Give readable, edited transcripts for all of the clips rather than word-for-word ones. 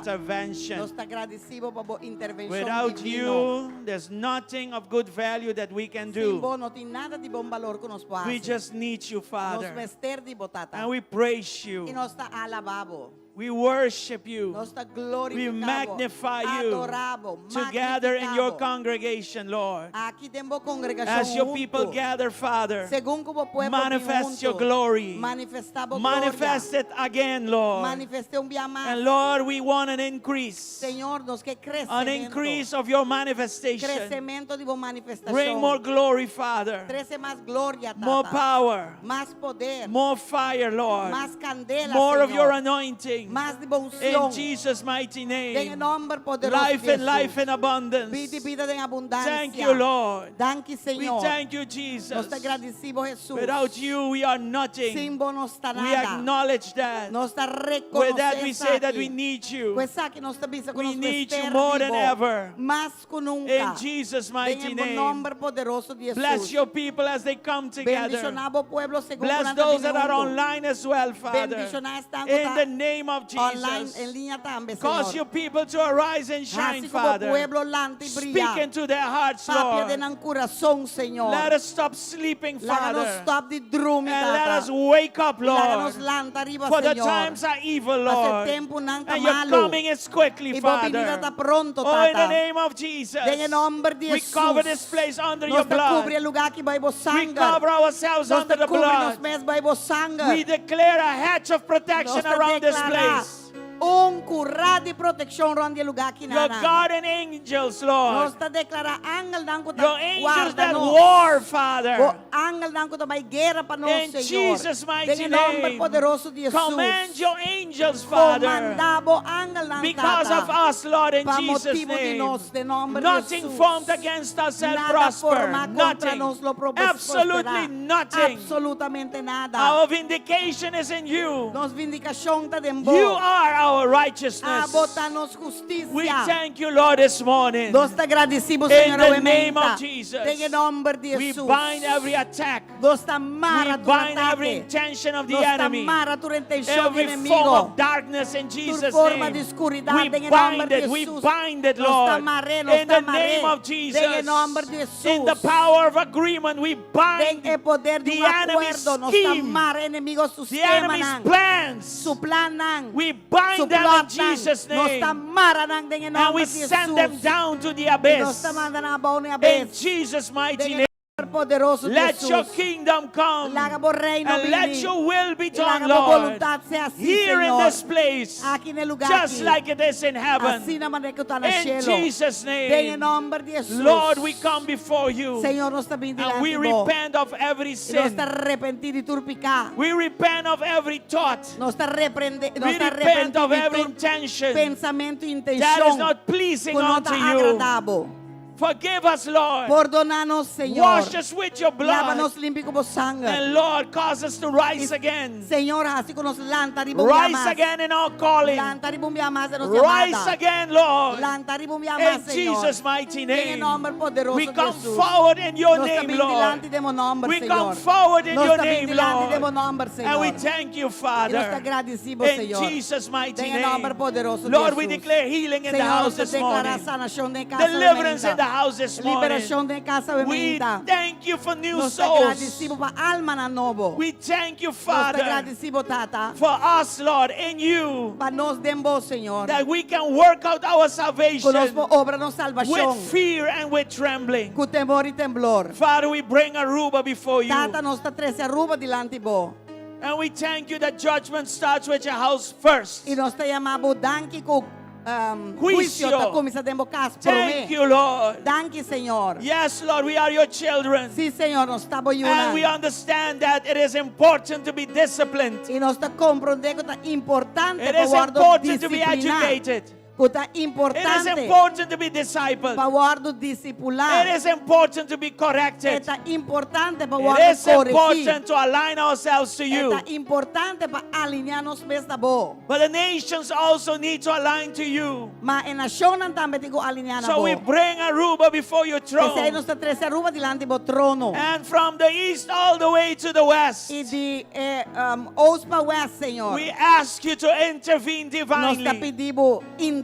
intervention. Nos ta gradisí Bo pa bo intervenshon Without divino. you, there's nothing of good value that we can Sin do. bo no tin nada di bon balor ku nos por We hasi. just need you, Nos Father. mester di bo, Tata. And we praise you. I nos ta alabá Bo. We worship you. Nos ta We glorifiká Bo. magnify you Adorá Bo. together in Magnifiká your Bo. congregation, Lord. Aki den bo kongregashon As your people huntu. gather, Father, Segun ku bo pueblo bin manifest your huntu. glory. Manifestá bo Manifest gloria. it again, Lord. Manifest'é un bia mas. And Lord, we want an increase, Señor, nos ke an kresementu. increase of your manifestation. Kresementu di bo manifestashon. Bring more glory, Father, Trese mas gloria, Tata. more power, Mas poder. more fire, Lord, Mas kandela, more of Señor. your anointing. Mas di bo In unshon. Jesus' mighty Den e name. nòmber poderoso Life di and life Hesus. in abundance. Bida i bida den abundansia. Thank you, Lord. Danki, We Señor. thank you, Jesus. Nos ta gradisí Bo, Hesus. Without you, we are nothing. Sin bo no ta We nada. acknowledge that. Nos ta With rekonosé that, we say that we esaki. need you. Ku esaki nos ta bisa ku We nos need you mester more di than bo. ever. Mas ku nunka. In Jesus' mighty Den e name. nòmber poderoso di Hesus. Bless your people as they come together. Bendishoná bo pueblo segun Bless ku nan ta those bini that are huntu. online as well, Father. Bendishoná esnan ku In ta the name of online Jesus. en liña tambe, Cause Señor. your people to arise and shine, Hasi ku bo Father. pueblo lanta i Speak bria. into their hearts, Papia Lord. den nan kurason, Señor. Let us stop sleeping, Laga nos Father. stòp di drumi, And let Tata. us wake up, Laga nos Lord. lanta riba, For the Señor. times are evil, Paso e Lord. tempunan ta And your malu. coming is quickly, I bo binida Father. ta pronto, Oh, in the Tata. name of Jesus. Den e nòmber di We Hesus. cover this place under your Nos ta kubri blood. e lugá aki bou bo We sanger. cover ourselves Nos under ta the kubri nos blood. mes bou bo sanger. We declare a hedge of protection Nos ta around this deklará place. un kurá di protekshon rònt di e lugá aki, Your nana. guardian angels, Lord. Nos ta deklará angelnan ku ta Your angels guarda that nos. war, Bo Father. angelnan ku ta bai guera pa nos, In Señor. Jesus' mighty Den e nòmber name. poderoso di Hesus. Command your angels, Father. Komandá bo angelnan, Because Tata. of us, Lord, in Pa Jesus' motibu di name. nos, den nòmber di Nothing Hesus. formed against us shall Nada prosper. formá kontra Nothing. nos lo pro- Absolutely prosperá. nothing. Absolutamente nada. Our vindication is in you. Nos vindikashon ta den bo. You are our righteousness. Abo ta nos hustisia. We thank you, Lord, this morning. Nos ta gradisí Bo, In Señor, the awe name mainta. of Jesus. Den e nòmber di We Hesus. bind every attack. Nos ta mara We tur bind every atake. intention of the Nos ta enemy. mara tur intenshon di Every form enemigu. of darkness in Tur Jesus' forma name. di skuridat We den e nòmber bind di it. We Hesus. bind it, Nos ta Lord. mar'é, nos In ta the name mar'é. of Jesus. Den e nòmber di Hesus. In the power of agreement, we Den bind e poder di the un enemy's akuerdo, nos ta scheme, mara enemigu su the enemy's skemanan, plans. su plannan, We su bind them in plotnan. Jesus' Nos ta name. mara nan den e And nòmber we di send them Hesus. down to the I nos abyss. ta manda nan abou na In abyss. Jesus' mighty Den e name. nòmber poderoso di Let your Hesus. kingdom come. Laga bo reino And let bini. your will be I done, laga bo Lord. boluntat sea así, Here in Señor. this place. Aki na e lugá Just aki. like it is in heaven. Asina manera ku ta na In shelu. Jesus' Den e name. nòmber di Hesus. Lord, we come before you. Señor, nos ta bin And we dilanti bo. repent of every I nos sin. ta arepentí di tur piká. We repent of every thought. Nos ta reprende, We nos ta repent arepentí of di every tur intention pensamentu i that is intenshon not pleasing ku no unto ta you. agradá bo. Forgive us, Lord. Pordoná nos, Señor. Wash us with your Lava blood. nos limpi ku bo sanger. And Lord, cause us to rise again. Señor, hasi ku nos lanta riba un bia Rise mas. again in our calling. Lanta riba un bia mas den nos Rise yamada. again, Lord. Lanta riba un bia mas, In Señor. Jesus' mighty Den e name. nòmber poderoso We di come Hesus. forward in your Nos ta name, bin Lord. dilanti den bo nòmber, We Señor. come forward in Nos your ta bin name, dilanti den bo Lord. nòmber, Señor. And we thank you, I nos ta Father. gradisí bo, In Señor. Jesus' mighty Den e nòmber name. poderoso di Lord, we Hesus. declare healing in the Señor, house nos ta this deklará morning. sanashon den kas Deliverance in the house this morning. Liberashon den kas We mainta. thank you for new Nos ta souls. gradisí Bo pa almanan nobo. We thank you, Nos ta Father, gradisí Bo, Tata. for us, Lord, in you, Pa nos den Bo, Señor. that we can work out our Ku nos salvation por obra nos salbashon. with fear and with trembling. Ku temor i temblor. Father, we bring Aruba before you. Tata, nos ta trese Aruba dilanti Bo. And we thank you that judgment starts with your house first. I nos ta yama Bo danki ku um, Huisio. huisio ta kuminsá den bo kas Thank promé. you, Lord. Danki, Señor. Yes, Lord, we are your children. Sí, Señor, nos ta bo And we yunan. understand that it is important to be disciplined. I nos ta komprondé ku ta importante It pa is wòrdu important to be disipliná. educated. Ku ta It is importante important to be discipled. pa wòrdu disipulá. It is important to be E corrected. ta importante pa It wòrdu is koregí. important to align ourselves to E you. ta importante pa aliniá nos mes na bo. But the nations also need to align to you. Ma e nashonnan tambe tin ku aliniá na So we bo. bring Aruba before your P'esei throne. nos ta trese Aruba dilanti bo trono. And from the east all the way to the west, I di eh, um, oost pa west, Señor. we ask you to intervene Nos ta divinely. pidi bo intervení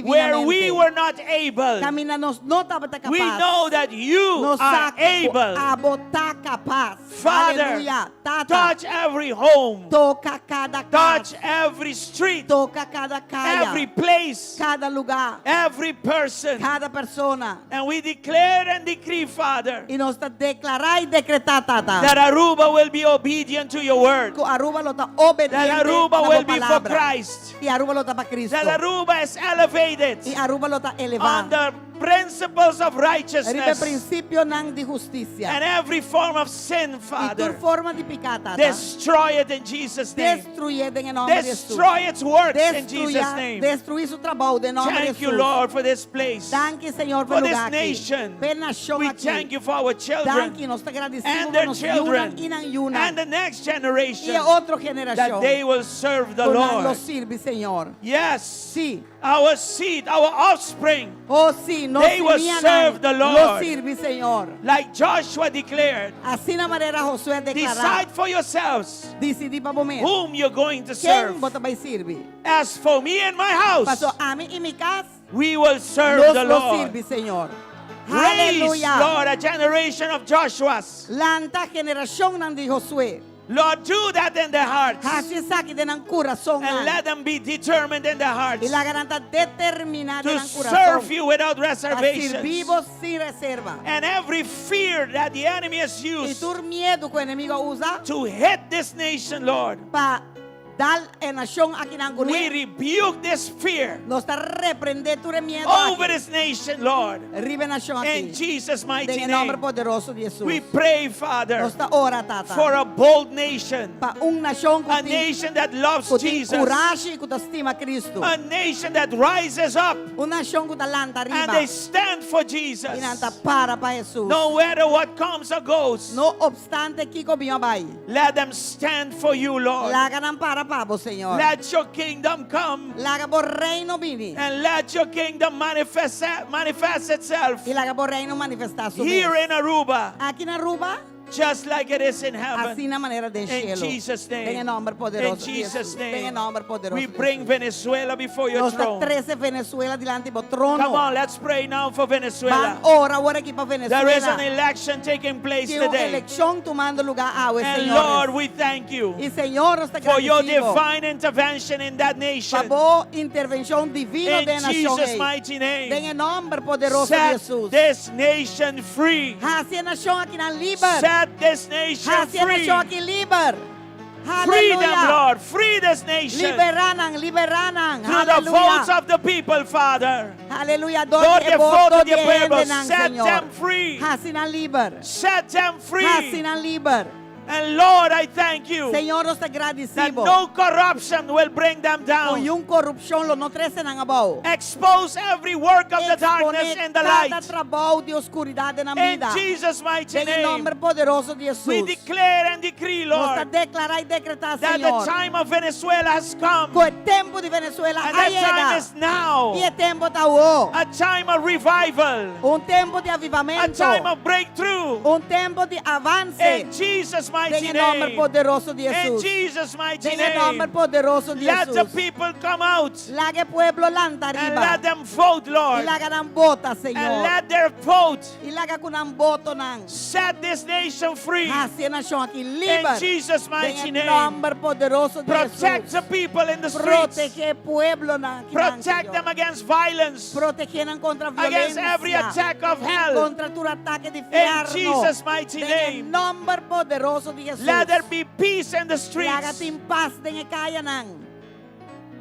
Where we divinamente. were not able, Kaminda nos no tabata we kapas. know that you Nos are sa ku able. abo ta kapas. Father, Aleluya. Tata, touch every home, toka kada touch kas. every street, Toka kada kaya. every place, Kada lugá. every person. Kada persona. And we declare and decree, Father, I nos ta deklará i dekretá, Tata. that Aruba will be obedient to your word, Ku Aruba lo ta obediente that Aruba na bo will be for palabra. Christ, I Aruba lo ta pa Kristu. that Aruba is elevated I Aruba lo ta elevá. on the principles of Riba righteousness prinsipionan di hustisia. and every form of sin, I tur Father. forma di piká, Tata. Destroy it in Jesus' name. Destruyé den nòmber di Hesus. Destroy its works in Jesus' Destruya, name. destruí su trabou den nòmber di Thank you, Hesus. Lord, for this place, Danki, Señor, pa for this lugá aki. nation. Pa e nashon We aki. thank you for our children Danki, nos ta gradisido and pa their nos children yunan i nan yunan. and the next generation I otro that generashon. they will serve the Ku nan lo Lord. sirbi, Señor. Yes, Si. our seed, our offspring, Oh, si, nos They will simianan serve the lo Lord. sirbi, Señor. like Joshua declared, Asina manera Josué a deklará. decide for yourselves Disidí pa bo mes. whom you're going to Ken serve. bo ta bai sirbi? As for me and my house, Paso ami i mi kas, we will serve nos the lo Lord. sirbi, Señor. Raise, Aleluya. Lord, a generation of Joshuas. Lanta generashonnan di Josué. Lord, do that in their hearts. Hasi esaki den nan kurason. And let them be determined in their hearts I laga nan ta determiná to den nan serve kurason. you without Pa reservations. sirbi bo sin reserva. And every fear that the enemy has I used tur miedu ku enemigu a usa to hit this nation, Lord, pa dal e nashon akinan we kuné. rebuke this fear Nos ta reprendé tur miedu over aki. this nation, Lord. Riba e nashon In aki. Jesus' mighty Den nòmber name, poderoso di Hesus. we pray, Father, Nos ta ora, Tata. for a bold nation, Pa un nashon a ku tin nation that loves ku tin Jesus, kurashi ku ta stima Kristu. a nation that rises up Un nashon ku ta lanta and riba. they stand for Jesus. I nan ta para pa Hesus. No matter what comes or goes, No opstante kiko bin òf bai. let them stand for you, Lord. Laga nan para pa bo, Señor. Let your kingdom come Laga bo reino bini. and let your kingdom manifest, manifest itself I laga bo reino manifestá su here mes. in Aruba, Aki na Aruba, just like it is in heaven. asina manera den In shelu. Jesus' name. Den nòmber In poderoso di Jesus' Hesus. Den name. nòmber poderoso We di bring Hesus. Venezuela before your Nos ta throne. trese Venezuela dilanti bo trono. Come on, let's pray now for Venezuela. Ban ora awor aki pa There is an Venezuela. election taking place Tin un today. elekshon tumando lugá awe, And Lord, señores. we thank you I Señor, nos ta for your gradisido divine intervention in that pa nation. bo intervenshon divino In den nashon Jesus' ei. mighty Den name. e nòmber poderoso di Set Hesus. this nation free. Hasi e nashon akinan liber. Set this nation Hasi e free. nashon aki liber. Free them, Aleluya. Lord. Free this nation. Liberá nan, liberá nan. Through the votes Aleluya. of the people, Father. Aleluya. Dor Lord, di the vote voto of di the people. hendenan, Set Señor. them free. Hasi nan liber. Set them free. Hasi nan liber. And Lord, I thank you Señor, nos ta that gradisido. no corruption will bring them down. Ku ningun korupshon lo no trese nan abou. Expose every work of the darkness Eksponé in the kada light. trabou di oskuridat den In bida. Jesus' mighty Den name, nòmber poderoso di Hesus. we declare and decree, Nos ta Lord, deklará i dekretá, that the Señor. time of Venezuela has come. Ku e tempu di Venezuela And that time a yega. is now. I e tempu ta awor. A time of revival. Un tempu di A avivamentu. time of breakthrough. Un tempu di avanse. In Jesus' mighty Den nòmber name. poderoso di In Hesus. Jesus' mighty Den nòmber name. poderoso di Let the Hesus. people come out Laga e pueblo lanta and riba. let them vote, I Lord. laga nan vota, And Señor. let their vote I laga ku nan votonan. set this nation free. Hasi e nashon aki In liber. Jesus' mighty Den name. nòmber poderoso di Protect Hesus. the people in the streets. Protegé pueblonan aki nan, Protect them Señor. against violence, Protegé nan kontra against every violensia. attack of hell. Kontra tur atake di In fièrnu. Jesus' mighty Den name. nòmber poderoso di Hesus. Let there be peace in the Laga streets. tin pas den e kayanan.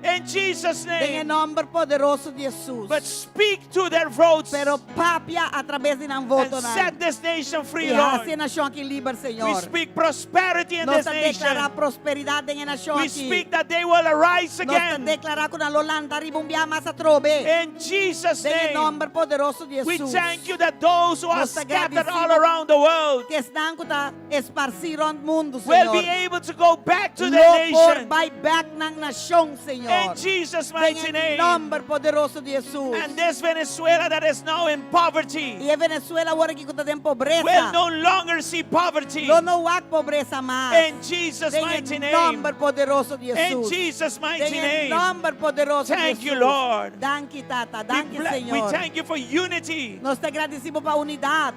In Jesus' Den e name. nòmber poderoso di Hesus. But speak to their votes Pero papia a traves di nan and votonan. set this nation free, I hasi e Lord. nashon aki liber, We Señor. speak prosperity in Nos this ta deklará nation. prosperidat den e nashon We aki. speak that they will arise Nos ta again. deklará ku nan lo lanta riba un bia mas atrobe. In Jesus' Den e name. nòmber poderoso di We Hesus. thank you that those who are Nos ta scattered all gradisido around the world ku esnan ku ta esparsí rònt mundu, will be Señor. able to go back to Lo their por nation. bai bèk nan nashon, Señor. In Jesus' Den mighty e name. nòmber poderoso di Hesus. And this Venezuela that is now in poverty I e Venezuela awor aki ku ta den pobresa. will no longer see poverty. Lo no wak pobresa mas. In Jesus' Den mighty e name. nòmber poderoso di In Hesus. Jesus' mighty Den e name. nòmber poderoso di Thank you, Hesus. Lord. Danki, Tata. We, Danki, we Señor. thank you for unity. Nos ta gradisí Bo pa unidat.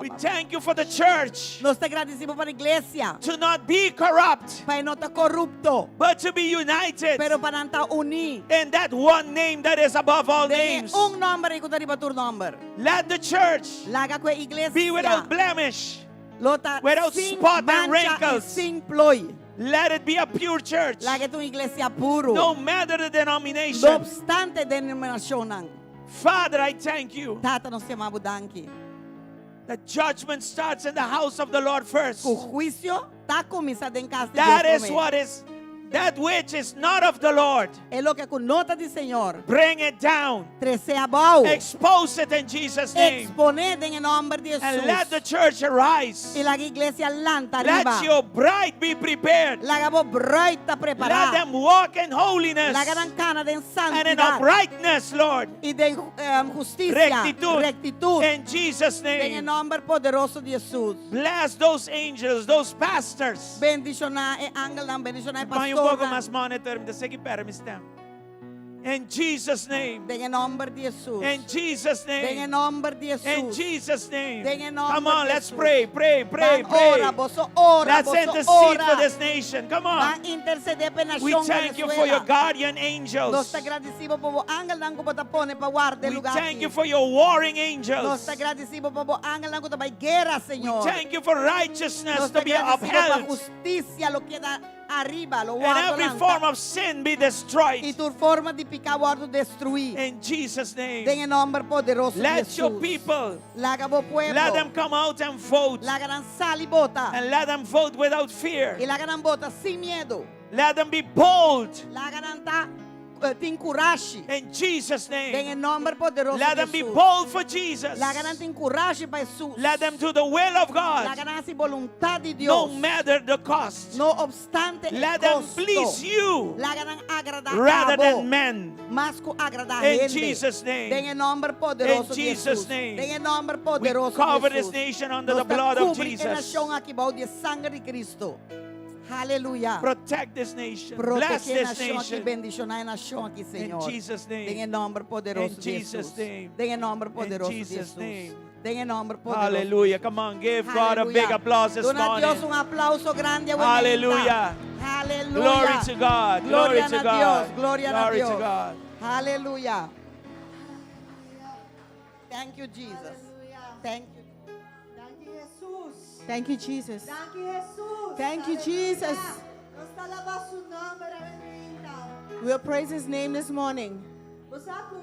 We thank you for the church Nos ta gradisí Bo pa iglesia. to not be corrupt, Pa no ta korupto, but to be united pero pa nan ta uní. in that one name that is above all Den names. un nòmber ku ta riba tur nòmber. Let the church Laga ku e iglesia be without blemish. Lo ta without sin spot and mancha i wrinkles. sin ploi. Let it be a pure church. Laga ta un iglesia puru. No matter the No denomination. opstante denominashonnan. Father, I thank you. Tata, nos ta yama Bo danki. The judgment starts in the house of the Lord first. Ku huisio ta kuminsá den kas di That Dios is promé. what is that which is not of the Lord. E loke ku no ta di Señor. Bring it down. Tres'é abou. Expose it in Jesus' name. Eksponé den nòmber di And let the Hesus. church arise. I laga iglesia lanta riba. Let your bride be prepared. Laga bo brùit ta Let prepará. them walk in holiness Laga nan kana den and in santidat. uprightness, Lord. I den hustisia. Rektitut. Rektitut. In Jesus' Den name. nòmber poderoso di Hesus. Bless those angels, those pastors. Bendishoná e angelnan, bendishoná e Põe um pouco pastornan. mais monitor, me deixa aqui para me stem. In Jesus' name. Den nòmber di Hesus. In Jesus' Den name. nòmber di In Hesus. Jesus' name. Den e nòmber Come on, di let's Hesus. pray, pray, pray, Ban ora, pray. boso ora, Let's boso intercede for ora. this nation. Come on. Ban intersedé pa e We nashon thank you for your Venezuela. guardian Nos angels. ta gradisí Bo pa bo angelnan ku Bo ta pone pa warda We lugá thank aki. you for your warring Nos angels. ta gradisí Bo pa bo angelnan ku ta bai guera, We Señor. thank you for righteousness Nos to ta be gradisí Bo pa upheld hustisia lo keda ariba, lo and wòrdu every lantá. form of sin be I destroyed. tur forma di piká wòrdu destruí. In Jesus' Den name. e nòmber poderoso di Let your Hesus. people, Laga bo let them pueblo. come out and vote Laga nan sali vota. and let them vote without fear. I laga nan vota sin miedu. Let them be bold Laga nan ta eh, tin kurashi. in Jesus' Den name. e nòmber poderoso Let di them be Hesus. bold for Jesus. Laga nan tin kurashi pa Hesus. Let them do the will of Laga God, nan hasi boluntat di no Dios. matter the cost. No opstante e Let them kosto. please you Laga nan agradá rather abo. than men. Mas ku agradá In hende. Jesus' name. Den e nòmber poderoso In di Jesus' Hesus. name. Den e nòmber We poderoso di cover this Hesus. nation under Nos the ta blood of kubri e Jesus. nashon aki bou di sanger di Kristu. Aleluya. Protect this nation. Bless Protegé this nashon aki, nation. bendishoná e nashon aki, In Señor. Jesus' Den e name. nòmber poderoso In di Jesus' Hesus. name. Den e nòmber In poderoso di Jesus' Hesus. name. Den e nòmber poderoso. Hallelujah. Come on, give God a big applause this Duna Dios morning. un aplouso grandi. Hallelujah. Aleluya. Glory to God. Glory Gloria to na God. Dios. Gloria na Glory to Dios. God. Aleluya. Thank you, Jesus. Aleluya. Thank you. Danki, Hesus. Thank you, Jesus. Danki, Hesus. Thank you, Aleluya. Jesus. Nos ta alabá su nòmber, aleluya. We'll praise his name this morning. Bo sa ku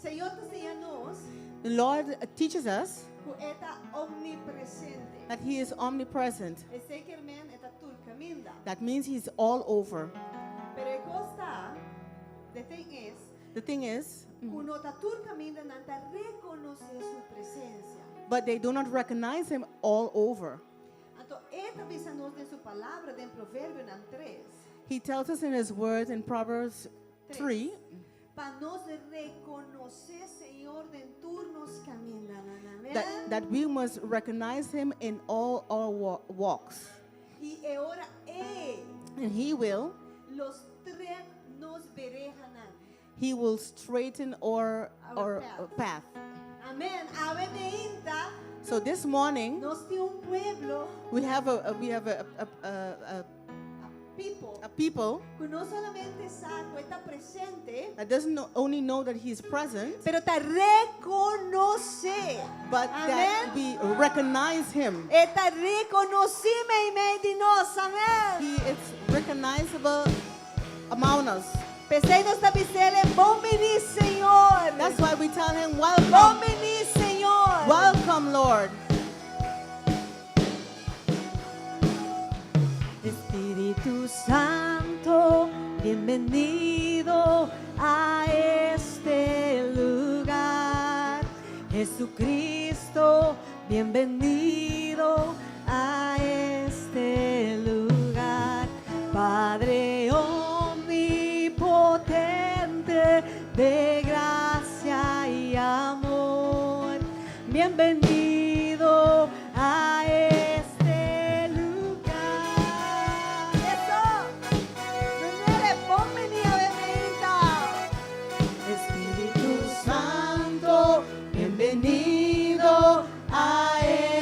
Señor ta siña nos The Lord teaches us ku E ta omnipresente. that he is omnipresent. Esei ke men e ta tur kaminda. That means he's all over. Pero e kos ta, the thing is, The thing is, ku no ta tur kaminda nan ta rekonosé su presensia. but they do not recognize him all over. Anto, E ta bisa nos den su palabra, den Proverbionan 3. He tells us in his words in Proverbs 3 Pa nos rekonosé Señor den tur nos kamindanan. Amèn? that we must recognize him in all our walks. I e ora E And he will, lo stret nos berehanan. he will straighten Our our path. path. Amèn. Awe mainta, So this morning, nos tin un pueblo, we have a, we have a people, a people ku no solamente sa ku e ta presente, that doesn't only know that he's present, pero ta rekonosé. but that Amèn. we recognize him. E ta rekonosí meimei di nos. Amèn. He is recognized. recognizable among us. P'esei nos ta bis'é, bon bini, Señor. That's why we tell him, Bon Welcome, bini, Señor. welcome, Lord. Espíritu Santo, bienvenido a este lugar. Jesucristo, bienvenido a este lugar. Padre omnipotente de gracia y amor, bienvenido a este lugar. Eso. Bon bini, Espíritu Santo, bienvenido a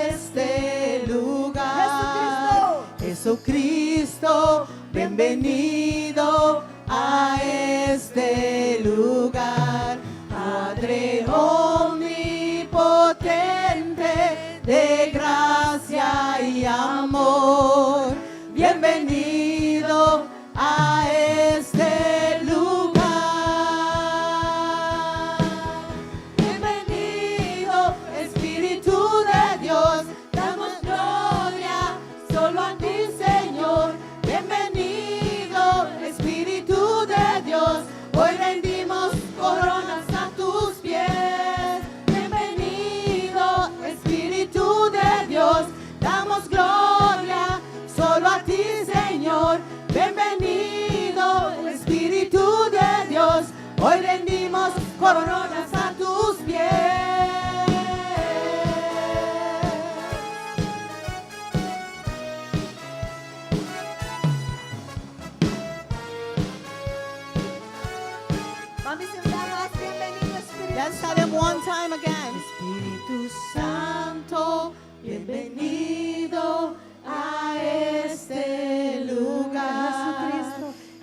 este lugar. Jesucristo, bienvenido a este lugar. Padre omnipotente de gracia y amor, bienvenido a este lugar. Bienvenido, Espíritu de Dios, damos gloria solo a ti, Señor. Bienvenido, Espíritu de Dios, hoy rendimos coronas a tus pies. Bienvenido, Espíritu de Dios, damos gloria solo a ti, Señor. Bienvenido, Espíritu de Dios, hoy rendimos coronas a tus pies. Ban bisa mas bienvenido, Espíritu Let's tell him one time again. Espíritu Santo, bienvenido a este lugar.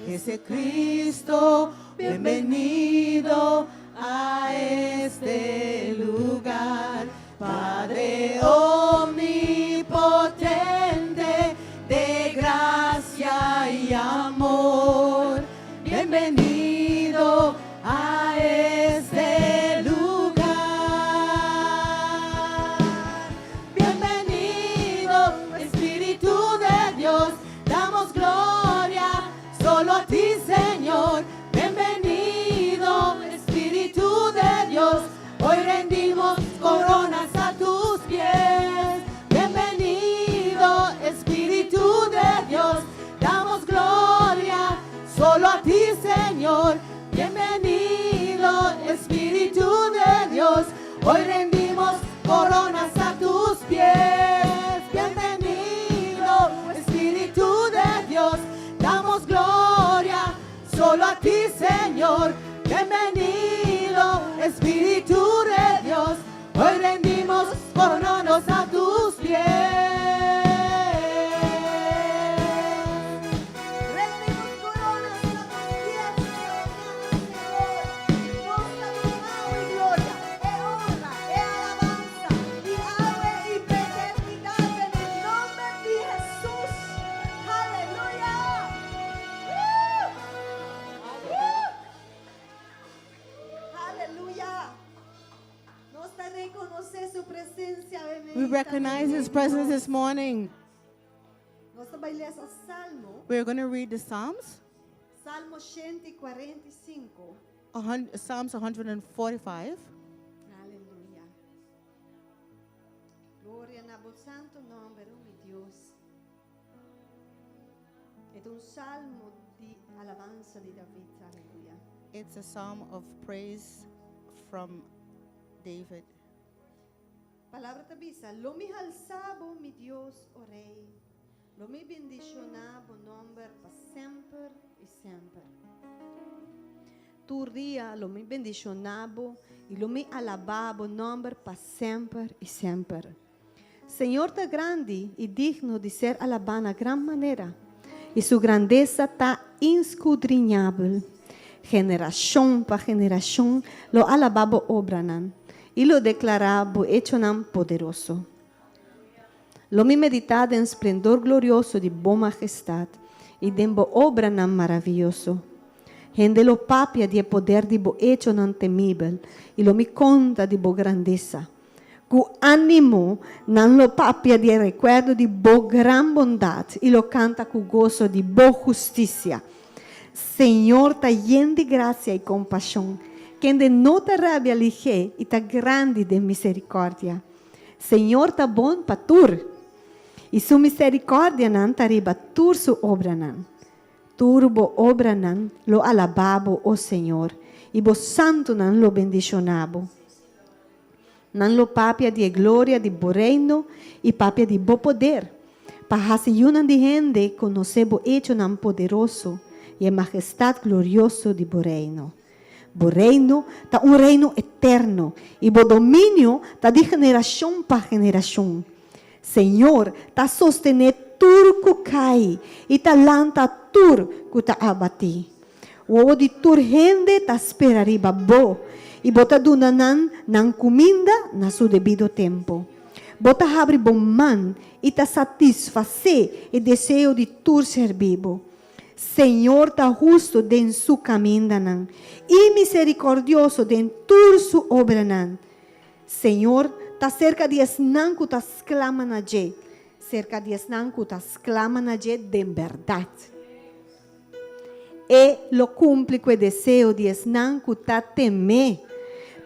Jesucristo, bienvenido a este lugar. Padre omnipotente de gracia y amor, bienvenido a este lugar. Bienvenido, Espíritu de Dios, damos gloria solo a ti, Señor. Bienvenido, Espíritu de Dios, hoy rendimos coronas a tus pies. Bienvenido, Espíritu de Dios, damos gloria solo a ti, Señor. Bienvenido, Espíritu de Dios, hoy rendimos coronas a tus pies. Bienvenido, Espíritu de Dios, damos gloria solo a ti, Señor. Bienvenido, Espíritu de Dios, hoy rendimos coronas a tus pies. Rendimos coronas a tus pies, Señor. Nos damos y gloria, e honra, e alabanza, y ave y eternidad en el nombre de Jesús. Aleluya. ¡Woo! ¡Woo! Aleluya. Nos ta rekonosé su presensia. We recognize His presence this morning. Nos ta bai lesa Salmo, We're going to read the Psalms, Salmo 145. Psalms 145. Aleluya. Gloria na bo santu nòmber, oh mi Dios. E ta un salmo di alabansa di David. Aleluya. It's a psalm of praise from David. Palabra ta bisa, lo mi halsa bo, mi Dios, o Rei. Lo mi bendishoná bo nòmber pa semper i semper. Tur dia lo mi bendishoná bo i lo mi alabá bo nòmber pa semper i semper. Señor ta grandi i digno di ser alabá na gran manera. I su grandesa ta ineskudriñabel. Generashon pa generashon lo alabá bo obranan i lo deklará bo echonan poderoso. Lo mi meditá den splendor glorioso di bo mahestat. i den bo obranan maravioso. Hende lo papia di e poder di bo echonan temibel, i lo mi konta di bo grandesa. Ku ánimo nan lo papia di e rekuerdo di bo gran bondat i lo kanta ku goso di bo hustisia. Señor ta yen di grasia i kompashon, kende no ta rabia lihé i ta grandi den miserikòrdia. Señor ta bon pa tur, i su miserikòrdianan ta riba tur su obranan. Tur bo obranan lo alabá bo, o Señor, i bo santunan lo bendishoná bo. Nan lo papia di e gloria di bo reino i papia di bo poder, pa hasi yunan di hende konosé bo echonan poderoso i e majestat glorioso di bo reino. Bo reino ta un reino eterno, i bo dominio ta di generashon pa generashon. Señor ta sostené tur ku kai i ta lanta tur ku ta abatí. Wowo di tur hende ta spera riba bo, i bo ta duna nan nan kuminda na su debido tempu. Bo ta habri bo man i ta satisfasé e deseo di tur ser bibu. Señor ta hustu den su kamindanan i miserikòrdioso den tur su obranan. Señor ta serka di esnan ku ta sklama na dje, serka di esnan ku ta sklama na dje den bèrdat. E lo kumpli ku e deseo di esnan ku ta tem'é.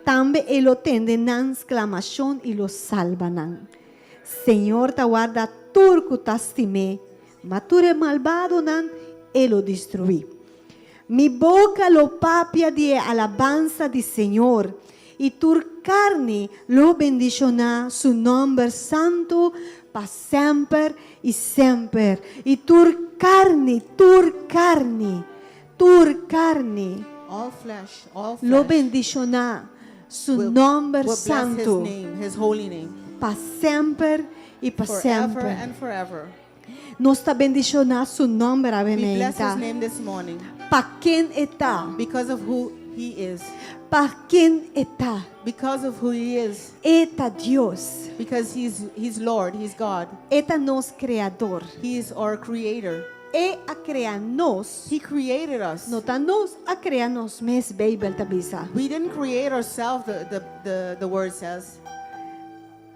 Tambe e lo tende nan sklamashon i lo salba nan. Señor ta warda tur ku ta stim'é, ma tur e malbadonan e lo destruí. Mi boka lo papia di e alabansa di Señor, i tur karni lo bendishoná su nòmber santu pa semper i semper. I tur karni, tur karni, tur karni All flesh, all lo flesh bendishoná su will, nòmber will bless his santu name, his holy name, pa semper i pa forever semper. and forever. Nos ta bendishoná su nòmber awe We bless his meinta. name this morning Pa ken e ta? because of who he is. Pa ken e ta? Because of who he is. E ta Dios. Because he's Lord, he's God. E ta nos Kreador. He is our creator. E a krea nos. He created us. No ta nos a krea nos mes, Beibel ta bisa. We didn't create ourselves, the word says.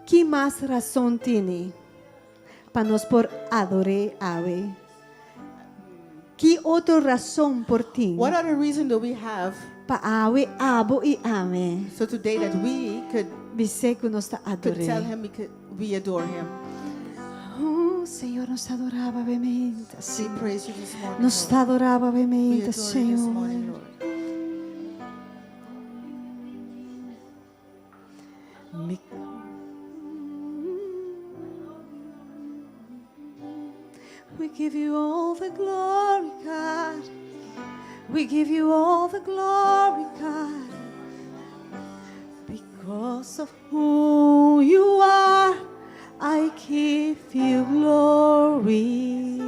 Ki mas rason tini pa nos por ador'é awe? Ki otro rason por tin What other reason do we have pa awe abo i ami so today that we could bis'é ku nos ta could tell ador'é? him we adore him? Oh, Señor, nos ta adorá bo awe meinta, We Señor. praise you this morning, Nos Lord. ta adorá bo awe We meinta, adore you this morning, Señor. Lord. Mi We give you all the glory, God. We give you all the glory, God. Because of who you are, I give you glory.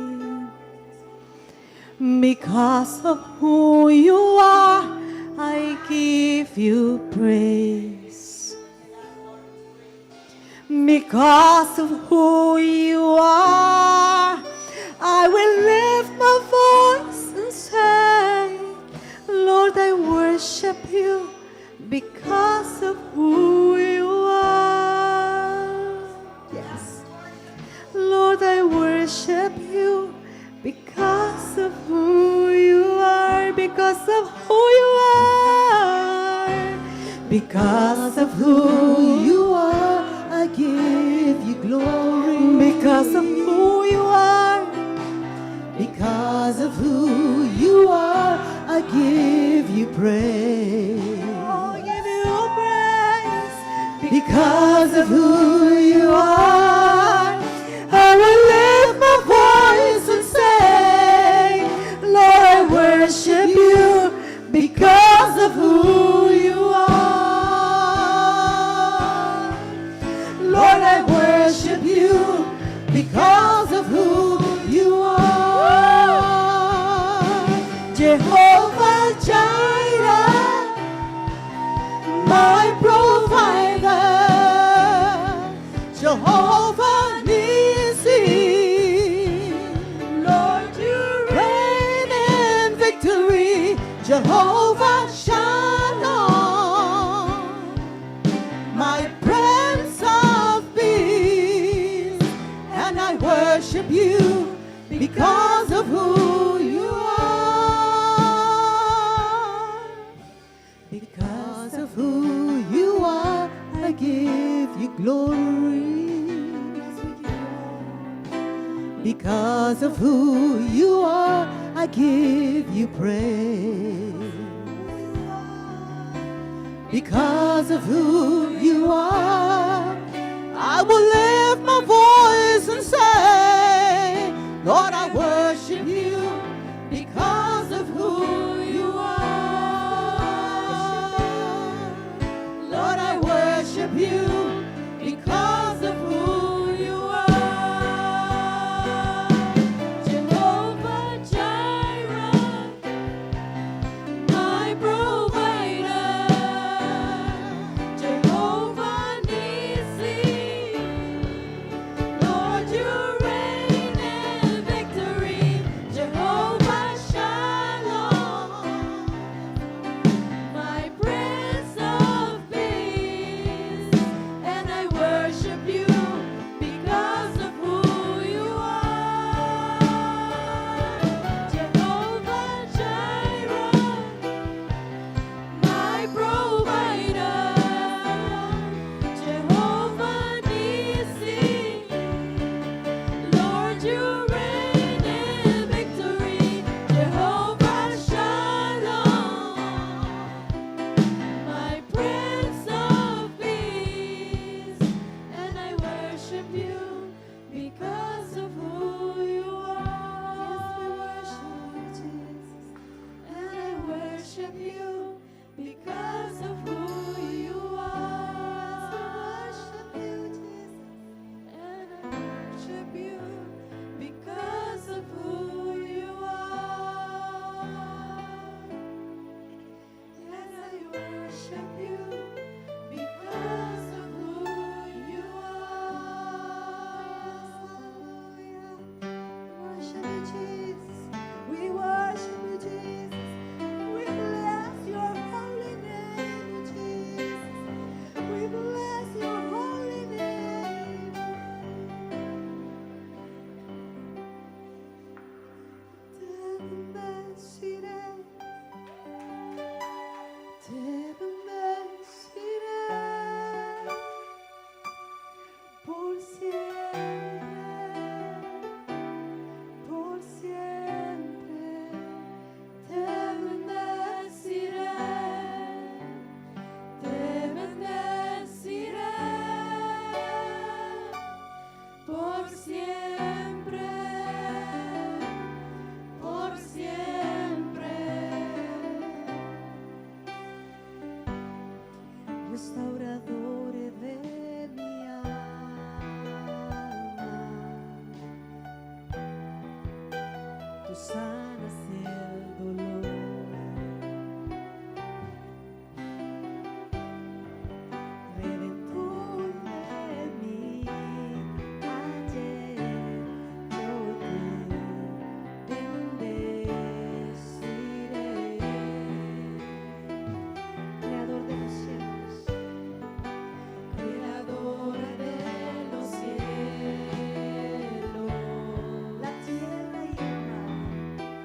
Because of who you are, I give you praise. Because of who you are, I will lift my voice and say, Lord, I worship you because of who you are. Yes. Lord, I worship you because of who you are, because of who you are, because of who you are, I give you glory. Because of who you are, Because of who you are, I give you praise. I give you praise. Because of who you are, I will lift my voice and say, Lord, I worship you because of who you are. Lord, I worship you because of who you are. Jehovah Jireh, my provider, Jehovah Nissi, Lord, you reign. Jehovah Shalom, my Prince of Peace, and I worship you because of who you are. Because of who you are, I give you glory. Yes, we give you all. Because of who you are, I give you praise. Because of who you are, I will lift my voice and say, Lord, I worship you because of who you are. Lord, I worship you because of who you are. Jehovah Jireh, my provider. Jehovah Nissi, Lord, you reign in victory. Jehovah Shalom, my Prince of Peace, and I worship you because of who you are. Jehovah Jireh, my provider. Jehovah Nissi, Lord, you reign in victory. Jehovah Shalom, my Prince of Peace, and I worship you because of who you are. Yes, we worship you, Jesus. And I worship you because of who you are. Yes, we worship you, Jesus. And I worship you because of who you are. And I worship you because of who you are. Hallelujah. We worship you, Jesus. We worship you, Jesus. We bless your holy name, Jesus. We bless your holy name. Te bendeciré. Te bendeciré por siempre, por siempre. Te bendeciré, te bendeciré por siempre, por siempre. Restaurador de mi alma, tú sanas el dolor. Redentor de mi ayer, yo te bendeciré. Creador de los cielos, Creador de los cielos, la tierra y el mar.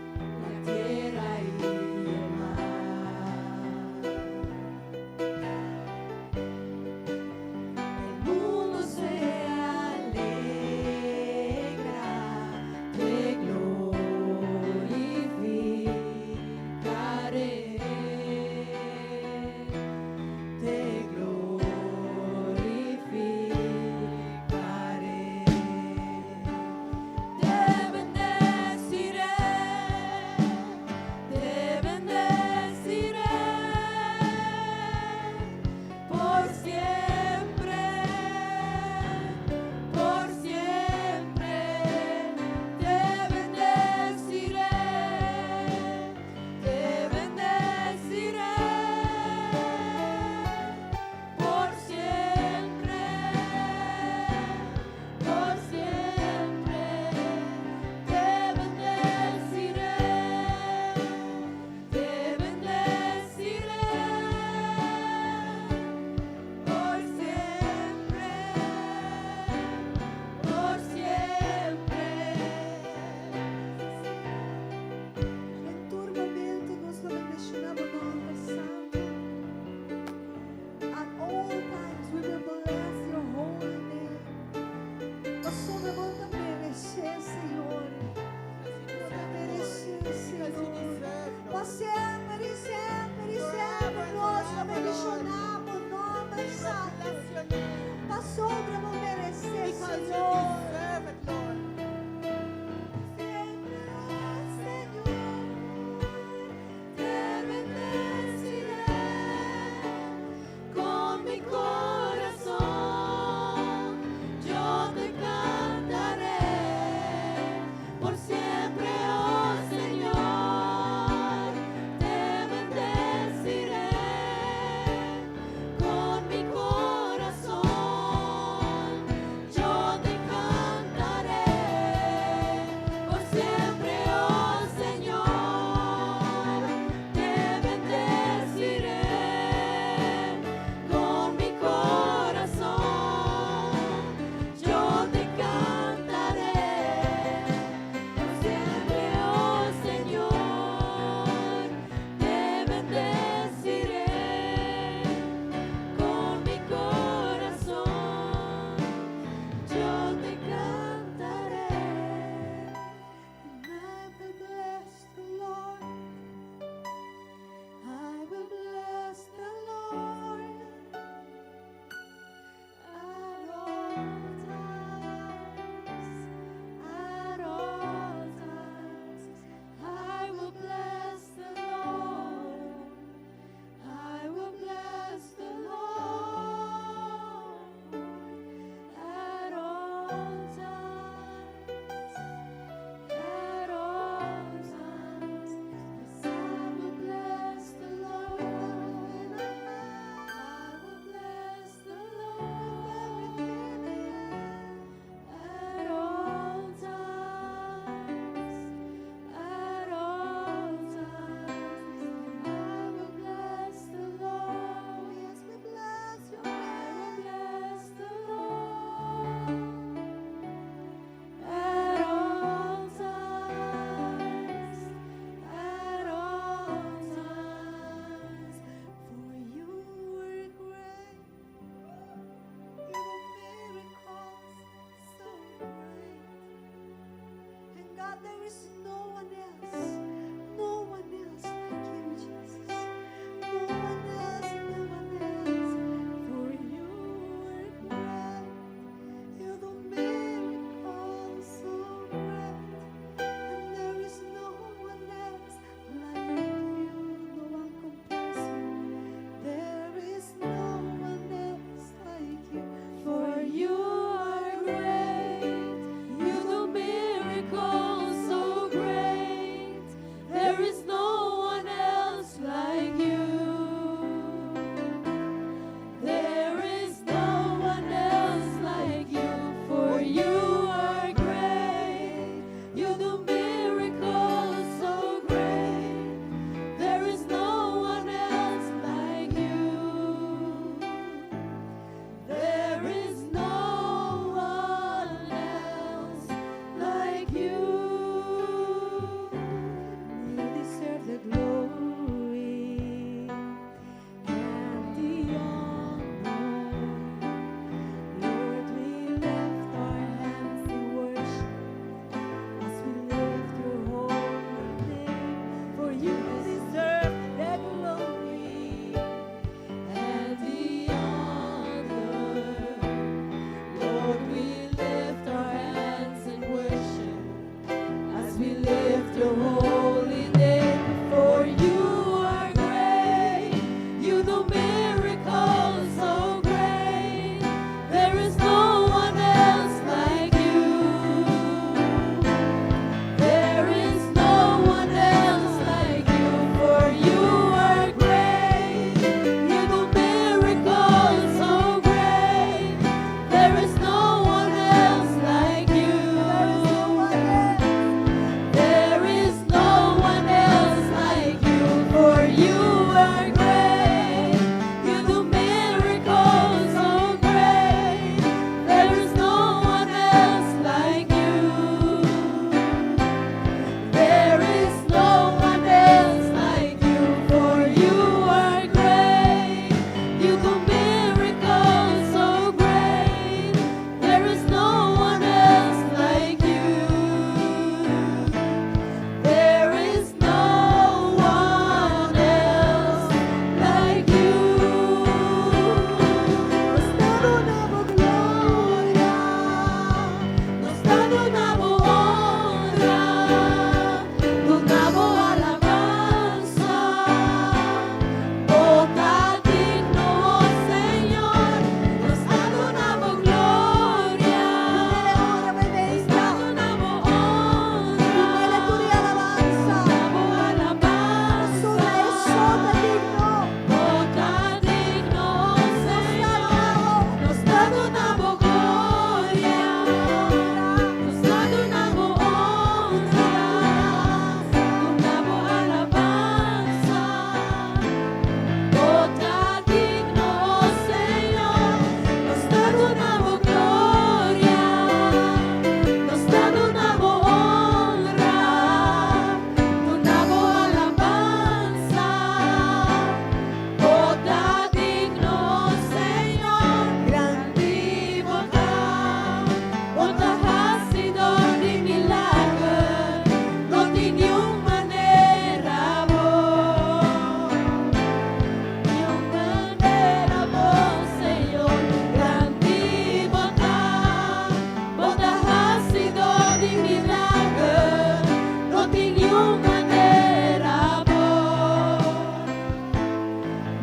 Niun manera bo,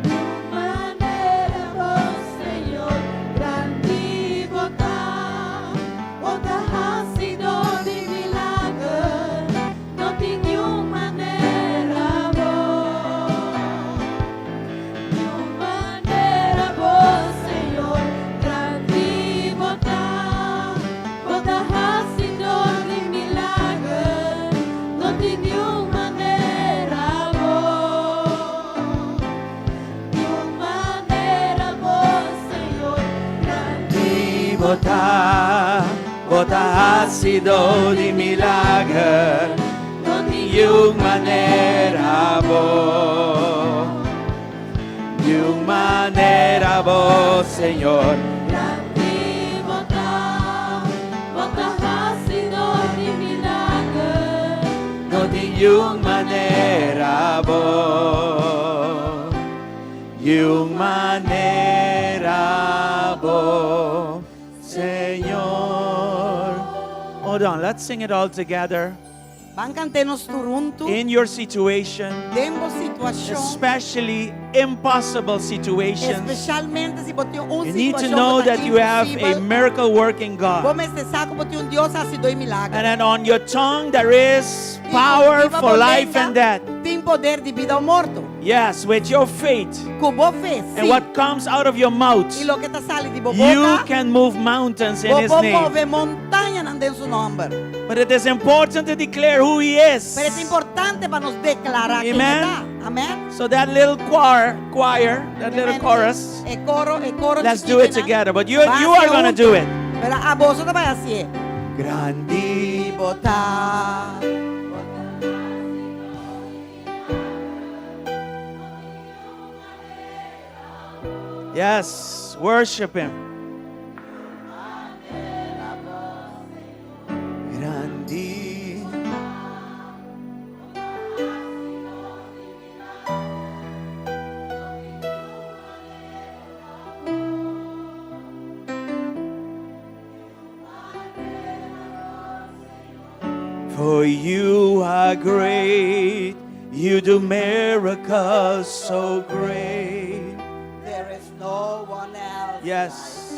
niun manera bo, Señor, grandi bo ta, bo ta hasidó di milager, no tin niun manera bo. Niun manera bo, Señor, grandi bo ta, bo ta hasidó di milager, no tin niun manera bo. Niun manera bo, Señor, grandi Bo ta, bo ta hasidó di milager, no tin niun manera bo. Niun manera bo, Señor. Grandi bo ta, bo ta hasidó di milager, No tin niun manera bo. Niun manera bo, Señor. Hold on, let's sing it all together. Ban kant'é nos tur huntu. In your situation, Den bo situashon. Especially impossible situations, Espesialmente si bo tin un you need to situashon know that you have a imposibel. Miracle working Bo God. mester sa ku bo tin un Dios hasidó di milager. And then on your tongue there is power for life and death. Tin poder di bida òf morto. Yes, with your faith Ku bo fe, and si. what comes out of your mouth, I loke ta sali di bo you boka. Can move mountains in His Bo por name. move montaña den su nòmber. But it is important to declare who He is. Pero ta importante pa nos deklará ken Amen. e ta. Amèn. So that little choir, that little chorus, E koro let's do it chikitu, together. But you are going to do it. Pero abo ta bai hasié. Grandi Bo ta. Yes, worship Him. Grandi. For you are great, you do miracles so great. There is no one else. Yes.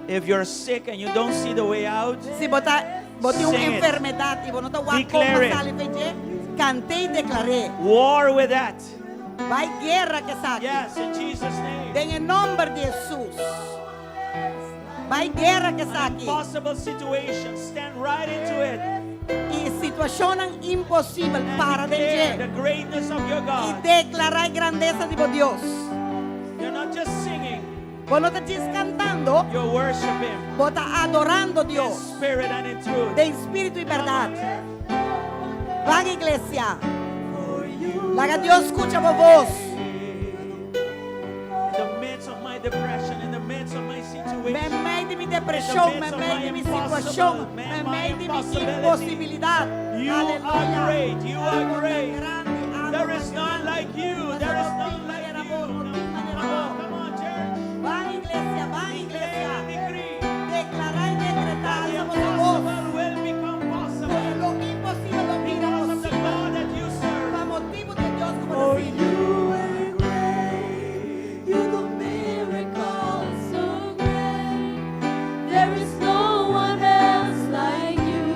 If you're sick and you don't see the way out, Si bo ta, bo tin un sing it. enfermedat i bo no ta wak Declare it. kon sali fo'i dje, kant'é i deklar'é. War with that. Bai guera ku esaki. Yes, in Jesus' name. Den nòmber di Hesus. Bai guera ku esaki. Impossible situation, stand right into it. I situashon imposibel And para den declare the dje. Greatness of your I God. deklará e grandesa di Dios. You're not just singing, Bo no ta djis kantando, you worship Him bo ta adorando in Dios. Spirit and in truth. Den spiritu i berdat. Ban iglesia. Laga Dios skucha bo bos. In the midst of my depression, in the midst of my situation, Meimei di mi depreshon, meimei di mi situashon, meimei di mi imposibilidat. You are Aleluya. Great. You are great. Grandi. There is none like you. There is none like you. Come on, come on, church. Ban iglesia, ban Declare iglesia. And decree Deklará i dekretá that the alsa bo bos. Impossible will become possible Lo imposibel lo bira because of the posibel. God that you serve. Pa motibu di Dios ku bo For sirbi. you are great, you do miracles So great. There is no one else like you.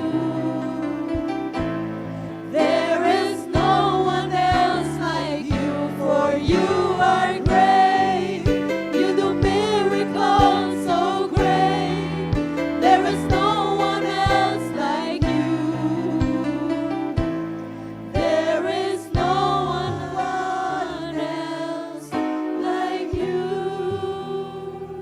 There is no one else like you, for you are great. You do miracles so great. There is no one else like you. There is no one else like you.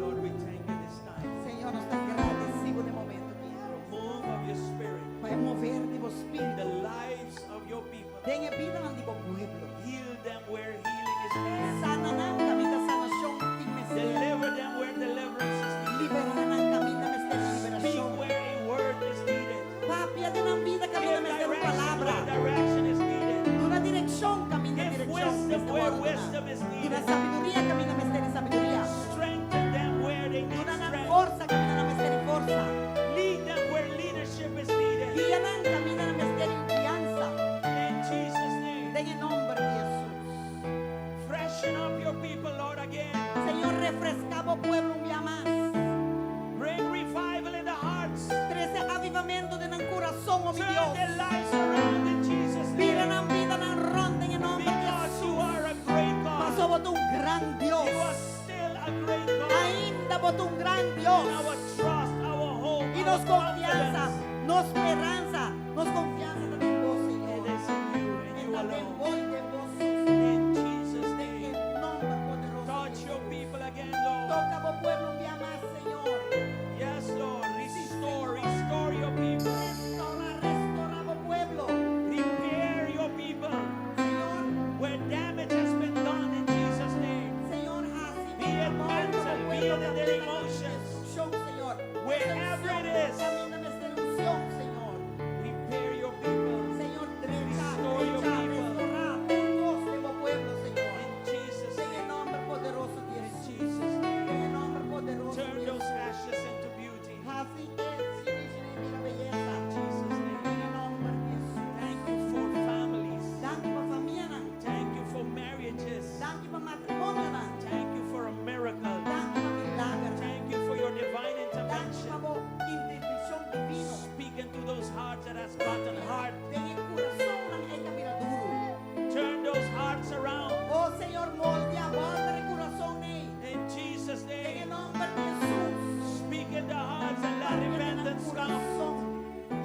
Lord, we thank you this time. Señor, nos ta gradisido na e momento aki. For move of your spirit Pa move di bo in spiritu. The lives of your people. Den e bida di bo pueblo. Heal them where healing is needed. Sana nan kaminda sanashon tin mester. Deliver them where deliverance is needed. Liberá nan kaminda mester Speak liberashon. Where a word is needed. Papia den nan bida Give kaminda mester direction palabra. Where direction is needed. Duna direkshon kaminda Give direkshon. Wisdom where wisdom is Duna needed. sabiduria kaminda mester sabiduria. Strengthen them where they need Duna nan strength. forsa kaminda nan mester forsa. Lead them where leadership is needed. Guia nan kaminda nan mester guiansa. In nos konfiansa, confidence. nos speransa, nos konfiansa ta den Bo, Señor. It is in you and you E ta den alone. Bo i den Bo so, Señor. In Jesus' Den e name. nòmber poderoso Touch di your Hesus. people again, Lord. Toka bo pueblo un bia mas, Señor. Yes, Lord. Restore, restore your people. Restourá, restourá bo pueblo. Repair your people. Señor, Where damage has been done in Jesus' name. Señor, hasi Be it mental, be it in their emotions. Destrukshon, Señor. Wherever it is. Kaminda mester unshon, Señor. Repair your people. Señor, drecha, Restore your drecha, people. restourá tur kos den bo pueblo, Señor. In Jesus' Den e name. nòmber poderoso di In Hesus. Jesus' name. Den e nòmber poderoso Turn di those Hesus. ashes into beauty. Hasi e shinishi bira beyesa. In Jesus' name. Den e nòmber di Hesus. Thank you for families. Danki pa famianan. Thank you for marriages. Danki pa matrimonionan. Thank you for a miracle. Danki pa milager. Thank you for your divine Danki intervention. pa bo intervenshon divino. Speak into those hearts that has gotten hard. Den e kurasonnan ku a bira duru. Turn those hearts around. Oh Señor, moldia, bòlter e kurason ei. In Jesus' Den name. nòmber di Hesus. Speak in the hearts and let repentance come. Kurason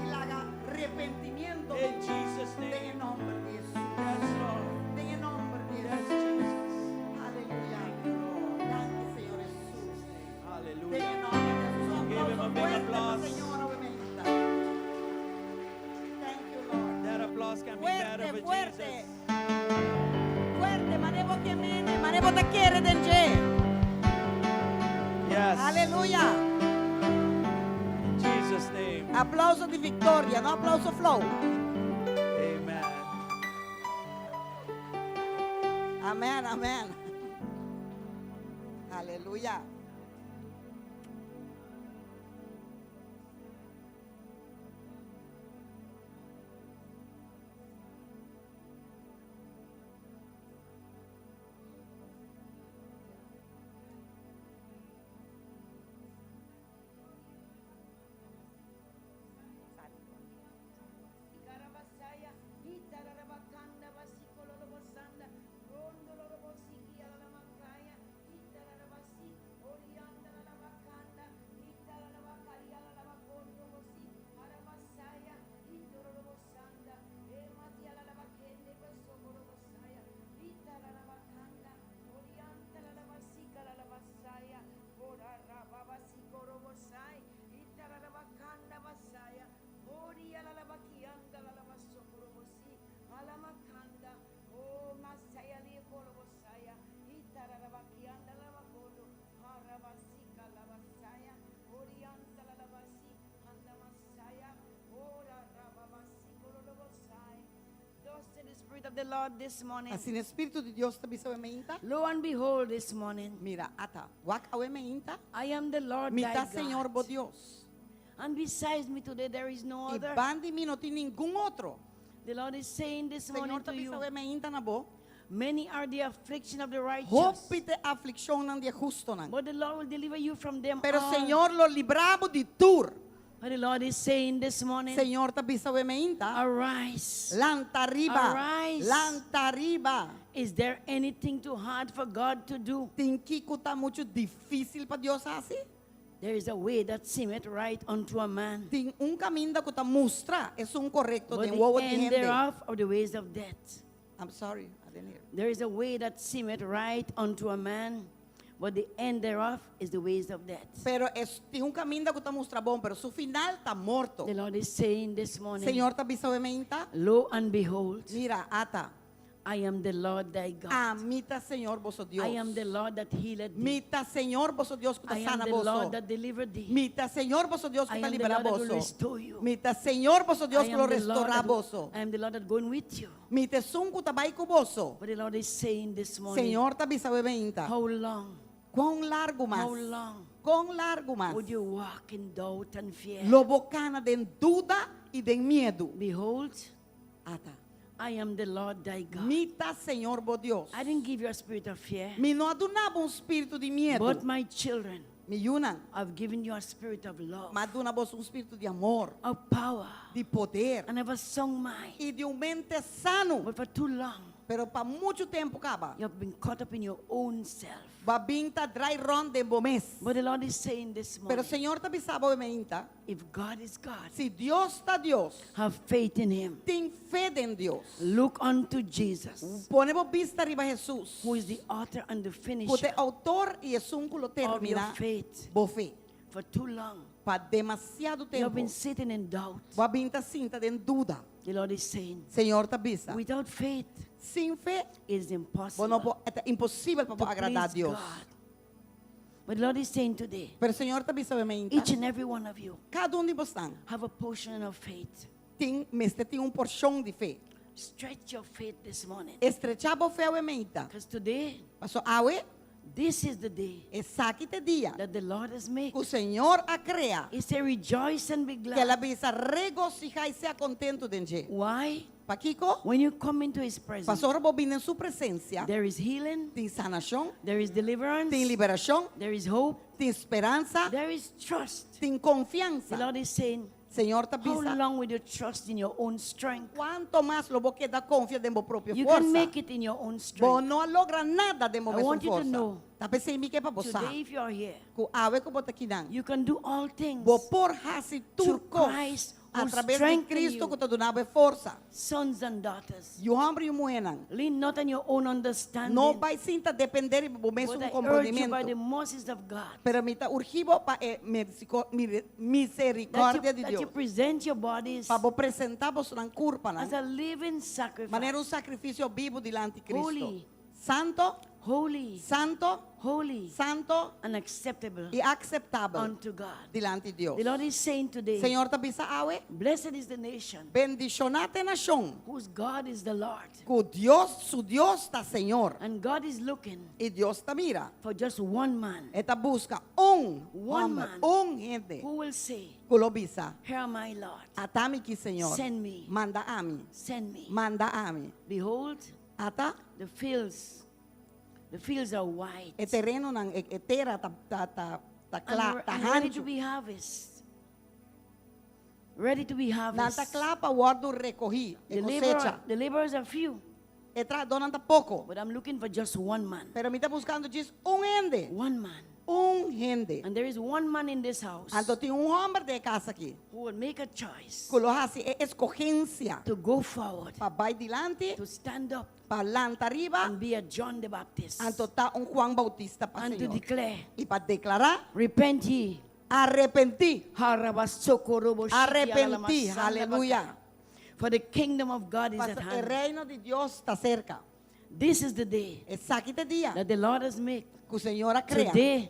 i laga arepentimentu. In Jesus' Den name. nòmber di Hesus. Yes, Lord. Den nòmber di Yes, Hesus. Jesus. Aleluya. Thank you, Lord. Danki, Señor Hesus. Den Hallelujah. nòmber di Hesus. Un Give him a aplauso big fuerte pa applause. Señor, awe mainta. Thank you, Lord. That applause can be better Fuerte, for fuerte. Jesus. Fuerte, manera bo ke men, manera bo ta kere den dje. Yes. Aleluya. In Jesus' name. Aplauso di viktoria, no aplauso flou. Amen. Amèn, amèn. Aleluya. Ikarabasaya, itararabakanda basikololobosanda, rondololobosiki alalamakaya, itararabasi, oriandalalabakanda, itararabakarialalabakondobosi, arabasaya, itorolobosanda, ematialalabakende basokolobosaya, itararabakanda, oriantalalabasikalalabasaya, orarababasikorobosai, itararabakanda basaya, orialalabakiandalalabasokorobosai, alamakanda, o masaya liekorobosaya, itararabakiandalabakondo, arabasikalabasaya, oriantalalabasi, andamasaya, orarababasikorobosai. Thus said the Spirit of the Lord this morning. Asina Spiritu di Dios ta bisa awe mainta. Lo and behold, this morning, Mira, ata, wak awe mainta. I am the Lord thy Mi ta God. Señor bo Dios. And besides me today, there is no I other. band'i mi no tin ningun otro. The Lord is saying this morning Señor to ta bisa you, awe mainta na bo. many are the affliction of the righteous, Hopi ta e aflikshonnan di e hustunan. but the Lord will deliver you from them Pero all. Señor lo libra bo di tur. But the Lord is saying this morning, Señor ta bisa awe mainta. arise. Lanta riba. Arise. Lanta riba. Is there anything too hard for God to do? Tin kiko ta muchu difísil pa Dios hasi? There is a way that seemeth right unto a man, Tin un kaminda ku ta mustra esun korekto but den the wowo di end hende. thereof are the ways of death. I'm sorry, I didn't hear. There is a way that seemeth right unto a man, but the end thereof is the ways of death. Pero es, tin un kaminda ku ta mustra bon, pero su final ta morto. The Lord is saying this morning, Señor ta bisa awe mainta. Lo and behold, Mira, ata. I am the Lord thy God. Ami ta Señor boso Dios. I am the Lord that healeth thee. Mi ta Señor boso Dios ku ta I am sana the boso. Lord that delivered thee. Mi ta Señor boso Dios I ku ta am the liberá Lord that will boso. restore you. Mi ta Señor boso Dios I ku am lo the Lord restourá that- boso. I am the Lord that going with you. Mi ta esun ku ta bai ku boso. But the Lord is saying this morning, Señor ta bisa awe mainta. how long, Kon largu mas? how long Kon largu mas? would you walk in doubt and fear? Lo bo kana den duda i den miedu. Behold, Ata. I am the Lord thy God. Mi ta Señor bo Dios. I didn't give you a spirit of fear, Mi no a duna bo un spiritu di miedu. but my children, Mi yunan. I've given you a spirit of love, M'a duna boso un spiritu di amor, of power, di poder and of a sound mind. i di un mente sano. But for too long, Pero pa muchu tempu kaba. You have been caught up in your own self. Bo a bin ta drai rònt den bo mes. But the Lord is saying this Pero morning, Señor ta bisa bo mainta, if God is God, si Dios ta Dios, have faith in Him. tin fe den Dios. Look unto Jesus, Pone bo bista riba Jesus, who is the author and the ku finisher ta e outor i esun ku lo of your terminá faith. bo fe. For too long, Pa demasiado you have tempu, been sitting in doubt. bo a bin ta sinta den duda. The Lord is saying, Señor ta bisa, without faith, sin fe, it is bo no impossible por, ta imposibel pa to bo agradá please Dios. God. But the Lord is saying today, Pero Señor ta bisa mainta, each and every one of you kada un di boso have a portion of faith. tin, mester tin un porshon di fe. Stretch your faith this morning. Estrechá bo fe awe mainta. Because today, Paso awe, this is the day esaki ta e dia that the Lord has made. ku Señor a krea. He said, rejoice and be Ku El a glad. bisa regosihá i sea kontentu den dje. Why? Pakiko? When you come into His presence, Paso ora bo bin den su presensia, there is healing, tin sanashon, there is deliverance, tin liberashon, there is hope, tin speransa, there is trust. tin The konfiansa. Lord is saying, Señor ta how bisa, long will you trust in your own strength? kuantu mas lo bo keda konfia den bo propio You can forsa? make it in your own Bo strength. no a logra nada den bo I mesun want you to forsa. know, Ta p'esei mi ke pa bo sa Today, if you are here, ku awe ku bo ta akinan, you can do all things bo por hasi tur through kos Christ who a traves di strengthen Cristo you. ku ta duna bo e forsa. Sons and daughters, Yu hòmber i yu muhénan, lean not on your own understanding. no bai sinta dependé di bo mesun But I urge you by komprondimiento. the mercies of God Pero mi ta urgi bo pa e miserikòrdia di that you Dios, present your bodies pa bo presentá bosonan kurpanan as a living sacrifice, manera un sakrifisio bibu dilanti Cristo. Holy. Santo, holy, santo, holy, santo and acceptable i akseptabel unto God. dilanti Dios. The Lord is saying today, Señor ta bisa awe, blessed is the nation bendishoná ta e nashon whose God is the Lord. ku Dios, su Dios ta Señor. And God is looking I Dios ta mira. for just one man E ta buska un One hòmber, man un hende who will say, ku lo bisa, Here am I, Lord. Ata mi aki, Señor. Send me. Manda ami. Send me. Manda ami. Behold, Ata the fields, the fields are white e terenonan, e e tera ta ta ta ta kla, and, ta and ready to hanchu. be harvested. Ready to be Nan ta harvested. kla pa wòrdu rekohí, e The, kosecha. labor, the laborers are few, E trahadónan ta poko. but I'm looking for just one man. Pero mi ta buskando djis un hende. One man. Un hende. And there is one man in this house Anto tin un hòmber den e kas aki. who will make a choice Ku lo hasi e eskohensia to go forward, pa bai dilanti, to stand up pa lanta riba, and be a John the Baptist anto ta un Juan Bautista pa and to Señor. declare, I pa deklará, repent ye. arepentí. Arepentí, Arepentí, aleluya. For the kingdom of God is at Paso e hand. reino di Dios ta serka. This is the day Esaki ta e dia that the Lord has made. ku Señor a krea. Today,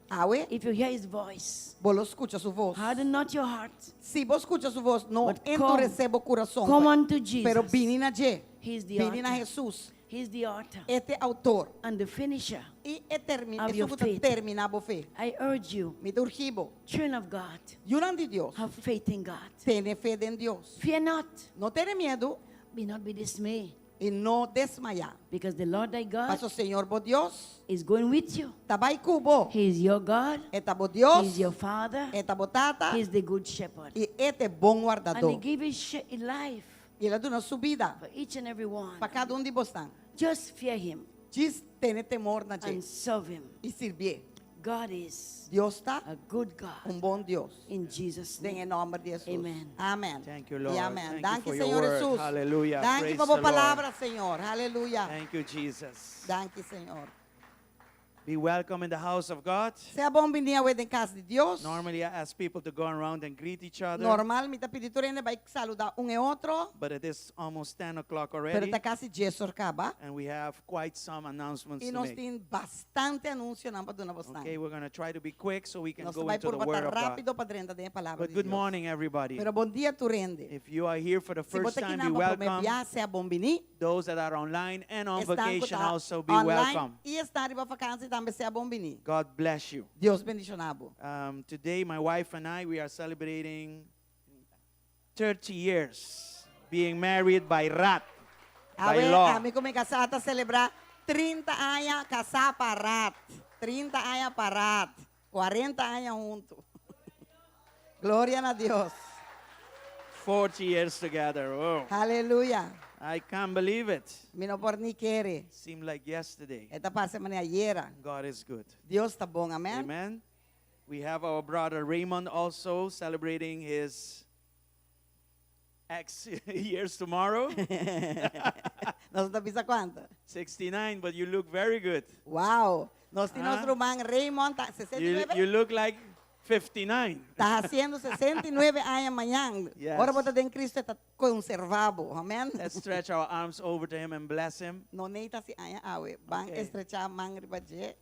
Awe, if you hear his voice, bo lo skucha su bos. harden not your heart. Si bo skucha su bos, no But come, enduresé bo kurason. come unto Jesus. Pero bini na dje. He is the Bini na author. Jesus. He is the author E ta e outor. and the finisher. I e termina, Of your esun ku ta faith. terminá bo fe. I urge you, Mi ta urgi bo. children of God, Yunan di Dios. have faith in God. Tene fe den Dios. Fear not, No tene miedu be not be dismayed, i no desmayá. because the Lord thy God Paso Señor bo Dios is going with you. ta bai ku bo. He is your God, E ta bo He Dios. is your Father, E ta bo Tata. He is the good shepherd. I e ta e bon And He wardadó. gave His, his life I el a duna su bida for each and every one. pa kada un di boso. Just fear Him Djis tene temor na and dje serve Him. i sirbié. God is Dios ta a good God. un bon Dios. In Jesus' Den e name. nòmber di Jesus. Amen. Amèn. Thank you, Lord. I amèn. Thank you Danki, for your Señor word. Jesus. Hallelujah. Danki Praise pa the bo Lord. palabra, Señor. Aleluya. Thank you, Jesus. Danki, Señor. Be welcome in the house of God. Sea bon biní awe den kas di Dios. Normally, I ask people to go around and greet each other, Normal, mi ta pidi tur hende bai saludá un e otro, but it is almost 10 o'clock pero already, ta kasi 10 or kaba. and we have quite some announcements I to nos make. tin bastante anunsionan pa duna boso. Okay, we're going to try to be quick so we can Nos go bai into the purba Word ta of God. rápido pa drenta den e palabra But di good Dios. morning, everybody. Pero bon dia tur hende. If you are here for the Si first bo ta time, akinan be pa promé welcome. bia, sea bon biní. Those that are online and on Esnan ku vacation ta also be online welcome. i esnan riba vakansi tambe sea bon biní. God bless you. Dios bendishoná bo. Today, my wife and I, we are celebrating 30 years being married by Rat, by Awe, law. ami ku mi kasá ta selebrá 30 aña kasá pa Rat. 30 aña pa Rat. 40 aña huntu. Gloria na Dios. 40 years together. Oh. Aleluya. I can't believe it. Mi no por ni kere. Seemed like yesterday. E ta parse manera ayera. God is good. Dios ta bon, amen. Amen. We have our brother Raymond also celebrating his X years tomorrow. Nos no ta bisa kuantu. 69, but you look very good. Wow. Nos tin Ah. nos ruman Raymond ta You, 69. you look like 59. Ta hasiendo 69 aña mañan. Yes. Ora bo ta den Cristo ta konservá bo. Amen. Let's stretch our arms over to him and bless him. No nei ta hasi aña awe. Ban Okay. estrechá man riba dje.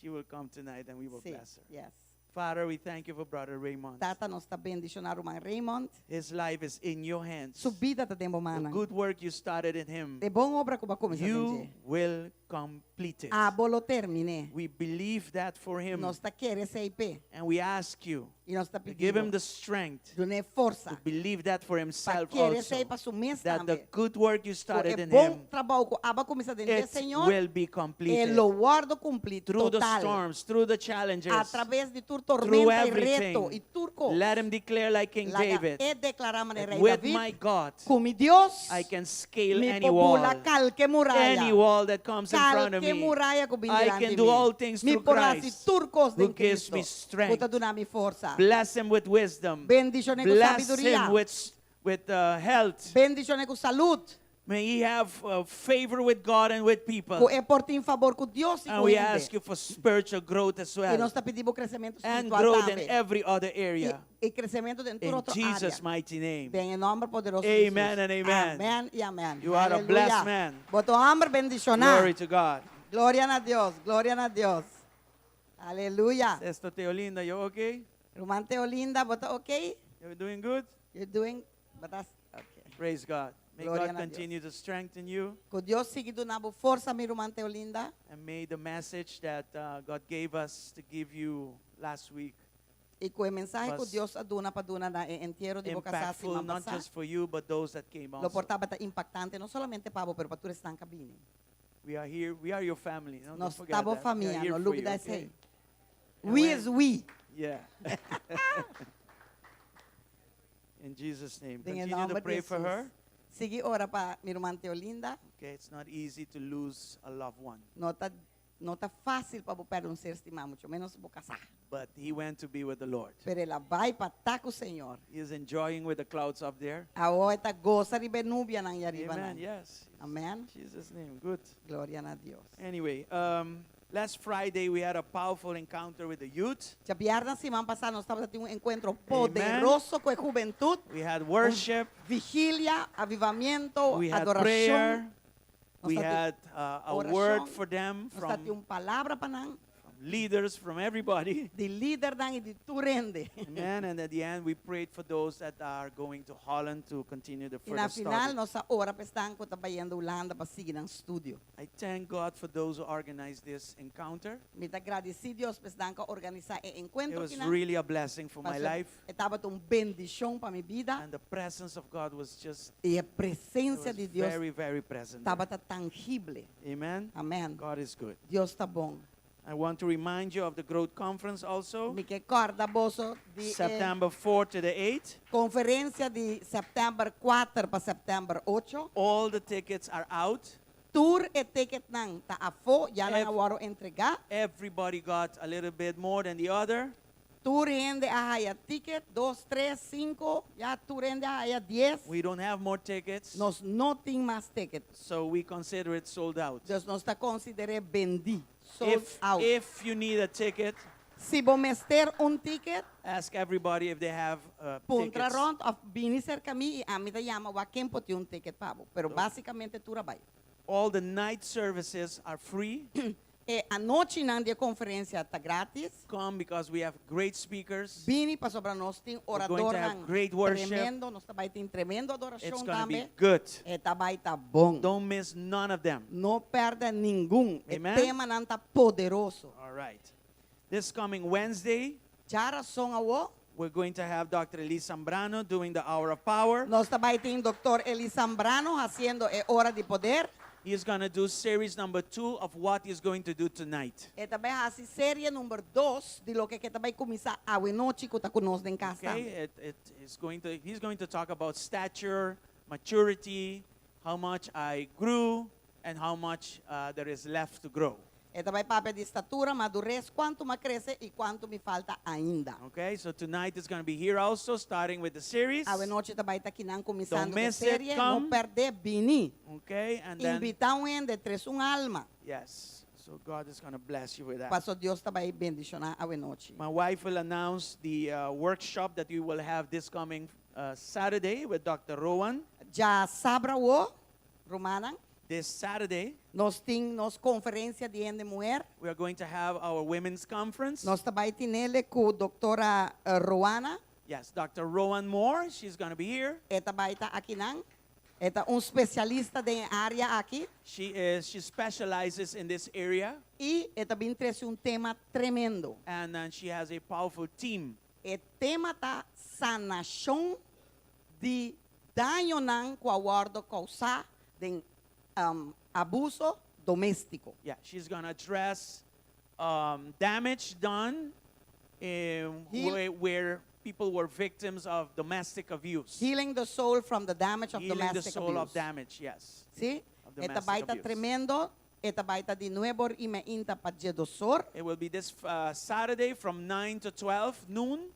She will come tonight and we will Sí. bless her. Yes. Father, we thank you for Brother Raymond. Tata nos ta bendishoná ruman Raymond. His life is in your hands. Su bida ta den bo The mannan. good work you started in him, E bon obra ku bo a kuminsá den you dje. will complete it. Abo lo termin'é. We believe that for him. Nos ta kere esei p'e. And we ask you I nos ta to give him pidi bo. the strength Dun'é forsa. to believe that for Pa himself kere also. esei pa su mes That the tambe. good work you Ku started e in bon him, trabou ku abo a kuminsá den dje, it Señor, will be e completed. lo wòrdu kumplí Through the total. storms, through the challenges, A traves di tur through tormenta i reto everything. i tur kos. Let him declare like King Laga David, e deklará manera that Rei with David, my God, ku mi Dios, I can scale mi any por wall. bula kalke muraya. Any wall that comes in front of Kalke me. muraya ku bin I dilanti can do mi. all things Mi through por hasi Christ tur kos who den gives me Cristo. strength. Ku ta duna mi forsa. Bless him with wisdom. Bendishon'é ku Bless sabiduria. him with health. Bendishon'é ku salú. May he have favor with God and with people. Ku e por tin fabor ku Dios i And ku we hende. ask you for spiritual growth as I well. nos ta pidi bo kresementu And spiritual growth in tambe. every other area. I, i kresementu den tur In otro Jesus' área. mighty name. Den e nòmber poderoso di Amen Jesus. and amen. Amèn i amèn. You are a Aleluya. blessed man. Bo ta un hòmber bendishoná. Glory to God. Gloria na Dios, gloria na Dios. Aleluya. Sister Teolinda, you okay? Ruman Teolinda, bo ta okay? You're doing good? You're doing, but that's okay. Praise God. May Gloria God na Dios. continue to strengthen you. Ku Dios sigui duna bo forsa, mi ruman Teolinda. And may the message that uh, God gave us to give you last week I ku e mensahe ku Was Dios a duna pa duna na e entiero di bo kasá impactful siman not pasá. just for you, but those that came Lo also. por tabata impactante no solamente pa bo, pero pa tur esnan ku a bini. We are here. We are your family. No, don't Nos forget ta bo that. We are famia, here no for you, lubidá okay? esei. And We when- is we. Yeah. In Jesus' name. Den e Continue to nòmber di pray for Jesus. her. Sigui ora pa mi ruman Teolinda. Okay, it's not easy to lose a loved one, No ta no ta fásil pa bo pèrdè un ser stimá, muchu ménos bo kasá. but he went to be with the Lord. Pero el a bai pa ta ku Señor. He is enjoying with the clouds up there. Awor e ta gosa riba e nubianan ei ariba Amen. nan. Yes. Amèn. Jesus' name. Good. Gloria na Dios. Anyway, um, last Friday we had a powerful encounter with the youth. Djabièrnè siman pasá nos tabatin un enkuentro poderoso ku e hubentut. We had worship. Vigilia, avivamiento, We had adorashon. prayer. Nos We tabatin had uh, a word orashon. for them Nos tabatin from, un palabra pa nan. from leaders, from everybody. Di lidernan i di tur hende. Amen. And at the end, we prayed for those that are going to Holland to continue the I na further final study. nos a ora pa esnan ku ta bayendo Hulanda pa sigui nan studio. I thank God for those who organized this encounter. Mi ta gradisí Dios pa esnan ku a organisá e It enkuentro was aki nan. really a blessing for my Pasobra life. E tabata un bendishon pa mi bida. And the presence of God was just I e it presensia was di Dios very, very present. there. tabata tangibel. Amen. Amèn. God is good. Dios ta bon. I want to remind you of the Growth Conference also, Mi ke kòrda boso di e September 4 to the 8. konferensia di sèptèmber 4 pa sèptèmber 8. All the tickets are out. Tur e ticketnan ta afó, ya nan Ev- a wòrdu entregá. Everybody got a little bit more than the other. Tur hende a haya ticket, dos, tres, sinku, ya tur hende a haya dies. We don't have more tickets, Nos no tin mas ticket. so we consider it sold out. Dus nos ta konsider'é bendí, sold If, out. if you need a ticket, Si bo mester un ticket, ask everybody if they have uh, puntra tickets. rònt òf bini serka mi i ami ta yama wak ken por tin un ticket pa bo. Pero básikamente tur a bai. All the night services are free. E anochinan di e konferensia ta gratis. Come because we have great speakers. Bini pasobra nos tin We're going to have oradornan great worship. tremendo, nos ta bai tin tremendo It's adorashon going to be tambe. good. E ta bai ta bon. Don't miss none of them. No pèrdè ningun. E Amen. temanan ta poderoso. All right. This coming Wednesday, Djarason awo, we're going to have Dr. Elise Zambrano doing the Hour of Power. nos ta bai tin Dr. Eli Zambrano hasiendo e Ora di Poder. He is going to do series number two of what he's going to do tonight. E ta bai hasi serie number dos di loke e ta bai kuminsá awe nochi ku ta ku nos den kas Okay? tambe. It, it is going to, he's going to talk about stature, maturity, How much I grew and how much there is left to grow. E ta bai papia di statura, madures, kuantu m'a krese i kuantu mi falta ainda. Okay, so tonight is going to be here also, starting with the series. Awe nochi ta bai ta akinan Don't kuminsando ku e miss it, serie. No come. pèrdè, bini. Okay, and then Invitá un hende, trese un alma. Yes, so God is going to bless you with that. Paso Dios ta bai bendishoná awe nochi. My wife will announce the workshop that we will have this coming Saturday with Dr. Rowan. Djasabra awo, rumannan. This Saturday. Nos tin nos konferensia di hende muher. We are going to have our women's conference. Nos ta bai tinele ku Doktora Rowana. Yes, Doctor Rowan Moore, she's gonna be here. E ta bai ta akinan. E ta un spesialista den e área aki. She is, she specializes in this area. I e ta bin trese un tema tremendo. And then she has a powerful team. E tema ta sanashon di dañonan ku a wòrdu kousá den abuso doméstiko. Yeah, she's gonna address damage done in Heal where people were victims of domestic abuse. Healing the soul from the damage of Healing the domestic soul of abuse. damage, yes. Sí? Of E ta domestic bai ta abuse. tremendo, e ta bai ta di nuebor i meinta pa djedosor. It will be this Saturday from 9 to 12 noon.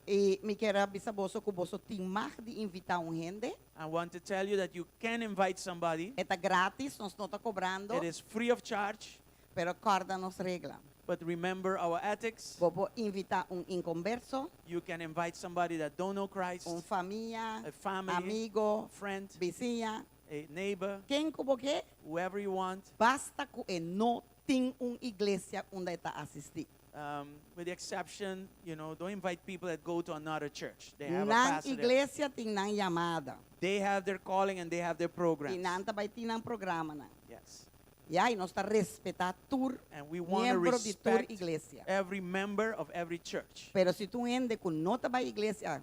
I mi kier a bisa boso ku boso tin mag di invitá un hende. I want to tell you that you can invite somebody. E ta gratis, nos no ta kobrando. It is free of charge. Pero kòrda nos regla. But remember our ethics. Bo por invitá un inkonverso. You can invite somebody that don't know Christ. Un famia, A family, amigo, a friend, bisiña, a neighbor, Ken ku bo ke? Whoever you want. Basta ku e no tin un iglesia unda e ta asistí. With the exception, you know, don't invite people that go to another church. They have a Nan pastor there. iglesia tin nan yamada. They have their calling and they have their programs. I nan ta bai tin nan programanan. Yes. Ya, i nos ta respetá tur And we want to miembro di tur respect iglesia. every member of every church. Pero si tin un hende ku no ta bai iglesia,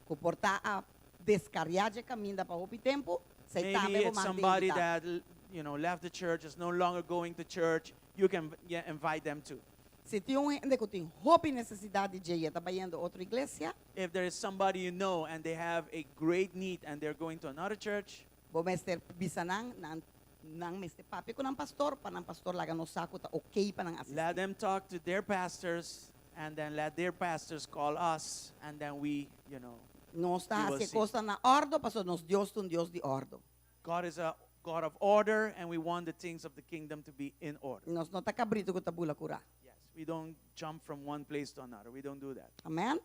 ku por ta a deskariá dje kaminda pa hopi tempu, esei Maybe tambe bo it's mag di somebody invitá. that left the church, is no longer going to church, you can invite them too. Si tin un hende ku tin hopi nesesidat di dje i e ta bayendo otro iglesia, If there is somebody you know and they have a great need and they're going to another church, bo mester bisa nan, nan, nan mester papia ku nan pastor pa nan pastor laga nos sa ku ta okay pa nan asistí. Let them talk to their pastors and then let their pastors call us and then we, you know, Nos ta we will hasi e see. kosnan na òrdu pasobra nos Dios ta un Dios di òrdu. God is a God of order and we want the things of the kingdom to be in order. Nos no ta kabritu ku ta bula kurá. Yes, we don't jump from one place to another. We don't do that. Amen.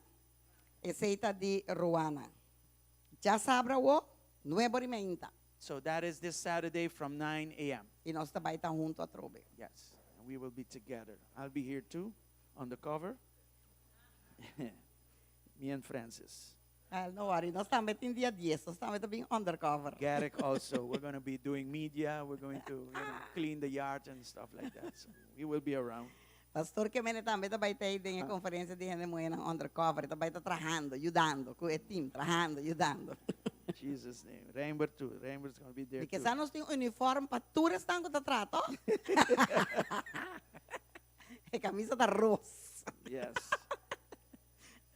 Esei ta di Roana. Djasabra awo, nuebe ora i meinta. So that is this Saturday from 9 a.m. I nos ta bai ta huntu atrobe. Yes, and we will be together. I'll be here too, on the cover. Me and Francis. Ah, no worry, nos tambe tin dia 10, nos tambe ta bin undercover. Garrick also. We're going to be doing media. We're going to clean the yard and stuff like that. So we will be around. Pastor Kemene tambe ta bai tei den e conferencia di hende muhénan undercover. E ta bai ta trahando, yudando, ku e team, trahando, yudando. Jesus name. Reinbert too. Reinbert's going to be there Porque too. sa nos tin uniform pa tur esnan ku ta traha, toh? E camisa ta ros. Yes.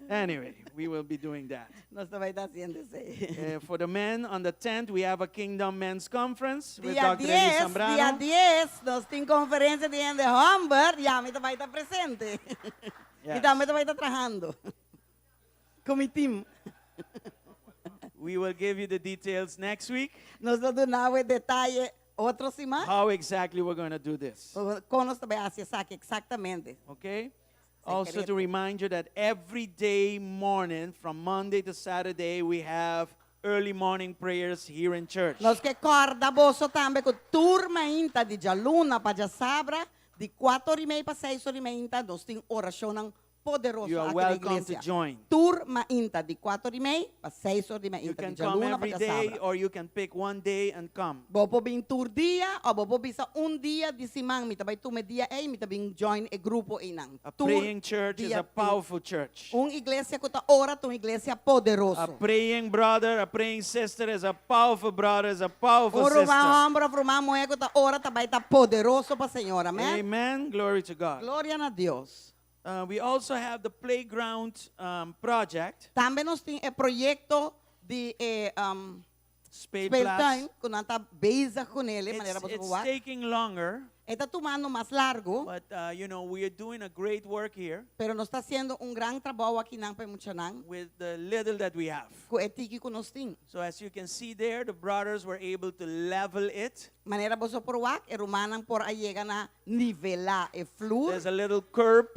Anyway, we will be doing that. Nos ta bai ta haciendo esei. For the men, on the 10th, we have a Kingdom Men's Conference with Dia Dr. Eli 10, Zambrano. dia 10, nos tin conferencia di hende homber, y ami ta bai ta presente. Yes. Y tambe ta bai ta trahando. Cu mi team. We will give you the details next week. Nos ta duna bo e detaye otro siman. How exactly we're going to do this. Con nos ta bai haci esaki exactamente. Okay? Also to Secreto. remind you that every day morning, from Monday to Saturday, we have early morning prayers here in church. Nos ke korda boso tambe ku tur mainta di djaluna pa djasabra, di kuater ora i mei pa seis ora i meinta, nos tin orashonnan poderoso You are aki na welcome to iglesia. join. Tur mainta di kuater ora i mei pa seis ora di You mainta, di can come djaluna pa every day djasabra. or you can pick one day and come. Bo por bin tur dia o bo por bisa un dia di siman, mi ta bai tuma e dia ei, mi ta bin join e grupo einan. A Tur praying church is dia a powerful church. Un iglesia ku ta ora ta un iglesia poderoso. A praying brother, a praying sister is a powerful brother, is a powerful Un ruman sister. hòmber òf ruman muhé ku ta ora ta bai ta poderoso pa Señor. Amèn. Amen. Glory to God. Gloria na Dios. We also have the playground project. Tambe nos tin e proyecto di e, Speelplaats. Speeltuin, ku nan ta bezig kuné, manera It's, boso it's wak. taking longer, E ta tumando mas largu, but we are doing a great work here pero nos ta hasiendo un gran trabou akinan pa e muchanan with the little that we have. ku e tiki ku nos tin. So as you can see there, the brothers were able to level it. Manera boso por wak, e rumannan por a yega na nivelá e flur. There's a little curb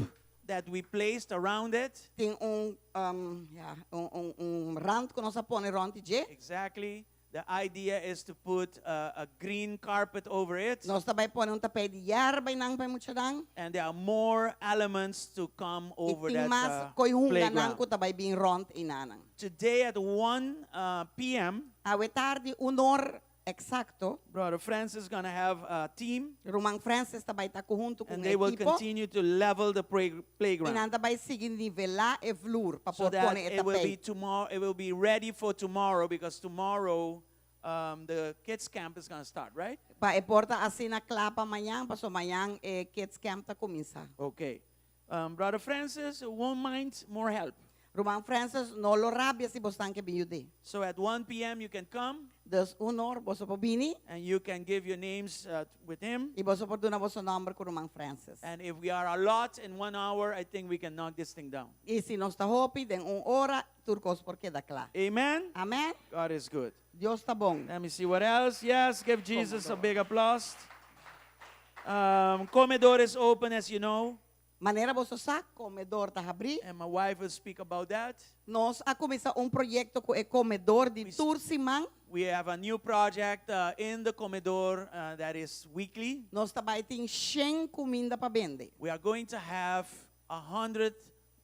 that we placed around it. Tin un, um, ja, un, un, un rand ku nos a pone rònt dje. Exactly. The idea is to put a green carpet over it. Nos ta bai pone un tapete di yerba einan pa e muchanan. And there are more elements to come I over tin that mas koi hunga nan playground. ku ta bai bin rònt einanan. Today at 1 p.m., Awe tardi un or eksakto, Brother Francis is going to have a team. Ruman Francis ta bai ta huntu ku And un they will ekipo. continue to level the I playground. nan ta bai sigui nivelá e vloer pa So por that pone e it will be tapete. tomorrow. It will be ready for tomorrow because tomorrow the kids camp is going to start, right? Pa e por ta asina kla pa mañan, paso mañan e kids camp ta kuminsá. Okay. Brother Francis won't mind more help. Ruman Francis no lo rabia si boso ke bin yud'é. So at 1 p.m. you can come Dus un or boso por bini and you can give your names with him. i boso por duna boso nòmber ku Ruman Francis. And if we are a lot in one hour, I think we can knock this thing down. I si nos ta hopi den un ora, tur kos por keda kla. Amen. Amèn. God is good. Dios ta bon. Let me see what else. Yes, give Jesus a big applause. Comedor is open, as you know. Manera boso sa, komedor ta habrí. And my wife will speak about that. Nos a kuminsá un proyekto ku e komedor di We tur siman. We have a new project in the comedor that is weekly. Nos ta bai tin 100 kuminda pa bende. We are going to have 100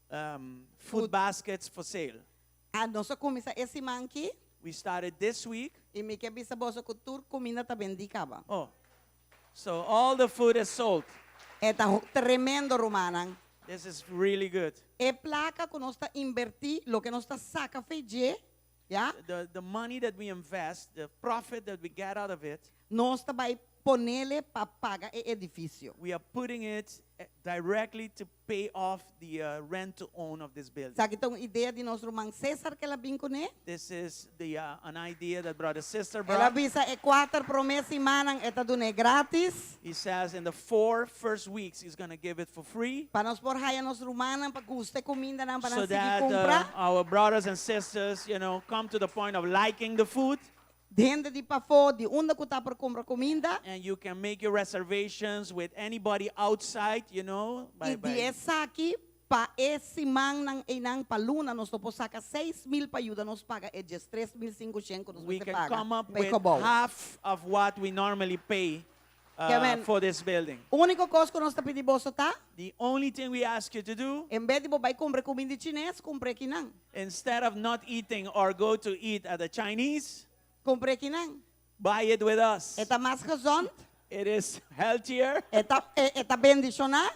food Food. baskets for sale. Ah, nos a kuminsá e siman aki. We started this week. I mi ke bisa boso ku tur kuminda ta bendí kaba. Oh, so all the food is sold. E ta tremendo, rumannan. This is really good. E plaka ku nos ta invertí, loke nos ta saka fo'i dje, ya? The money that we invest, the profit that we get out of it, Nos ta bai pon'é pa paga e edifisio. we are putting it directly to pay off the rent to own of this building. Esaki ta un idea di nos ruman César ku el a bin kuné? This is an idea that brother sister El a brought. bisa e kuater promé simannan e ta dun'é gratis. He says in the 4 first weeks he's going to give it for free. Pa nos por haya nos rumannan pa gusta e kumindanan pa So nan sigui that kumpra. our brothers and sisters come to the point of liking the food. Hende di pafó, di unda ku ta por kumpra kuminda. And you can make your reservations with anybody outside. I By di esaki pa e simannan einan pa luna nos por saka 6 mil pa yuda nos paga e 13.500 ku nos We mester can paga. come up pa with gebouw. half of what we normally pay Kevin, for this building. Úniko kos ku nos ta pidi boso ta? The only thing we ask you to do, En bes di bo bai kumpra kuminda chines, kumpra akinan. instead of not eating or go to eat at the Chinese, Kumpra akinan. buy it with us. E ta mas gezond. It is healthier. E ta, e, e ta bendishoná.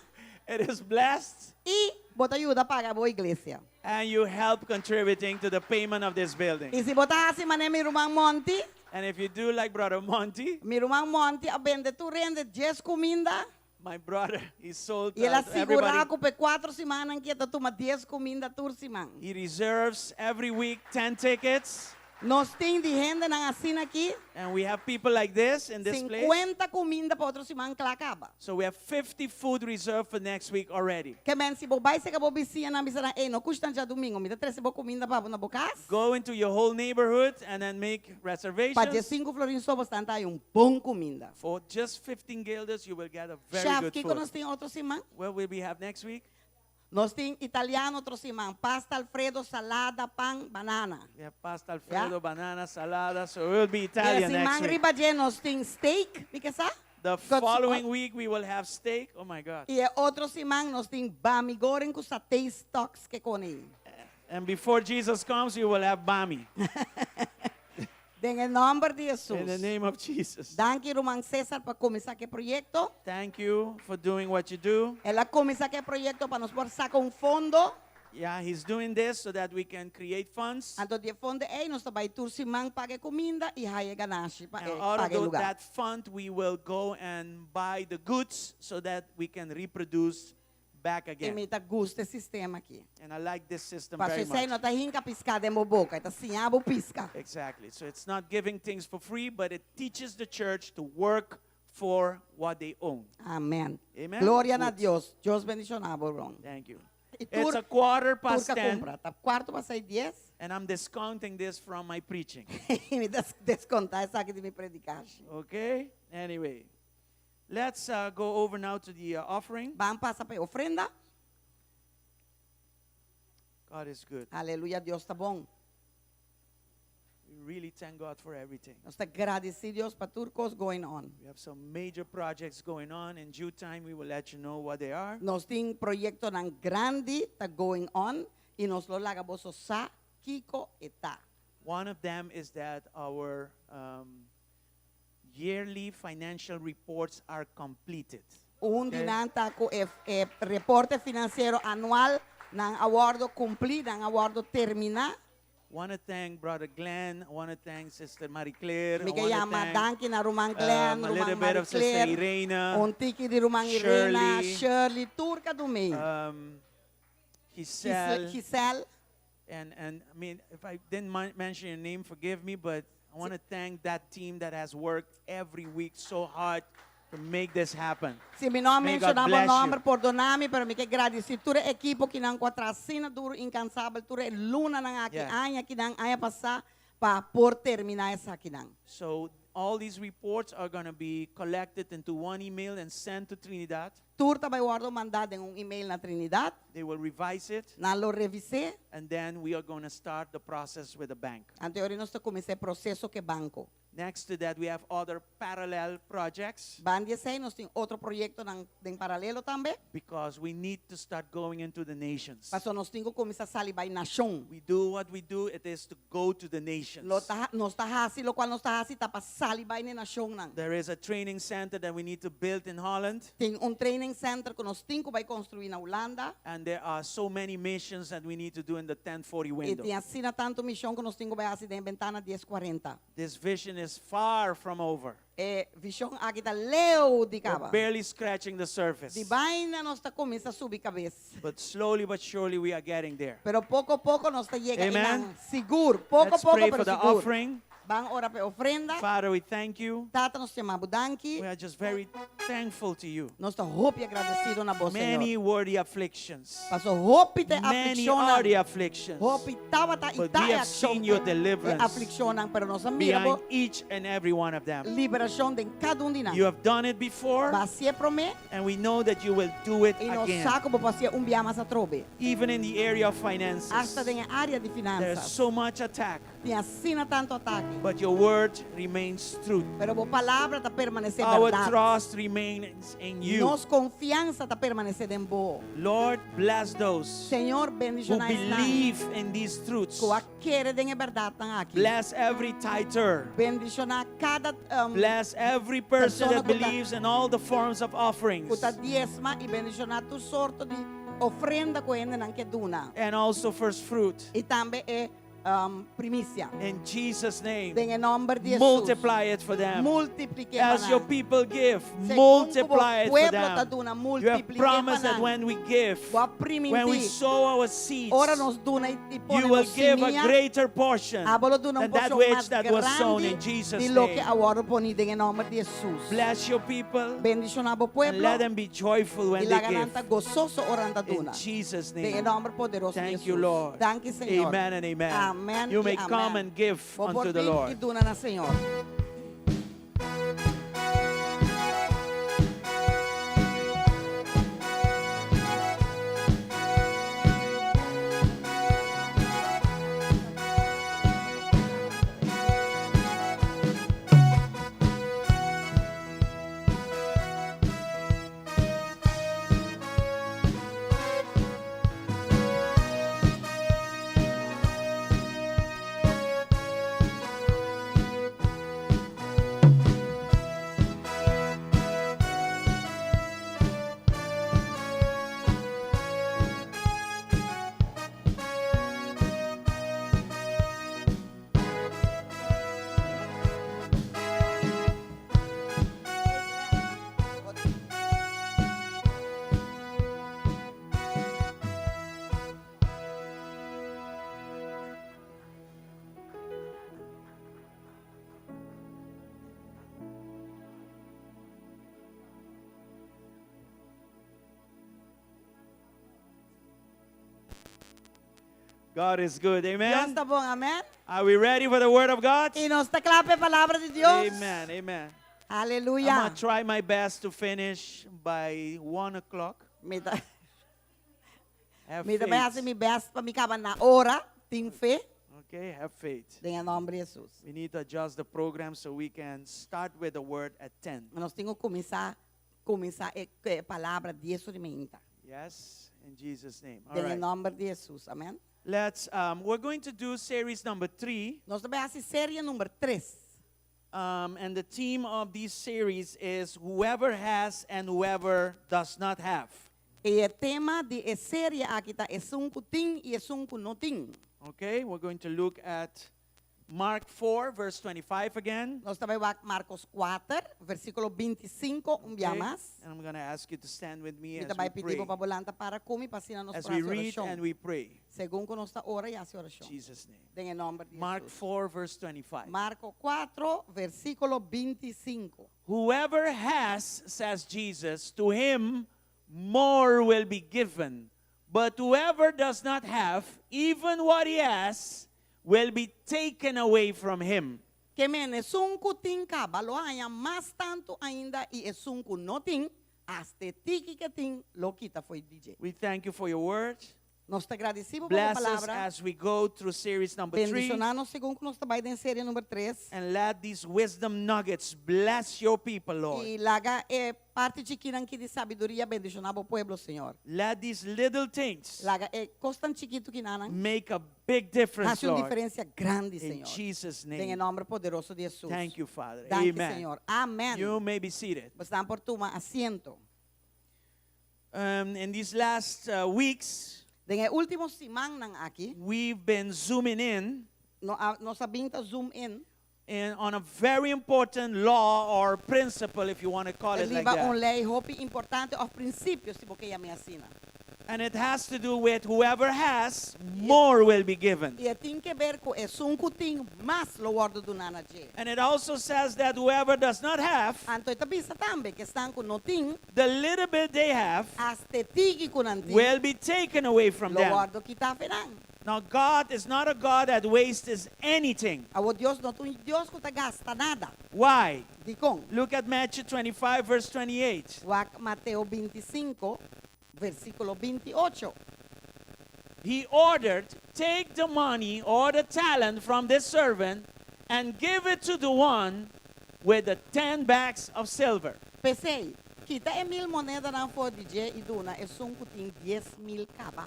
It is blessed. I bo ta yuda paga bo iglesia. And you help contributing to the payment of this building. I si bo ta hasi manera mi ruman Monty, And if you do like Brother Monty, mi ruman Monty a bende tur hende 10 kuminda. My brother, he sold I el a to everybody. sigurá ku pa kuater siman ku e ta tuma 10 kuminda tur siman. He reserves every week 10 tickets. Nos tin di hendenan asina aki. And we have people like this in this place. 50 kuminda pa otro siman kla kaba. So we have 50 food reserved for next week already. Ke men si bo bai serka bo bisiñanan bisa nan, ei, no kushtá djadumingu, mi ta trese bo kuminda pa bo na bo kas. Go into your whole neighborhood and then make Pa reservations. 5 florin so bo ta haña un bon kuminda. For just 15 guilders, you will get a very Chef, good kiko food. nos tin otro siman? What will we have next week? Nos tin italiano otro siman, pasta alfredo, salada, pan, banana. We have pasta alfredo, banana, salada. So it will be E Italian next siman week. riba dje nos tin steak, mi ke sa? The Got- following week we will have steak. Oh my God. I e otro siman nos tin bami goreng ku satay stocks ke koni. And before Jesus comes, you will have bami. Den e nòmber di Jesus. In the name of Jesus. Danki ruman César pa kuminsá ku e proyekto. Thank you for doing what you do. El a kuminsá ku e proyekto pa nos por saka un fondo. Yeah, he's doing this so that we can create funds. Anto di e fondo ei nos ta bai tur siman paga kuminda i haya ganashi pa And out of paga lugá. that fund, we will go and buy the goods so that we can reproduce back I again. mi ta gusta e sistema aki. And I like this system Paso very esei no much. ta hinka piská den bo boka, e ta siña bo piska. Exactly. So it's not giving things for free, but it teaches the church to work for what they own. Amen. Amen. Gloria na Good. Dios. Dios bendishoná bo, Ron. Thank you. I tur, It's a quarter past tur ku a 10, kumpra. Ta kuartu pasá dies. and I'm discounting this from my preaching. Mi ta deskontá esaki di mi predikashi. Okay? Anyway, let's uh, go over now to the uh, offering. Ban pasa pa e ofrenda. God is good. Aleluya, Dios ta bon. We really thank God for everything. Nos ta gradisí Dios pa tur kos going on. We have some major projects going on. In due time, we will let you know what they are. Nos tin proyektonan grandi ta going on i nos lo laga boso sa kiko e ta. One of them is that our um, yearly financial reports are completed. Un di Okay. nan ta ku e, e reporte finansiero anual nan a wòrdu kumplí, nan a wòrdu terminá. Want to thank Brother Glenn. I want to thank Sister Marie Claire. Mi I ke want to yama thank danki na Ruman Glenn, um, a little Ruman bit Marie of Sister Claire, Irena, un tiki di Ruman Irena, Shirley, Shirley, tur ku a duna. um, Giselle, Giselle, and, and I mean, if I didn't mention your name, forgive me, but I want to thank that team that has worked every week so hard to make this happen. Si mi no a May God menshoná bo bless you. nòmber, pordoná mi, pero mi ke gradisí tur e ekipo ku nan ku a traha asina duru, inkansabel, tur e lunanan aki, Yeah. aña akinan, aña pasá, pa por terminá esakinan. So all these reports are going to be collected into one email and sent to Trinidad. Tur ta bai wòrdu mandá den un email na Trinidad, They will revise it, nan lo revis'é, and then we are going to start the process with the bank. anto ora nos ta kuminsá e proseso ku e banko. Next to that, we have other parallel projects Banda di esei nos tin otro proyektonan den paralelo tambe. because we need to start going into the nations. Paso nos tin ku kuminsá sali bai nashon. We do what we do, it is to go to the nations. Lo ta, nos ta hasi lokual nos ta hasi ta pa sali bai na nashonnan. There is a training center that we need to build in Holland, Tin un training center ku nos tin ku bai konstruí na Hulanda. and there are so many missions that we need to do in the 1040 I window. tin asina tantu mishon ku nos tin ku bai hasi den bentana 1040. This vision is far from over. E vishon aki ta leu di We're kaba. barely scratching the surface. Di baina nos ta kuminsá subi kabes. But slowly but surely we are getting there. Pero poko poko nos ta yega Amen. einan. Sigur. Poko Let's poko pray pero for the sigur. offering. Ban ora pa e ofrenda. Father, we thank you. Tata nos ta yama bo danki. We are just very thankful to you. Nos ta hopi agradesido na bo, Many Señor. were the afflictions. Paso hopi ta e Many are the aflikshonnan. afflictions. Hopi tabata But i ta we e have seen your e deliverance aflikshonnan, pero nos a mira behind bo each and every one of them. liberashon den kada un di nan. You have done it before, B'a hasié promé and we know that you will do it i nos again. sa ku bo por hasié un bia mas atrobe. Even in the area of finances, Asta den e área di there's finanzas. so much attack, Tin asina tantu atake. but your word remains truth. Pero bo palabra ta permanesé Our bèrdat. trust remains in you. Nos konfiansa ta permanesé den bo. Lord, bless those Señor, who bendishoná esnan believe in these truths. ku a kere den e bèrdatnan aki. Bless every tither. Bendishoná kada um, Bless every person persona that ku ta believes in all the forms of offerings ku ta diesma i bendishoná tur sorto di ofrenda ku hendenan ke duna. and also first fruit. I tambe e um, primisia. In Jesus' name, Den e nòmber di Hesus. multiply it for them. Multipliká As your pa nan. people give, Segun multiply it ku bo for pueblo ta them. duna, You have multipliká promised pa that nan. when we give, Bo a when we primintí. sow our seeds, Ora nos duna i pone you will nos give a simia, greater portion abo lo duna un than that porshon which mas that was sown grandi in Jesus' di loke name. a wòrdu poní den e nòmber di Hesus. Bless your people Bendishoná bo and pueblo let them be joyful i when they laga nan give. ta gososo ora nan ta In duna. Jesus' Den e name. nòmber poderoso di Thank you, Hesus. Lord. Danki, Señor. Amen and amen. Amen You i may come amen. and give Bo por unto the bin i Lord. duna na Señor. God is good. Dios Amen. ta bon, amèn? Are we ready for the word of God? I nos ta kla pa e palabra di Dios? Amen. Amen. I'm Aleluya. going to try my best to finish by 1 o'clock. Mi ta, Have mi ta bai hasi faith. mi best pa mi kaba na ora. Tin fe Okay, have faith. den nòmber di Hesus. We need to adjust the program so we can start with the word at 10. Nos tin ku kuminsá kuminsá e, e palabra 10 or i mei. Yes, in Jesus' name. All Den right. nòmber di Hesus. Amèn. Let's we're going to do series number 3. Nos ta bai hasi serie number 3. And the theme of this series is whoever has and whoever does not have. I e tema di e serie aki ta esun ku tin i esun ku no tin. Okay, we're going to look at Mark 4, verse 25 again. Nos ta bai wak Marcos 4, versíkulo 25, un bia Okay? mas. And I'm going to ask you to stand with me Mi as we bai pidi pray. bo pa bo lanta para ku mi pa asina nos As we read orashon. and we pray. Segun ku nos ta ora i hasi orashon. Jesus' name. Den nòmber di Mark Hesus. 4, verse 25. Marco 4, versíkulo 25. Whoever has, says Jesus, to him more will be given. But whoever does not have, even what he has, will be taken away from him. Ke men esun ku tin kaba lo haña mas tantu ainda i esun ku no tin, asta e tiki ku e tin lo kita fo'i dje. We thank you for your word. Nos ta gradisí bo pa e Bless us palabra. as we go through series number 3. Bendishoná nos segun ku nos ta bai den serie number 3. And let these wisdom nuggets bless your people, Lord. I laga e parti chikinan aki di sabiduria bendishoná bo pueblo, Señor. Let these little things Laga e kosnan chikitu akinan. make a big difference, Hasi un Lord. diferensia grandi, In Señor. Jesus' Den name. nòmber poderoso di Hesus. Thank you, Father. Danki, Amen. Señor. Amèn. You may be seated. Boso por tuma asiento. In these last weeks, Den e último simannan aki, we've been zooming in no, a, nos a bin ta zoom in, and on a very important law or principle, if you want to call it like riba un that. lei hopi importante òf prinsipio, si bo ke yam'é asina. And it has to do with whoever has, more will be given. I e tin ku ber ku esun ku tin, mas lo wòrdu duná na dje. And it also says that whoever does not have, Anto e ta bisa tambe, ku esnan ku no tin, the little bit they have asta e tiki ku nan tin, will be taken away from lo them. wòrdu kitá fo'i nan. Now, God is not a God that wastes anything. Awor Dios no ta un Dios ku ta gasta nada. Why? Dikon. Look at Matthew 25, verse 28. Wak Mateo 25, versíkulo 28. He ordered, Take the money or the talent from this servant and give it to the one with the 10 bags of silver. P'esei, kita e 1000 monedanan for di dje i duna esun ku tin 10.000 kaba.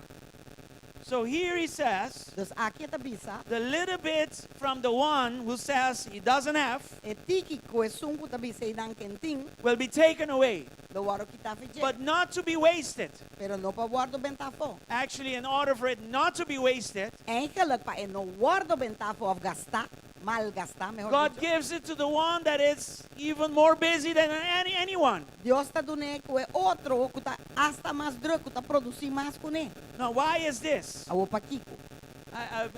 So here he says, Dus aki e ta bisa, the little bit from the one who says he doesn't have e tiki ku esun ku ta bisa e nan ku tin, will be taken away, lo wòrdu kitá fo'i dje. but not to be wasted. Pero no pa wòrdu bentá afó. Actually, in order for it not to be wasted, Eigenlijk pa e no wòrdu bentá afó òf gastá, malgastá, mihó God dicho. gives it to the one that is even more busy than anyone. Dios ta dun'é ku e otro ku ta asta mas drùk, ku ta produsí mas kuné. Now, why is this? Awor pakiko.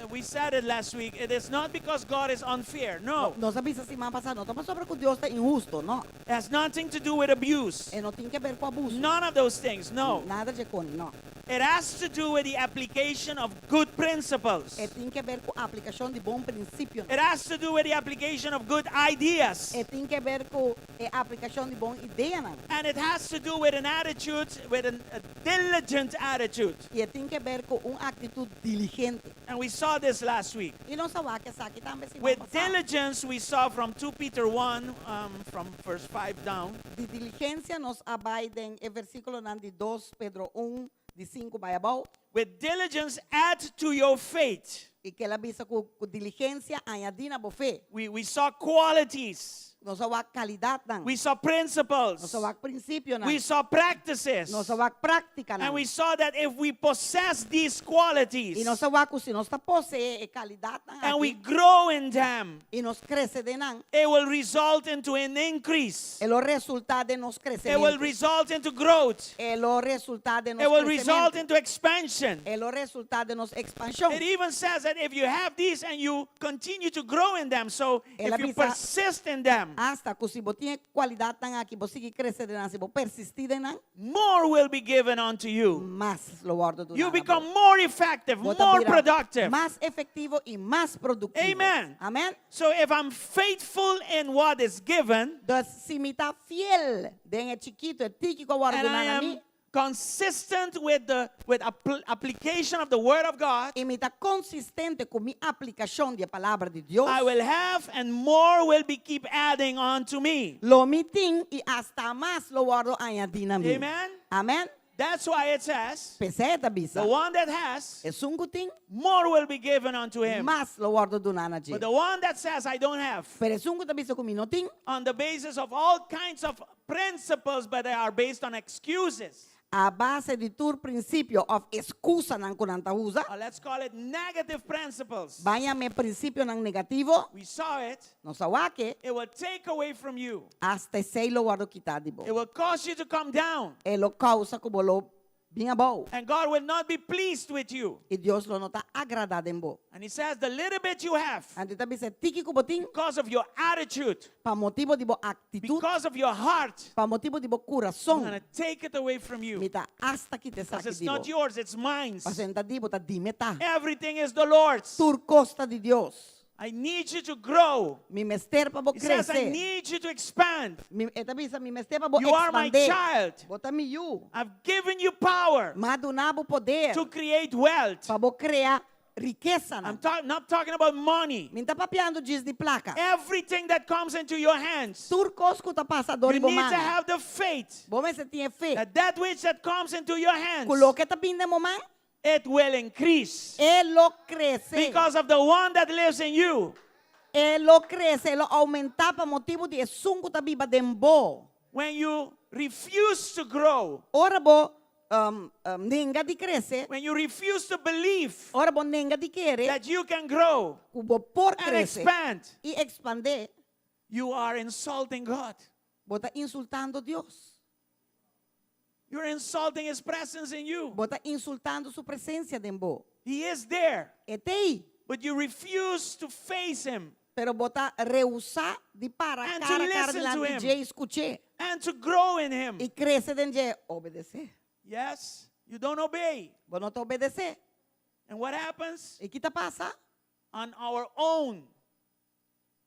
We said it last week. It is not because God is unfair. No. Nos a bisa siman pasá, no ta pasobra ku Dios ta inhustu, no. It has nothing to do with abuse. E no tin ke ber ku abuso. None of those things. No. Nada di kos, no. It has to do with the application of good principles. E tin ke ber ku aplikashon di bon prinsipio. It has to do with the application of good ideas. E tin ke ber ku e aplikashon di bon ideanan. And it has to do with an attitude, with a diligent attitude. I e tin ke ber ku un aktitut diligente. And we saw this last week. I nos a wak esaki tambe siman With pasá. diligence, we saw from 2 Peter 1, from verse 5 down. Di diligensia nos a bai den e versíkulonan di 2 Pedro 1, di 5 bai abou. With diligence, add to your faith. I ku el a bisa ku, ku diligensia añadí na bo fe. We saw qualities. Nos a wak kalidatnan. We saw principles. Nos a wak prinsipionan. We saw practices. Nos a wak práktikanan. And we saw that if we possess these qualities I nos a wak ku si nos ta poseé e kalidatnan and we aki, grow in them, i nos krese den nan, it will result into an increase. e lo resultá den nos It will kresementu. result into growth. E lo resultá den nos It will result kresementu. into expansion. E lo resultá den nos ekspanshon. It even says that if you have these and you continue to grow in them, so El if you a bisa- persist in them, them, Asta ku si bo tin e kualidatnan aki, bo sigui krese den nan, si bo persistí den nan, more will be given unto you. mas lo wòrdu duná You na bo. become more effective, Bo ta more bira productive. mas efektivo i mas produktivo. Amen. Amèn. So if I'm faithful in what is given, Dus si mi ta fiel den e chikitu, e tiki ku a wòrdu and duná I na am mi, consistent with the with appl- application of the word of God, i mi ta konsistente ku mi aplikashon di e Palabra di Dios, I will have and more will be keep adding on to me. lo mi tin i asta mas lo wòrdu añadí na mi. Amen. Amèn. That's why it says, P'esei e ta bisa, the one that has, Esun ku tin, more will be given unto him. mas lo wòrdu duná na dje. But the one that says, I don't have, Pero esun ku ta bisa ku mi no tin, on the basis of all kinds of principles, but they are based on excuses. A base di tur prinsipio òf eskusanan ku nan ta usa, Or let's call it negative principles. ban yam'é prinsipionan negativo, We saw it. nos a wak e, It will take away from you. asta esei lo wòrdu kitá di bo. It will cause you to come down. E lo kousa ku bo lo bin abou. And God will not be pleased with you. I Dios lo no ta agradá den bo. And he says, the little bit you have, Anto e ta bisa, tiki ku bo tin, because of your attitude, pa motibu di bo aktitut, because of your heart, pa motibu di bo I'm kurason, going to take it away from you. mi ta asta kita Because esaki it's di bo. not yours, it's mine. Pasobra no ta di bo, ta di mi ta. Everything is the Lord's. Tur kos ta di Dios. I need you to grow. Mi mester pa bo He says, I krese. need you to expand. Mi, e ta bisa, mi mester pa bo You are my ekspandé. child. Bo ta mi yu. I've given you power M'a duna bo poder to create wealth. pa bo krea rikesanan. I'm not talking about money. Mi n' ta papiando djis di plaka. Everything that comes into your hands, Tur kos ku ta pasa dor you di bo need to man. have the faith Bo mester tin e fe. that that which that comes into your hands, Ku loke ta bin den bo man, it will increase. E lo krese. Because of the one that lives in you. E lo krese, e lo oumentá pa motibu di esun ku ta biba den bo. When you refuse to grow, Ora bo um, um, nenga di krese, when you refuse to believe ora bo nenga di kere, that you can grow ku bo por and krese expand, i ekspandé, you are insulting God. bo ta insultando Dios. You're insulting His presence in you. Bo ta insultando su presensia den bo. He is there, E t'ei. but you refuse to face Him. Pero bo ta rehusá di para And to kara kara listen to dilanti him. dje i skuch'é. And to grow in Him. I krese den dje. Obedesé. Yes, you don't obey. Bo no ta obedesé. And what happens? I ki ta pasa? On our own.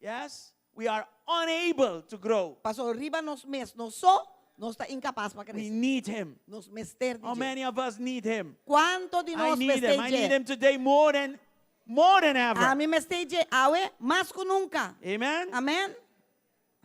Yes, we are unable to grow. Paso riba nos mes, nos so, nos ta inkapas pa We krese. need Him. Nos mester di How dje. many of us need Him? Kuantu di I nos need mester Him. I need dje? Him today more than, more than ever. Ami mester dje awe mas ku nunka. Amen? Amen?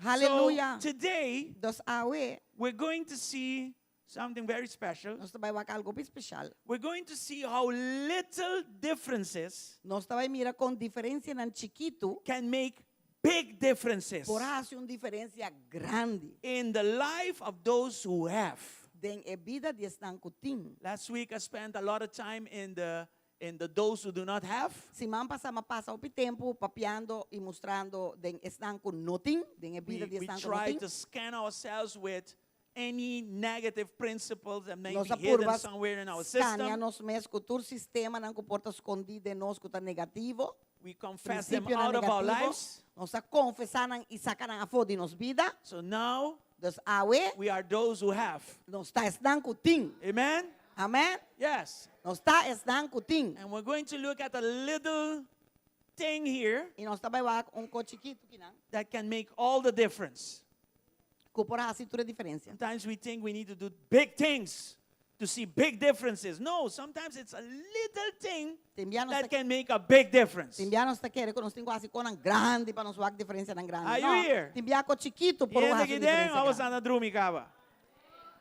Haleluya. So today, Dus awe, we're going to see something very special. nos ta bai wak algu hopi spesial. We're going to see how little differences Nos ta bai mira kon diferensianan chikitu can make big differences por hasi un diferensia grandi in the life of those who have. den e bida di esnan ku tin. Last week I spent a lot of time in the in the those who do not have. Siman pasá m'a pasa hopi tempu papiando i mustrando den esnan ku no tin, den e bida We, di we esnan ku no try tin. to scan ourselves with any negative principles that may Nos be a hidden purba somewhere in our scanea system. nos mes ku tur sistemanan ku por ta skondí den nos ku ta negativo. We confess them Prinsipionan out of our negativo. lives. Nos a konfesá nan i saka nan afó di nos bida. So now Dus awe we are those who have. nos ta esnan ku tin. Amen? Amen? Yes. Nos ta esnan ku tin. And we're going to look at a little thing here I nos ta bai wak un kos chikitu kinan that can make all the difference. ku por hasi tur e diferensia. Sometimes we think we need to do big things to see big differences. No, sometimes it's a little thing Tin bia nos that ta can make a big difference. Tin bia nos ta kere ku nos tin ku hasi kosnan grandi pa nos wak diferensianan grandi. Are you No, here? tin bia kos chikitu por Yende hasi ki un den, diferensia abo grandi. sa na drumi kaba.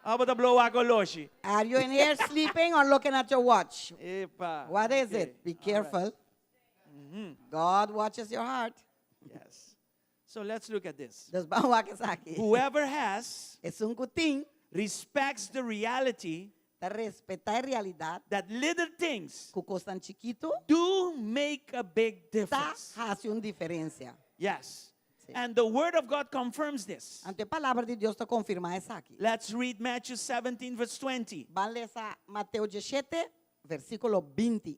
Abo ta blow wak oloshi. Are you in here sleeping or looking at your watch? Epa. What is Okay. it? Be All right. careful. God watches your heart. Yes. So let's look at this. Dus ban wak esaki. Whoever has Esun ku tin respects the reality ta respetá e realidat that little things ku kosnan chikitu do make a big ta difference. hasi un diferensia. Yes. Sí. And the word of God confirms this. Anto e palabra di Dios ta konfirmá esaki. Let's read Matthew 17, verse 20. Ban lesa Mateo diesshete, versíkulo 20.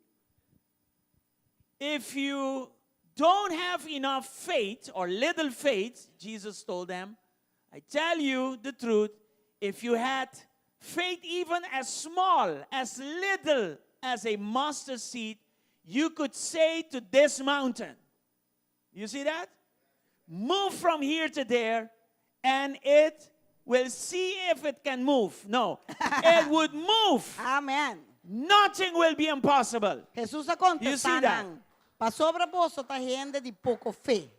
If you don't have enough faith or little faith, Jesus told them, I tell you the truth, if you had faith even as small, as little as a mustard seed, you could say to this mountain, You see that? Move from here to there, and it will see if it can move. No, it would move. Amen. Nothing will be impossible. Hesus a You kontestá see that? nan, Pasobra boso ta hende di poko fe.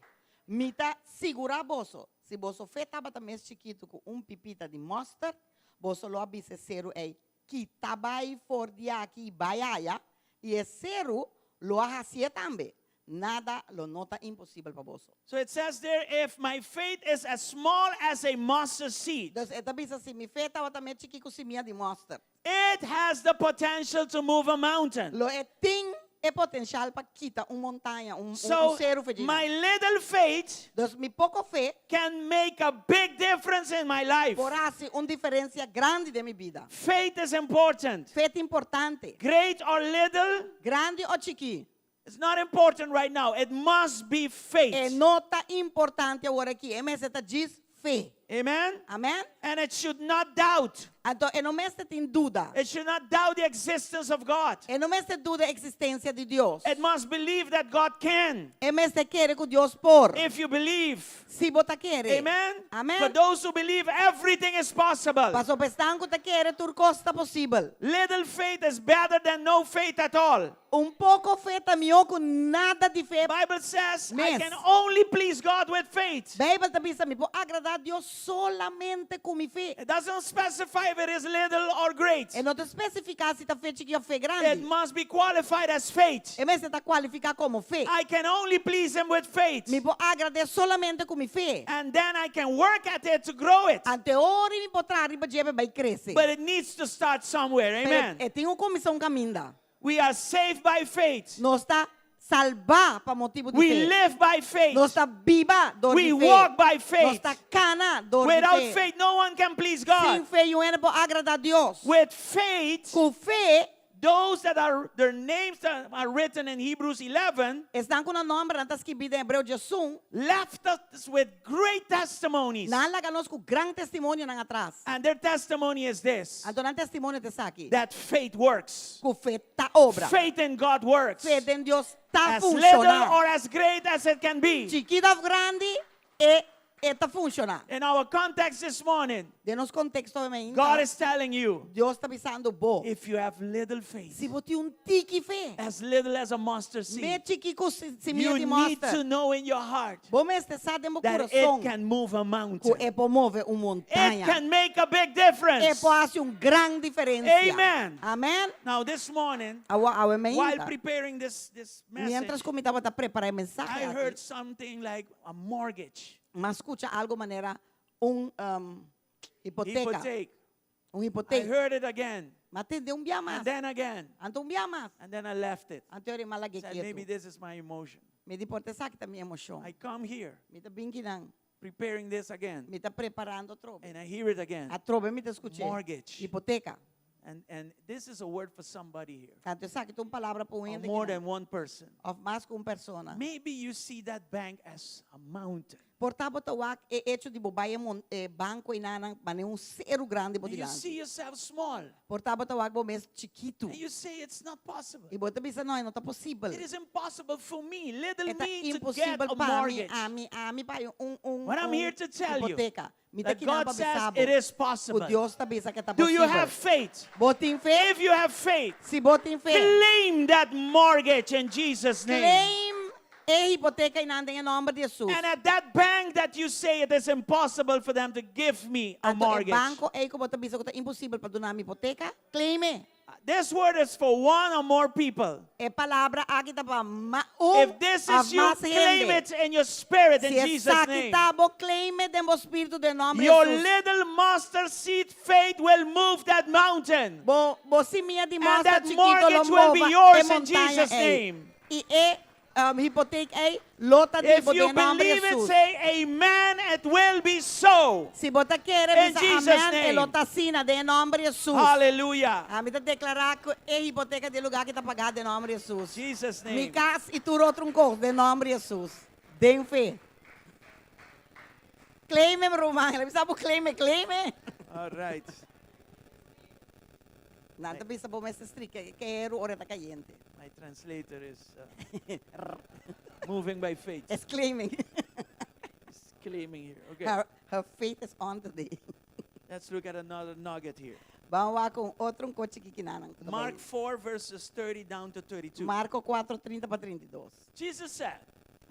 Mi ta sigurá boso, si boso fe tabata mes chikitu ku un pipita di mòster, boso lo a bisa e seru ei, Kita bai for di aki i bai aya, i e seru lo a hasié tambe. Nada lo no ta imposibel pa boso. So it says there, if my faith is as small as a mustard seed. Dus e ta bisa, si mi fe tabata mes chikí ku simia di mòster. It has the potential to move a mountain. Lo e tin e potenshal pa kita un montaña, un, un, So un seru fedjina. my little faith Dus mi poko fe can make a big difference in my life. por hasi un diferensia grandi den mi bida. Faith is important. Fe ta importante. Great or little, Grandi o chikí. it's not important right now. It must be faith. E no ta importante awor aki. E mester ta djis fe. Amen? Amen? And it should not doubt. Anto e no mester tin duda. It should not doubt the existence of God. E no mester duda eksistensia di Dios. It must believe that God can. E mester kere ku Dios por. If you believe. Si bo ta kere. Amen? Amen. For those who believe, everything is possible. Paso pa esnan ku ta kere tur kos ta posibel. Little faith is better than no faith at all. Un poko fe ta mihó ku nada di fe. Bible says, I Mes. can only please God with faith. Beibel ta bisa mi por agradá Dios solamente ku mi fe. It doesn't specify if it is little or great. E no ta spesifiká si ta fe chikí òf fe It grandi. must be qualified as faith. E mester ta kualifiká komo fe. I can only please Him with faith. Mi por agrad'é solamente ku mi fe. And then I can work at it to grow it. Anto ora mi por traha riba dje pa bai krese. But it needs to start somewhere. Pero Amen. e tin ku kuminsá un kaminda. We are saved by faith. Nos ta salbá pa motibu di We fe. live by faith. Nos ta biba dor We di fe. walk by Nos faith. ta kana dor di Without fe. faith, no one can please God. Sin fe, niun hende no por agradá Dios. With faith, Ku fe, those that are their names that are written in Hebrews 11 esnan ku nan nòmbernan ta skibí den Hebreo 11, left us with great testimonies. nan a laga nos ku gran testimonionan atras. And their testimony is this Anto nan testimonio ta esaki. that faith works. Ku fe ta obra. Faith in God works. Fe den Dios ta As little funshoná. or as great as it can be. Chikí òf grandi, e e ta funshoná. In our context this morning, Den nos konteksto awe mainta, God is telling you Dios ta bisando bo. if you have little faith, Si bo tin un tiki fe, as little as a mustard me seed, chikí ku simia you di need to mòster. know in your heart Bo mester sa den bo that it kurason can move a ku mountain. e por move un It montaña. can make a big E difference. por hasi un gran diferensia. Amen. Amen. Now, this morning, Awor awe while mainta. preparing this, this Mientras message, ku mi tabata prepará e mensahe I heard aki, something like a mortgage, m'a skucha algu manera un um, hipoteka. hypothèque. Un I hipoteka. heard it again, M'a tende un bia mas. and then again, Anto un bia mas. and then I left it. Anto m'a lag'é Said, maybe ketu. this is my emotion. Mi di por ta esaki ta mi emoshon. I come here Mi ta bin akinan. preparing this again, Mi ta preparando atrobe. and I hear it again. Atrobe mi ta skuch'é. Mortgage. Hipoteka. And, and this is a word for somebody here, Anto esaki ta un palabra pa un or hende more akinan. than one person. Òf mas ku un persona. Maybe you see that bank as a mountain. Por ta bo ta wak e echo di bo bai e mon, e banko einan manera un seru grandi bo And you dilanti. see yourself small. Por ta bo ta wak bo mes chikitu. And you say it's not possible. I bo ta bisa no, e no ta posibel. It is impossible for me, little E ta me, to get imposibel a pa mi, mortgage. ami, ami pa un un But I'm un here to tell you hipoteka. Mi ta that akinan God pa says bisa bo it is ku possible. Dios ta bisa ku ta Do you posibel. have faith? Bo tin fe? If you have faith, Si bo tin fe, claim that mortgage in Jesus' name. claim e hipoteka einan den e nòmber di Hesus. And at that bank that you say it is impossible for them to give me a Anto e mortgage. banko ei ku bo ta bisa ku ta imposibel pa duna mi hipoteka, claim e. This word is for one or more people. E palabra aki ta pa ma un If this òf is you, mas claim hende. it in your spirit in Si Jesus' esaki name. ta bo, claim e den bo spiritu den nòmber di Your Hesus. little mustard seed faith will move that mountain. Bo bo simia di And mòster that chikito lo mortgage will be mova yours e in montaña Jesus' ei. name. I e. um, hipotek ei lo ta di If bo you den nòmber believe it, Jesus. say amen. It will be so. Si bo ta kere In bisa Jesus' amen, name. e lo ta asina den nòmber Jesus. Hallelujah. Ami ta deklará ku e hipoteka di e lugá aki ta pagá den nòmber Jesus. Jesus' Mi name. kas i tur otro un kos den nòmber Jesus. Den fe. Claim e, mi ruman. El a bisa bo claim e, claim e. All right. Nan ta bisa bo mester strika e keru ora e ta kayente. My translator is uh, moving by faith. Es claiming. It's claiming here. Okay. Her, her faith is on today. Let's look at another nugget here. Ban wak un otro un kochi kikinanan. Mark 4, verses 30 down to 32. Marko 4, 30 pa 32. Jesus said,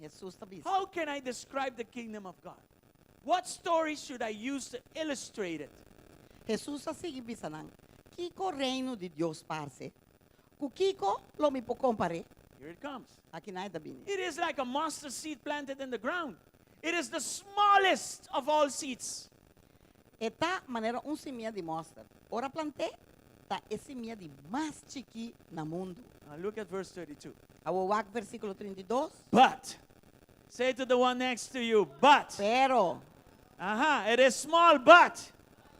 Jesus ta bisa. How can I describe the kingdom of God? What story should I use to illustrate it? Jesus a sigui bisa nan, Kiko Reino di Dios parse? Ku kiko lo mi por kompar'é? Here it comes. Akinan e ta bini. It is like a mustard seed planted in the ground. It is the smallest of all seeds. E ta manera un simia di mòster. Ora plant'é, ta e simia di mas chikí na mundu. Now look at verse 32. Awor wak versíkulo 32. But, say to the one next to you, but. Pero. Aha, it is small, but.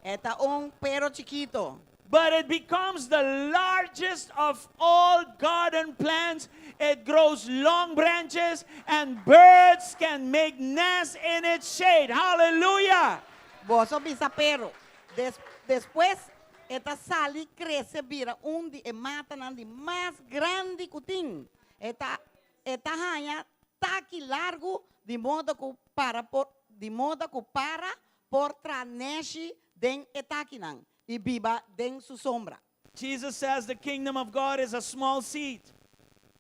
E ta un pero chikitu. But it becomes the largest of all garden plants. It grows long branches, and birds can make nests in its shade. Hallelujah! Boso bisa pero. Des, despues e ta sali krese bira un di e matanan di mas grandi ku tin. E ta e ta haña taki largu di moda ku para por di moda ku para por traha neshi den e takinan i biba den su sombra. Jesus says the kingdom of God is a small seed.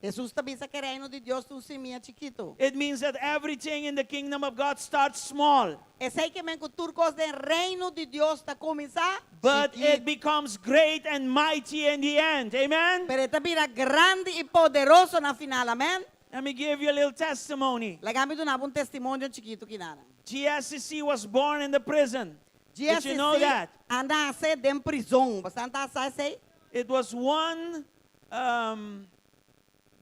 Hesus ta bisa ku e Reino di Dios ta un simia chikitu. It means that everything in the kingdom of God starts small. Esei ke men ku tur kos den Reino di Dios ta kuminsá But it chikitu. becomes great and mighty in the end. Amen? Pero e ta bira grandi i poderoso na final. Amèn? Let me give you a little testimony. Laga mi duna bo un testimonio chikitu kinana. GSCC was born in the prison. Did you know GSCC that? a nase den prizon. Boso ta sa esei? It was one um,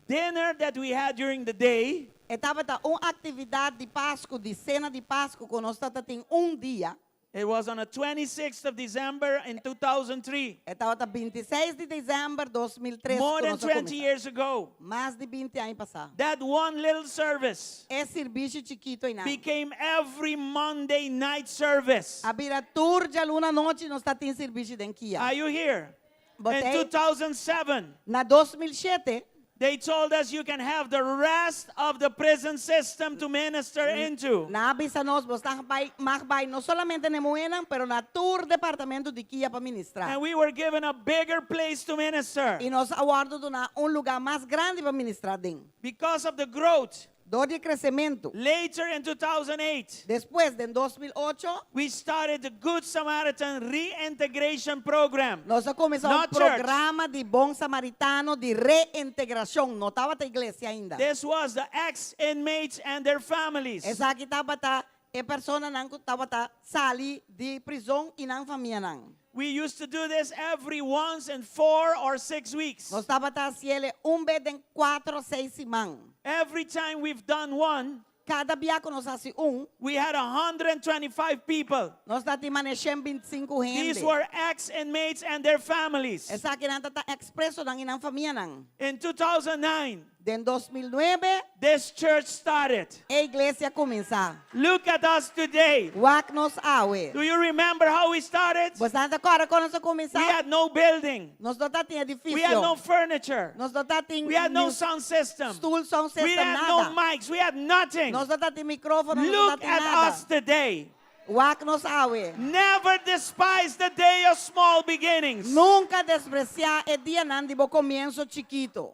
dinner that we had during the day. E tabata un aktividat di Pasku, di sena di Pasku ku nos tabatin un dia. It was on the 26th of December in 2003. E tabata 26 di desèmber 2003 More ku than nos a 20 kuminsá. years ago. Mas di 20 aña pasá. That one little service E sirbishi chikitu einan. became every Monday night service. A bira tur djaluna anochi nos tatin sirbishi den kia. Are you here? Bo In t'ei? 2007, Na 2007, they told us you can have the rest of the prison system to minister into. nan a bisa nos, bo ta bai, mag bai no solamente na e muhénan, pero na tur departamento di kia pa ministrá. And we were given a bigger place to minister. I nos a wòrdu duná un lugá mas grandi pa ministrá den. Because of the growth, Dor di e kresementu. Later in 2008, Despues, den 2008, we started the Good Samaritan Reintegration Program. nos a kuminsá un Not church. programa di Bon Samaritano di reintegrashon. No tabata iglesia ainda. This was the ex-inmates and their families. Esaki tabata e personanan ku tabata sali di prizon i nan famianan. We used to do this every once in four or six weeks. Nos tabata hasiel un bes den kuater o seis siman. Every time we've done one, Kada bia ku nos hasi un, we had 125 people. nos ta tin mane 125 hende. These were ex-inmates and their families. Esakinan tabata ex-presonan i nan famianan. In 2009, Den 2009, this church started. e iglesia a kuminsá. Look at us today. Wak nos awe. Do you remember how we started? Boso ta kòrda kon nos a kuminsá? We had no building. Nos no tatin edifisio. We had no furniture. Nos no tatin We had no sound system. Stoel, sound system, We had nada. no mics. We had nothing. Nos no tatin mikrófono, nos no Look tatin at nada. us today. Wak nos awe. Never despise the day of small beginnings. Nunka despresiá e dianan di bo komienso chikitu.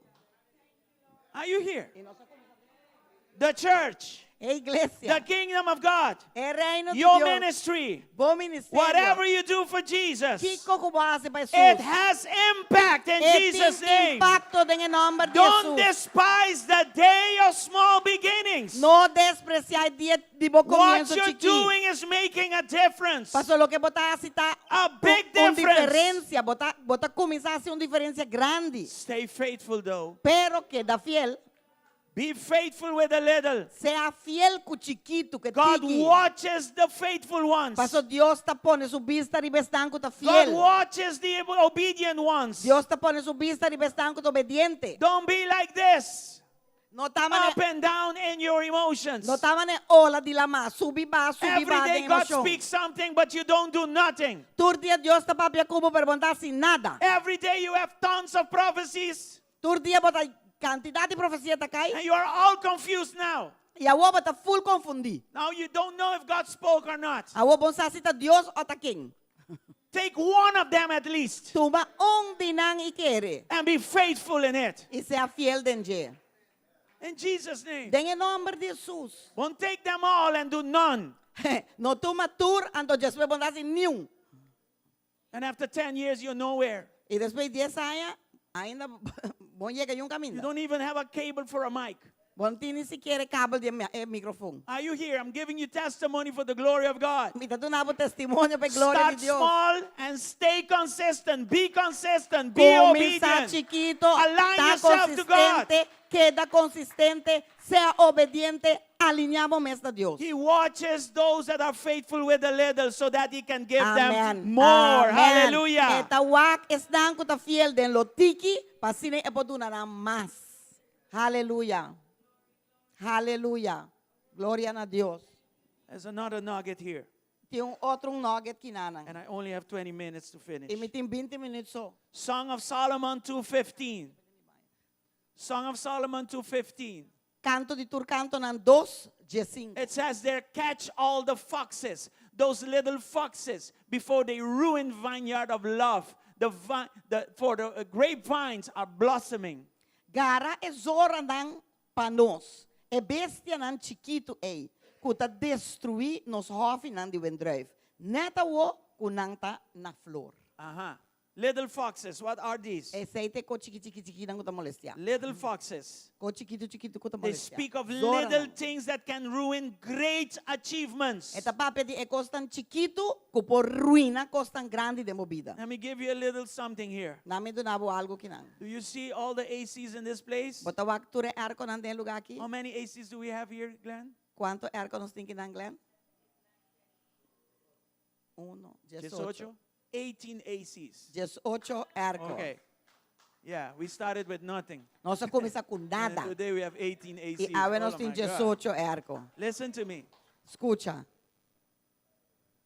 Are you here? The church, E iglesia, the kingdom of God, e reino di your Dios, ministry, bo ministerio, whatever you do for Jesus, kiko ku bo hasi pa Jesus, it has impact in e tin Jesus' name. impakto den e nòmber di Don't Jesus. despise the day of small beginnings. No despresiá e dia di bo What komienso you're chikí. doing is making a difference. Paso loke bo ta hasi ta A big un difference. diferensia. Bo ta, bo ta kuminsá hasi un diferensia grandi. Stay faithful though. Pero keda fiel. Be faithful with a little. Sea fiel ku chikitu, ku e God tiki. watches the faithful ones. Paso Dios ta pone su bista riba esnan ku ta God fiel. watches the obedient ones. Dios ta pone su bista riba esnan ku ta obediente. Don't be like this. No ta mane Up and down in your emotions. no ta mane ola di lamá, subi baha, subi Every baha day den God emoshon. speaks something, but you don't do nothing. Tur dia Dios ta papia ku bo, pero bo no ta hasi nada. Every day you have tons of prophecies, Tur dia bo ta kantidat di profesia ta kai. and you are all confused now. I awor bo ta full konfundí. Now you don't know if God spoke or not. Awor bo no sa si ta Dios o ta ken. Take one of them at least Tuma un di nan i kere. and be faithful in it. I sea fiel den dje. In Jesus' name. Den e nòmber di Hesus. Won't take them all and do none. No tuma tur, anto despues bo no ta hasi niun. And after 10 years, you're nowhere. I despues di dies aña, ainda bo no yega niun You kaminda. don't even have a cable for a mic. Bo no tin ni sikiera kabel di e mikrofon. Are you here? I'm giving you testimony for the glory of God. Mi ta duna bo testimonio pa e gloria Start di Dios. small and stay consistent. Be consistent. Be Kuminsá obedient. chikitu, Align ta yourself to God. konsistente, keda konsistente, sea obediente, alineá bo mes na Dios. He watches those that are faithful with a little so that he can give them Amen. more. Amen. Hallelujah. E ta wak esnan ku ta fiel den lo tiki, pa asina e por duna nan mas. Hallelujah. Hallelujah. Gloria na Dios. There's another nugget here. Tin un otro nugget kinanan. And I only have 20 minutes to finish. I mi tin 20 minüt so. Song of Solomon 2:15. Song of Solomon 2:15. Kanto di tur kantonan dos, diesinku. It says there, catch all the foxes, those little foxes, before they ruin vineyard of love. The, vi- the, for the grapevines are blossoming. Gara e zoranan pa nos, e bestianan chikitu ei, ku ta destruí nos hòfinan di wendrùif, nèt awor ku nan ta na flor. Aha. Little foxes, what are these? Esei ta e ko chiki chiki chikinan ku ta molestiá. Little foxes. Ko chikitu chikitu ku ta They molestiá. speak of Zoranan. little things that can ruin great achievements. E ta papia di e kosnan chikitu ku por ruina kosnan grandi den bo bida. Let me give you a little something here. Na mi duna bo algu kinan. Do you see all the ACs in this place? Bo ta wak tur e airconan den e lugá aki? How many ACs do we have here, Glenn? Kuantu airco nos tin kinan, Glenn? Uno, diesocho. 18 ACs. Diesocho airco. Okay. Yeah, we started with nothing. Nos a kuminsá ku nada. And today we have 18 ACs. I awe nos Oh tin my God. diesocho airco. Listen to me. Skucha.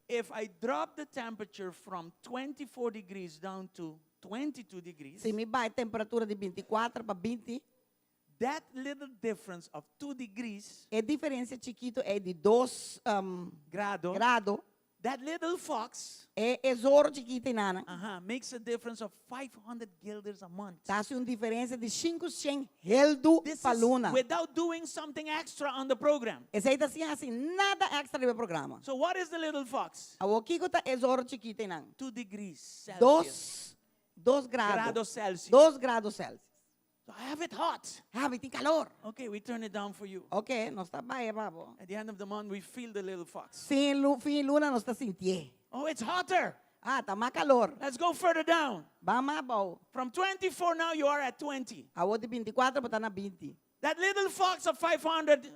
If I drop the temperature from 24 degrees down to 22 degrees, Si mi baha e temperatura di binti kuater pa binti, that little difference of 2 degrees e diferensia chikitu ei di dos um, grado, grado, that little fox e e zoro chikitu einana, uh-huh, makes a difference of 500 guilders a month. ta hasi un diferensia di sinku shen heldu This pa is luna. without doing something extra on the program. Esei ta sin hasi nada extra riba e programa. So what is the little fox? Awor kiko ta e zoro chikitu einan? 2 degrees Celsius. Dos, dos grado. Grado Celsius. Dos grado Celsius. So I have it hot. Ah, mi tin kalor. Okay, we turn it down for you. Ok, nos ta bah'é pa bo. At the end of the month, we feel the little fox. Fin lu, fin luna nos ta sintié. Oh, it's hotter. Ah, ta mas kalor. Let's go further down. Ban mas abou. From 24 now, you are at 20. Awor di bintikuater bo ta na binti. That little fox of 500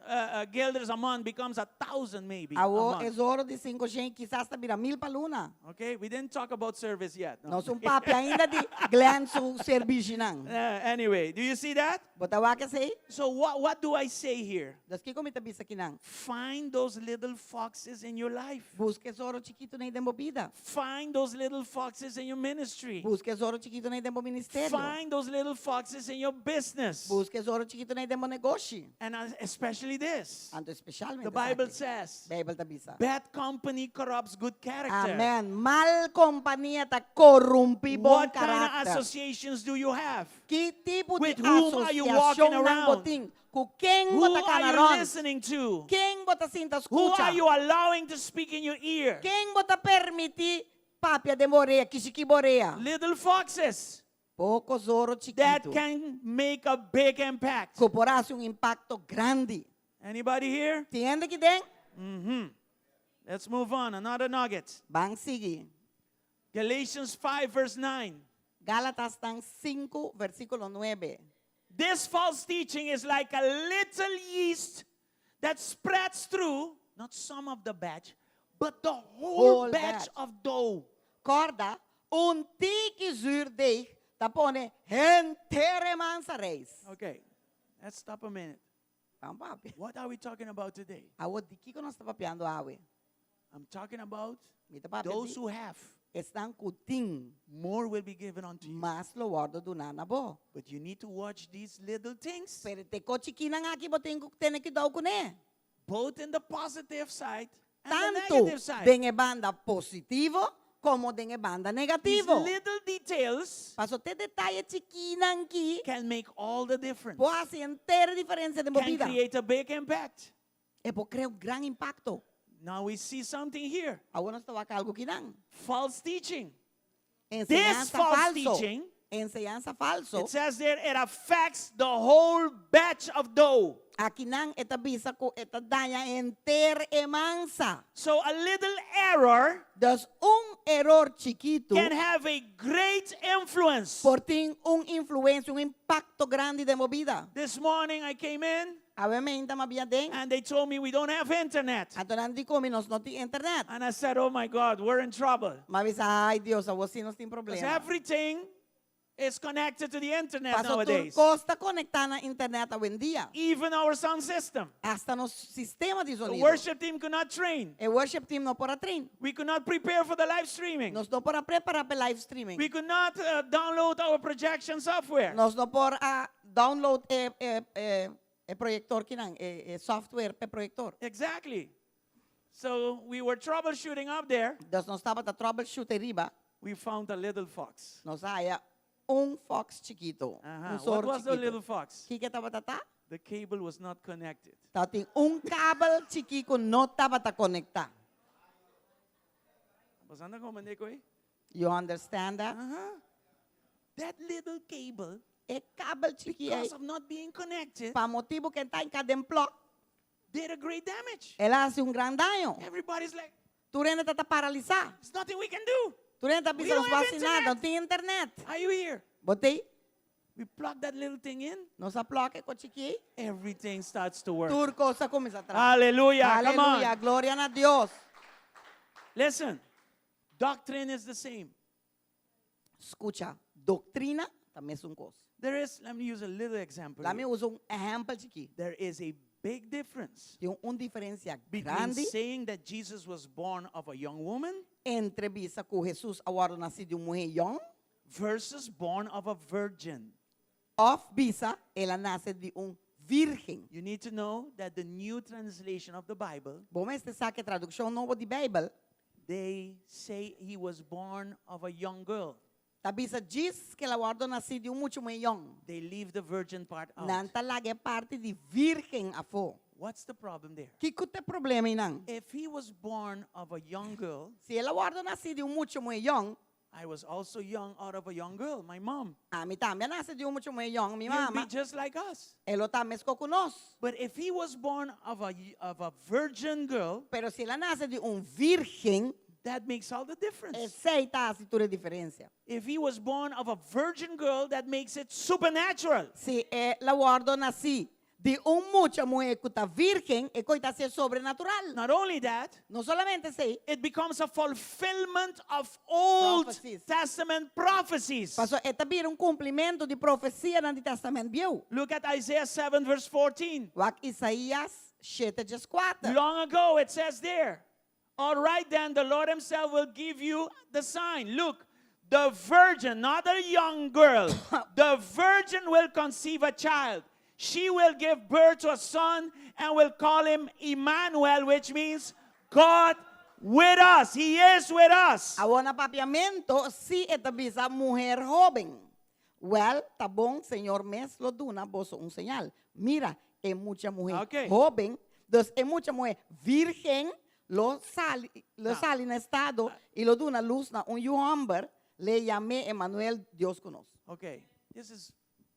guilders a month becomes 1,000 maybe. a Awor month. e zoro di sinku shen kisas ta bira mil pa luna. Okay, we didn't talk about service yet. No. Nos un papia ainda di Glenn su servishinan. Anyway, do you see that? Bo ta wak esei? So what do I say here? Dus kiko mi ta bisa kinan? Find those little foxes in your life. Buska e zoro chikitu nei den bo bida. Find those little foxes in your ministry. Buska e zoro chikitu nei den bo ministerio. Find those little foxes in your business. Buska e zoro chikitu nei den bo negoshi. And especially this. Anto especialmente The Bible esaki. says, Bijbel ta bisa. bad company corrupts good character. Amen. Mal kompania ta korrumpí bon What kind of karakter. associations do you have? Ki tipo di With whom are you walking asosiashon nan around? bo tin? Ku ken Who bo ta are kana you rònt? listening to? Ken bo ta sinta Who skucha? are you allowing to speak in your ear? Ken bo ta permití papia den bo orea, kishikí bo orea? Little foxes Poko zoro that chikitu can make a big impact. ku por hasi un impakto grandi. Anybody here? Tin hende aki den? Let's move on. Another nugget. Ban sigui. Galatians 5, verse 9. Gálatasnan 5, versíkulo 9. This false teaching is like a little yeast that spreads through, not some of the batch, but the whole Whole batch batch. of dough. Kòrda, un tiki zürdeg ta pone henter e mansa reis. Okay, let's stop a minute. Ban papia. What are we talking about today? Awor di kiko nos ta papiando awe? I'm talking about Mi ta papia those di who have. esnan ku tin More will be given unto you. mas lo wòrdu duná na bo. But you need to watch these little things, Pero e kos chikinan aki bo tin ku tene kuidou kuné. both in the positive side and the Tantu negative side. den e banda positivo komo den e banda These negativo. little details Paso e detaye chikinan aki can make all the difference. por hasi henter diferensia den Can bida. create a big impact. E por krea un gran impakto. Now we see something here. Awor nos ta wak algu akinan. False teaching. This Enseñansa false falsu. teaching, Enseñansa falsu. it says there it affects the whole batch of dough. Akinan e ta bisa ku e ta daña henter e mansa. So a little error Dus un eror chikitu can have a great influence. por tin un influensia, un impakto grandi den bida. This morning I came in Awe mainta m'a bin aden. and they told me we don't have internet. Anto nan di ku mi nos no tin internet. And I said, oh my God, we're in trouble. M'a bisa, ai Dios, awor sí nos tin Because problema. everything is connected to the internet Paso tur nowadays. kos ta konektá na internet awendia. Even our sound system. Hasta nos sistema di The sonido. worship team could not train. E worship team no por a train. We could not prepare for the live streaming. Nos no por a prepará pa live streaming. We could not download our projection software. Nos no por a download e, e, e, e proyektor akinan, e, e software pa proyektor. Exactly. So we were troubleshooting up there. Dus nos tabata troubleshoot riba, We found a little fox. nos a haya un fox chikitu, Uh-huh. un soro What was the chikitu. little fox? Kiko tabata ta? The cable was not connected. Tabatin un kabel chikitu no tabata konektá. Boso ta komprondé eh? You understand that? Uh-huh. That little cable, E kabel chikí because ei, of not being connected, pa motibu ku e ta den plug, did a great damage. el a hasi un gran daño. Everybody's like, Tur hende ta paralisá. there's nothing we can do. Tur hende ta We bisa don't no have hasi nada, internet. no tin internet. Are you here? Bo t'ei, We plug that little thing in, nos a plug e kos chikí, everything starts to work. tur kos a kuminsá traha. Hallelujah. Come Aleluya, on. gloria na Dios. Listen, doctrine is the same. Skucha, doktrina ta mesun kos. There is, let me use a little example. Laga mi here. usa un ehèmpel chikí. There is a big difference Tin un diferensia between grandi saying that Jesus was born of a young woman entre bisa ku Jesus a wòrdu nasí di un muhé yòn versus born of a virgin. òf bisa el a nase di un vírgen. You need to know that the new translation of the Bible, Bo mester sa ku e tradukshon nobo di Beibel, they say he was born of a young girl. ta bisa djis ku el a wòrdu nasí di un mucha muhé yòn. They leave the virgin part out. Nan ta laga e parti di vírgen afó. What's the problem there? Kiko ta e problema einan? If he was born of a young girl, Si el a wòrdu nasí di un mucha muhé yòn, I was also young out of a young girl, my mom. ami tambe a nase di un mucha muhé yòn, mi He'll be mama. just like us. E lo ta meskos ku nos. But if he was born of a virgin girl, Pero si el a nase di un vírgen, that makes all the difference. esei ta hasi tur e diferensia. If he was born of a virgin girl, that makes it supernatural. Si el a wòrdu nasí di un mucha muhé ku ta vírgen, e kos ta ser sobrenatural. Not only that, No solamente esei, it becomes a fulfillment of Old Prophecies. Testament prophecies. paso e ta bira un kumplimentu di profesianan di Tèstamènt Bieu. Look at Isaiah 7, verse 14. Wak Isaías 7, 4. Long ago, it says there, All right, then, the Lord Himself will give you the sign. Look, the virgin, not a young girl, the virgin will conceive a child. She will give birth to a son and will call him Emmanuel, which means God with us. He is with us. Awor na papiamentu, si e ta bisa muhé hóben. Wèl, ta bon, Señor mes lo duna boso un señal. Mira, e mucha muhé hóben. Dus e mucha muhé vírgen lo sali, lo Now. sali na estado i lo duna lus na un yu hòmber, l'e yam'é Emmanuel, Dios ku nos. Okay, this is,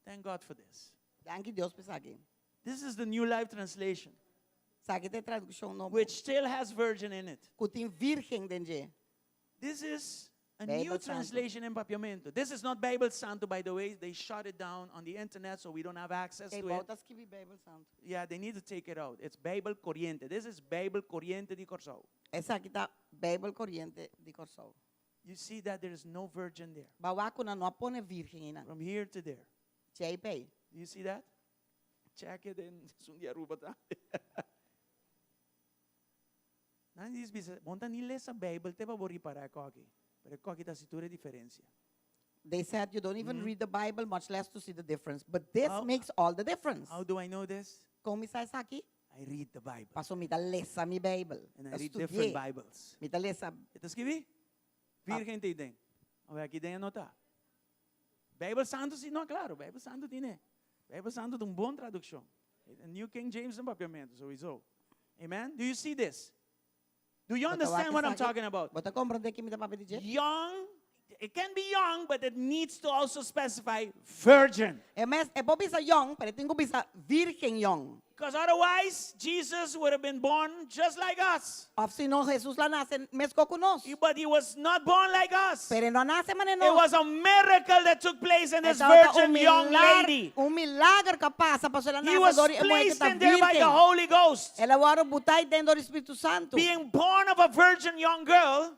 thank God for this. Danki Dios pa esaki. This is the New Life Translation, Esaki ta e tradukshon nobo. which still has virgin in it. Ku tin vírgen den dje. This is A Bijbel new Santo. translation in Papiamento. This is not Bijbel Santo, by the way. They shut it down on the internet, so we don't have access Ei, to it. bo ta skibi Bijbel Santo. Yeah, they need to take it out. It's Bijbel Corriente. This is Bijbel Corriente di Kòrsou. Esaki ta Bijbel Corriente di Kòrsou. You see that there is no virgin there. Bo a wak ku nan no a pone virgen einan. From here to there. Djei p'ei. Do you see that? Check it in esun di Aruba tambe. Nan dis bisa, bo no ta ni lesa Bijbel te pa bo ripará e koki. Pero e koki ta hasi tur e diferensia. They said you don't even read the Bible, much less to see the difference. But this makes all the difference. How do I know this? Kon mi sa esaki? I read the Bible. Paso mi ta lesa mi Bijbel. And I Ta read different studi'é. Bibles. Mi ta lesa. E ta skibi? Virgen ta den. Awor aki den e no ta. Bijbel Santo si no, claro, Bijbel Santo tine. Bijbel Santo ta un bon traduccion. New King James na papiamento, sowieso. Amen? Do you see this? Do you understand what I'm talking about? Bo ta comprende ki mi ta papia di dje? Young, it can be young, but it needs to also specify virgin. E mes, e por bisa young, pero e tin ku bisa virgen young. Because otherwise, Jesus would have been born just like us. Of si no, Jesus la nase meskos ku nos. But he was not born like us. Pero e no a nase manera It nos. was a miracle that took place in this E tabata virgin un young milar- lady. Un milager ku a pasa, pasobra el a He nase was dor di e muhé ku placed ta in there by the virgen. Holy Ghost. El a wòrdu butá den dor di Spiritu Santu. Being born of a virgin young girl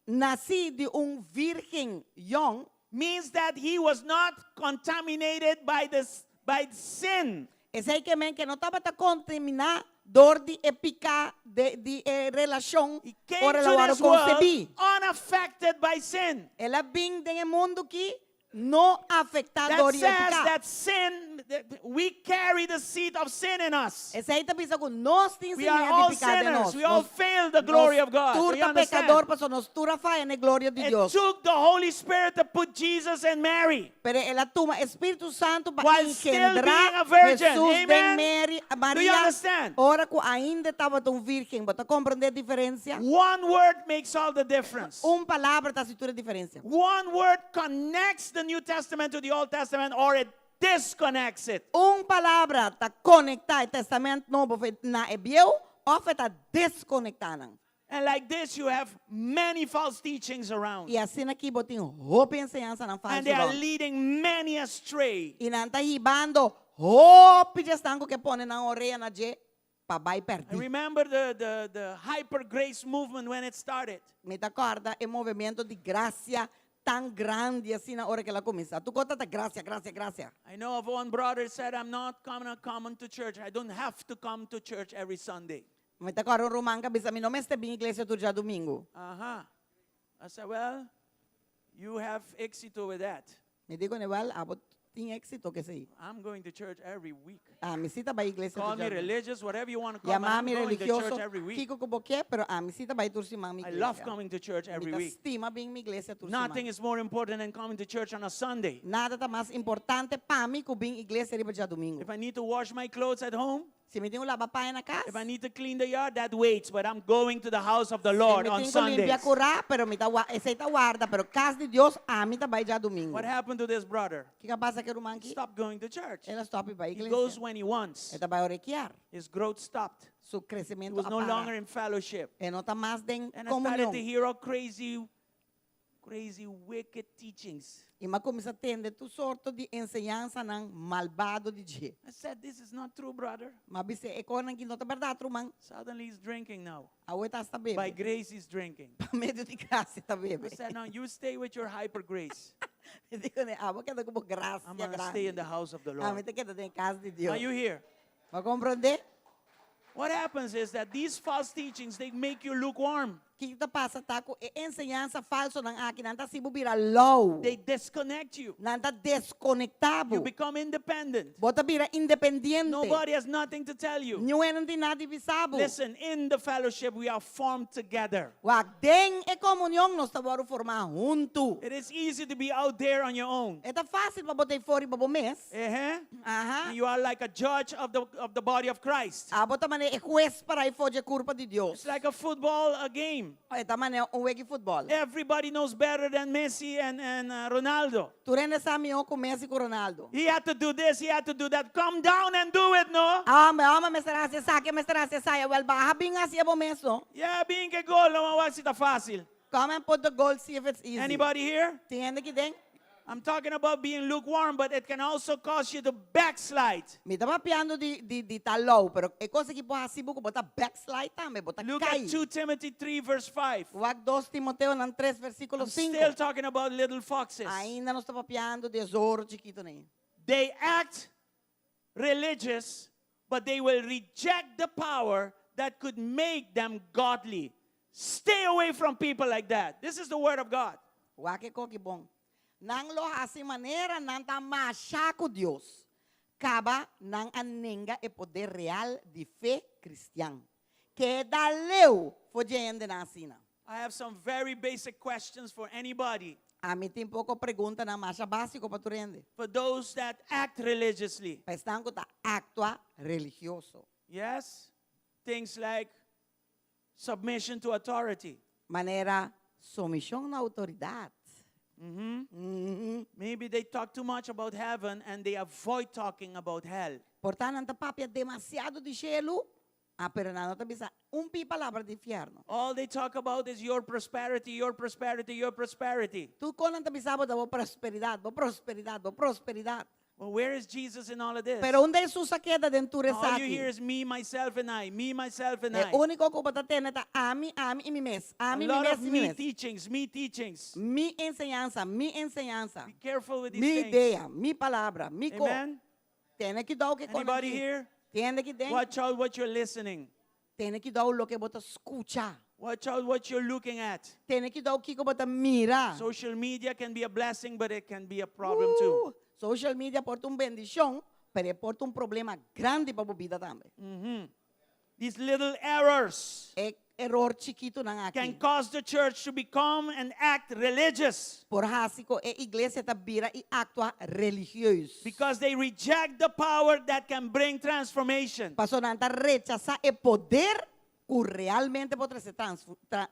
Nasí di un virgen yòn. Means that he was not contaminated by the by sin. Esei ke men ke no tabata kontaminá dor di e piká de di e relashon He came ora el a to wòrdu this world konsebí. unaffected by sin. El a bin den e mundu ki no afektá That dor di e says piká. that sin, that we carry the seed of sin in us. Esei ta bisa ku nos tin We are simia all di piká den sinners. nos. We all Nos fail the glory nos of God. tur Do you ta understand? pekador pasobra nos tur a faya na e gloria di It Dios. took the Holy Spirit to put Jesus and Mary. Pero el a tuma e Spiritu Santu pa While still engendrá being a virgin. Jesus den Amen? Mary, Do you Maria, understand? ora ku ainda tabata un virgen. Bo ta komprendé e diferensia? One word makes all the difference. Un palabra ta hasi tur e diferensia. One word connects the New Testament to the Old Testament or it disconnects it. Un palabra ta konektá e Tèstamènt Nobo na e Bieu òf e ta deskonektá nan. And like this you have many false teachings around. I asina aki bo tin hopi enseñansanan And falsu they are rònt. leading many astray. I nan ta hibando hopi dje esnan ku ke pone nan orea na dje pa bai I pèrdí. remember the, the, the hyper grace movement when it started. Mi ta kòrda e movimiento di grasia tan grandi asina ora ku el a kuminsá. Tur kos ta grasia, grasia, grasia. I know of one brother said, I'm not gonna come to church. I don't have to come to church every Sunday. Mi ta kòrda un ruman ku a bisa, Mi no mester bin iglesia tur djadumingu. Aha. I said, Well, you have éxito with that. Mi di kuné, Wèl, abo tin éksito ku esei. I'm going to church every week. Ami si ta bai iglesia Call tur me djadumingu. religious, whatever you want to call me. Yama I'm mi going to church religioso, every week. kiko ku bo ke, pero ami si ta bai tur siman mi I love iglesia. coming to church Mi every ta week. stima bin mi iglesia tur siman. Nothing is more important than coming to church on a Sunday. Nada ta mas importante pa mi ku bin iglesia riba djadumingu. If I need to wash my clothes at home, Si mi tin ku laba paña na kas, If I need to clean the yard, that waits, but I'm going to the house of the si Lord mi on tin ku limpia Sundays. kurá, pero mi ta esei ta warda, pero kas di Dios ami ta bai djadumingu. What happened to this brother? Kiko a pasa ku e ruman He aki? stopped going to church. El a stòp di bai He iglesia. goes when he wants. E ta bai ora e kier. His growth stopped. Su He kresementu was a no para. longer in fellowship. E no ta mas den And I started to komunion. hear all crazy, crazy, wicked teachings. I m'a kuminsá tende tur sorto di enseñansanan malbado di dje. I said, This is not true, brother. M'a bis'é, E kosnan akí no ta bèrdat, ruman. Suddenly he's drinking now. Awe e ta hasta bebe. By grace he's drinking. Pa medio di grasia e ta bebe. I said, Now you stay with your hyper grace. Mi di kuné, Abo keda ku bo grasia I'm going to stay in grandi. the house of the Ami Lord. ta keda den kas di Dios. Are you here? Bo a komprondé? What happens is that these false teachings, they make you lukewarm. Kiko ta pasa ta ku e enseñansa falsonan aki, nan ta hasi bo bira lou. They disconnect you. Nan ta deskonektá bo. You become independent. Bo ta bira independiente. Nobody has nothing to tell you. Niun hende no tin nada di bisa bo. Listen, in the fellowship we are formed together. Wak, den e komunion nos ta wòrdu formá huntu. It is easy to be out there on your own. E ta fásil pa bo ta ei for riba bo mes. Uh-huh. Aha. You are like a judge of the, of the body of Christ. Abo ta manera e hues pará ei for dje kurpa di Dios. It's like a football a game. E ta manera un wega di futbòl. Everybody knows better than Messi and, and uh, Ronaldo. Tur hende sa mihó ku Messi ku Ronaldo. He had to do this, he had to do that. Come down and do it, no? Hombre, hombre, mester hasi esaki, mester hasi esaya. Wèl, baha bin hasi e bo mes, no? Yeah, bin ku e gol, no, si ta fásil. Come and put the gold, see if it's easy. Anybody here? Tin hende aki den? I'm talking about being lukewarm, but it can also cause you to backslide. Mi ta papiando di di di ta lou, pero e kos aki por hasi bo ku bo ta backslide tambe, bo ta Look kai. at 2 Timothy 3, verse 5. Wak 2 Timoteonan 3 versíkulo I'm 5. still talking about little foxes. Ainda nos ta papiando di e zoro chikitonan. They act religious, but they will reject the power that could make them godly. Stay away from people like that. This is the word of God. Wak e koki bon. Nan lo hasi manera nan ta masha ku Dios. Kaba nan a nenga e poder real di fe kristian. Keda leu for dje hendenan asina. I have some very basic questions for anybody. Ami tin poko preguntanan masha básiko pa tur hende. For those that act religiously. Pa esnan ku ta aktua religioso. Yes? Things like submission to authority. Manera sumishon na outoridat. Maybe they talk too much about heaven and they avoid talking about hell. Por ta nan ta papia demasiado di shelu, ah, pero nan no ta bisa un pi palabra di infierno. All they talk about is your prosperity, your prosperity, your prosperity. Tur kos nan ta bisa bo ta bo prosperidat, bo prosperidat, bo prosperidat. Well, where is Jesus in all of this? Pero unda Hesus a keda den tur All you hear esaki? is me, myself, and I. Me, myself, and E I. úniko ku bo ta tende ta ami, ami i mi mes. A Ami, mi lot mes of i mi me mes. teachings, me teachings. Mi enseñansa, mi enseñansa. Be careful with these Mi things. idea, mi palabra, mi ko. Amen? Tene kuidou ku kon Anybody aki. here? Tin hende aki den. Watch out what you're listening. Tene kuidou loke bo ta skucha. Watch out what you're looking at. Tene kuidou kiko bo ta mira. Social media can be a blessing, but it can be a problem too. Social media por ta un bendishon, pero e por ta un problema grandi pa bo bida tambe. These little errors E eror chikitunan aki. can cause the church to become and act religious. Por hasi ku e iglesia ta bira i aktua religioso. Because they reject the power that can bring transformation. Pasobra nan ta rechasá e poder ku realmente por trese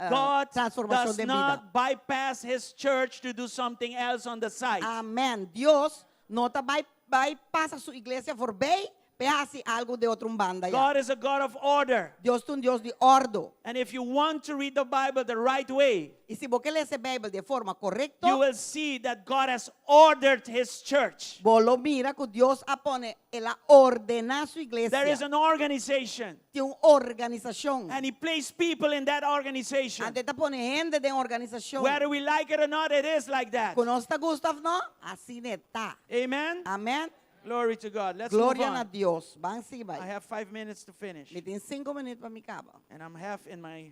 God transformashon does den bida. not bypass his church to do something else on the side. Amèn. Dios no ta bai bai pasa su iglesia forbei p'e hasi algu den otro un banda ya. God is a God of order. Dios ta un Dios di òrdu. And if you want to read the Bible the right way, I si bo ke lesa e Beibel di e forma korekto, you will see that God has ordered his church. bo lo mira ku Dios a pone, el a ordená su iglesia. There is an organization. Tin un organisashon. And he placed people in that organization. Anto e ta pone hende den organisashon. Whether we like it or not, it is like that. Ku nos ta gusta òf no, asina e ta. Amen? Amèn. Glory to God. Let's Gloria move na on. Dios. Ban sigui I bai. have 5 minutes to finish. Mi tin sinku minüt pa mi kaba. And I'm half in my...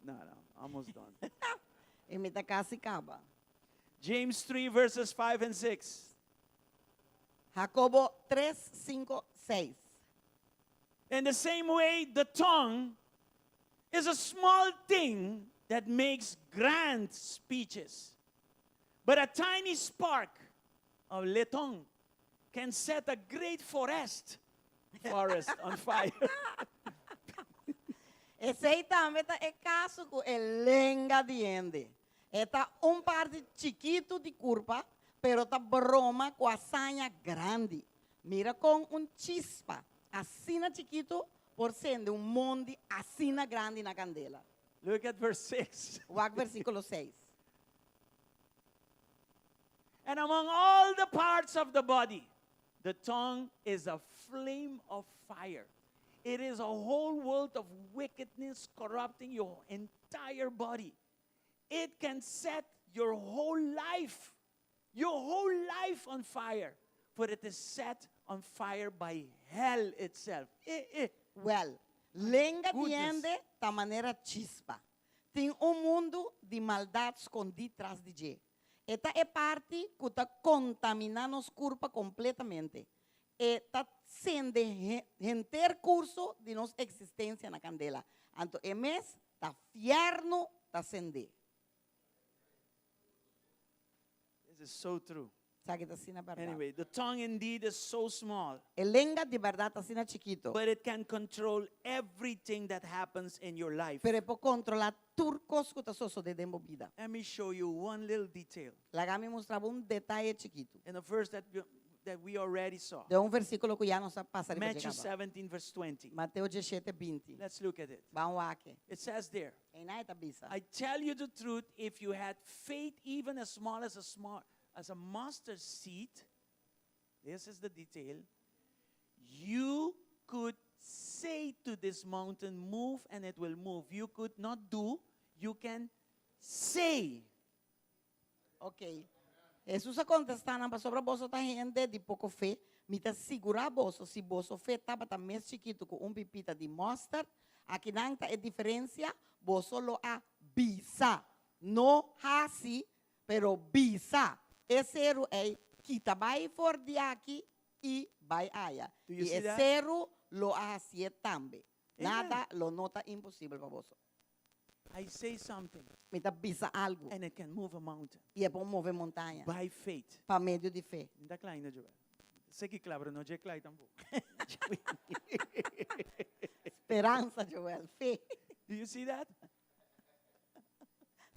No, no, almost done. I mi ta kasi kaba. James 3, verses 5 and 6. Jacobo 3, 5, 6. In the same way, the tongue is a small thing that makes grand speeches. But a tiny spark of leton can set a great forest, forest on fire. Esei tambe ta e kaso ku e lenga di hende. E ta un parti chikitu di kurpa, pero ta broma ku hazaña grandi. Mira kon un chispa asina chikitu por sende un mondi asina grandi na kandela. Look at verse 6. Wak versíkulo 6. And among all the parts of the body, the tongue is a flame of fire. It is a whole world of wickedness corrupting your entire body. It can set your whole life, your whole life on fire, for it is set on fire by hell itself. Eh, eh. Well, lenga di Goodness. hende ta manera chispa. Tin un mundu di maldat skondí tras di dje. E ta e parti ku ta kontaminá nos kurpa kompletamente. E ta sende henter kurso di nos eksistensia na kandela. Anto e mes ta fièrnu ta sendé. This is so true. Esaki ta asina bèrdat. Anyway, the tongue indeed is so small. E lenga di bèrdat ta asina chikitu. But it can control everything that happens in your life. Pero e por kontrolá tur kos ku ta sosodé den bo bida. Let me show you one little detail. Laga mi mustra bo un detaye chikitu. In the verse that that we already saw. Den un versíkulo ku ya nos a pasa riba Matthew dje kaba. 17, verse 20. Mateo 17, 20. Let's look at it. Ban wak e. It says there, Einan e ta bisa. I tell you the truth, if you had faith even as small as a small as a mustard seed, this is the detail, you could say to this mountain, move, and it will move. You could not do, you can say. Ok. Hesus a kontestá nan, Pasobra boso ta hende di poko fe, mi ta sigurá boso, si boso fe tabata mes chikitu ku un pipita di mòster, akinan ta e diferensia, boso lo a bisa, no hasi, pero bisa, e seru ei kita bai for di aki i bai aya, Do you i see e that? seru lo a hasié tambe. Amen. Nada lo no ta imposibel pa boso. I say something Mi ta bisa algu and it can move a mountain i e por move montaña by faith. pa medio di fe. Nta kla ainda, Joel. Sé ki kla, pero no dje kla tampoco. Speransa, Joel, fe. Do you see that?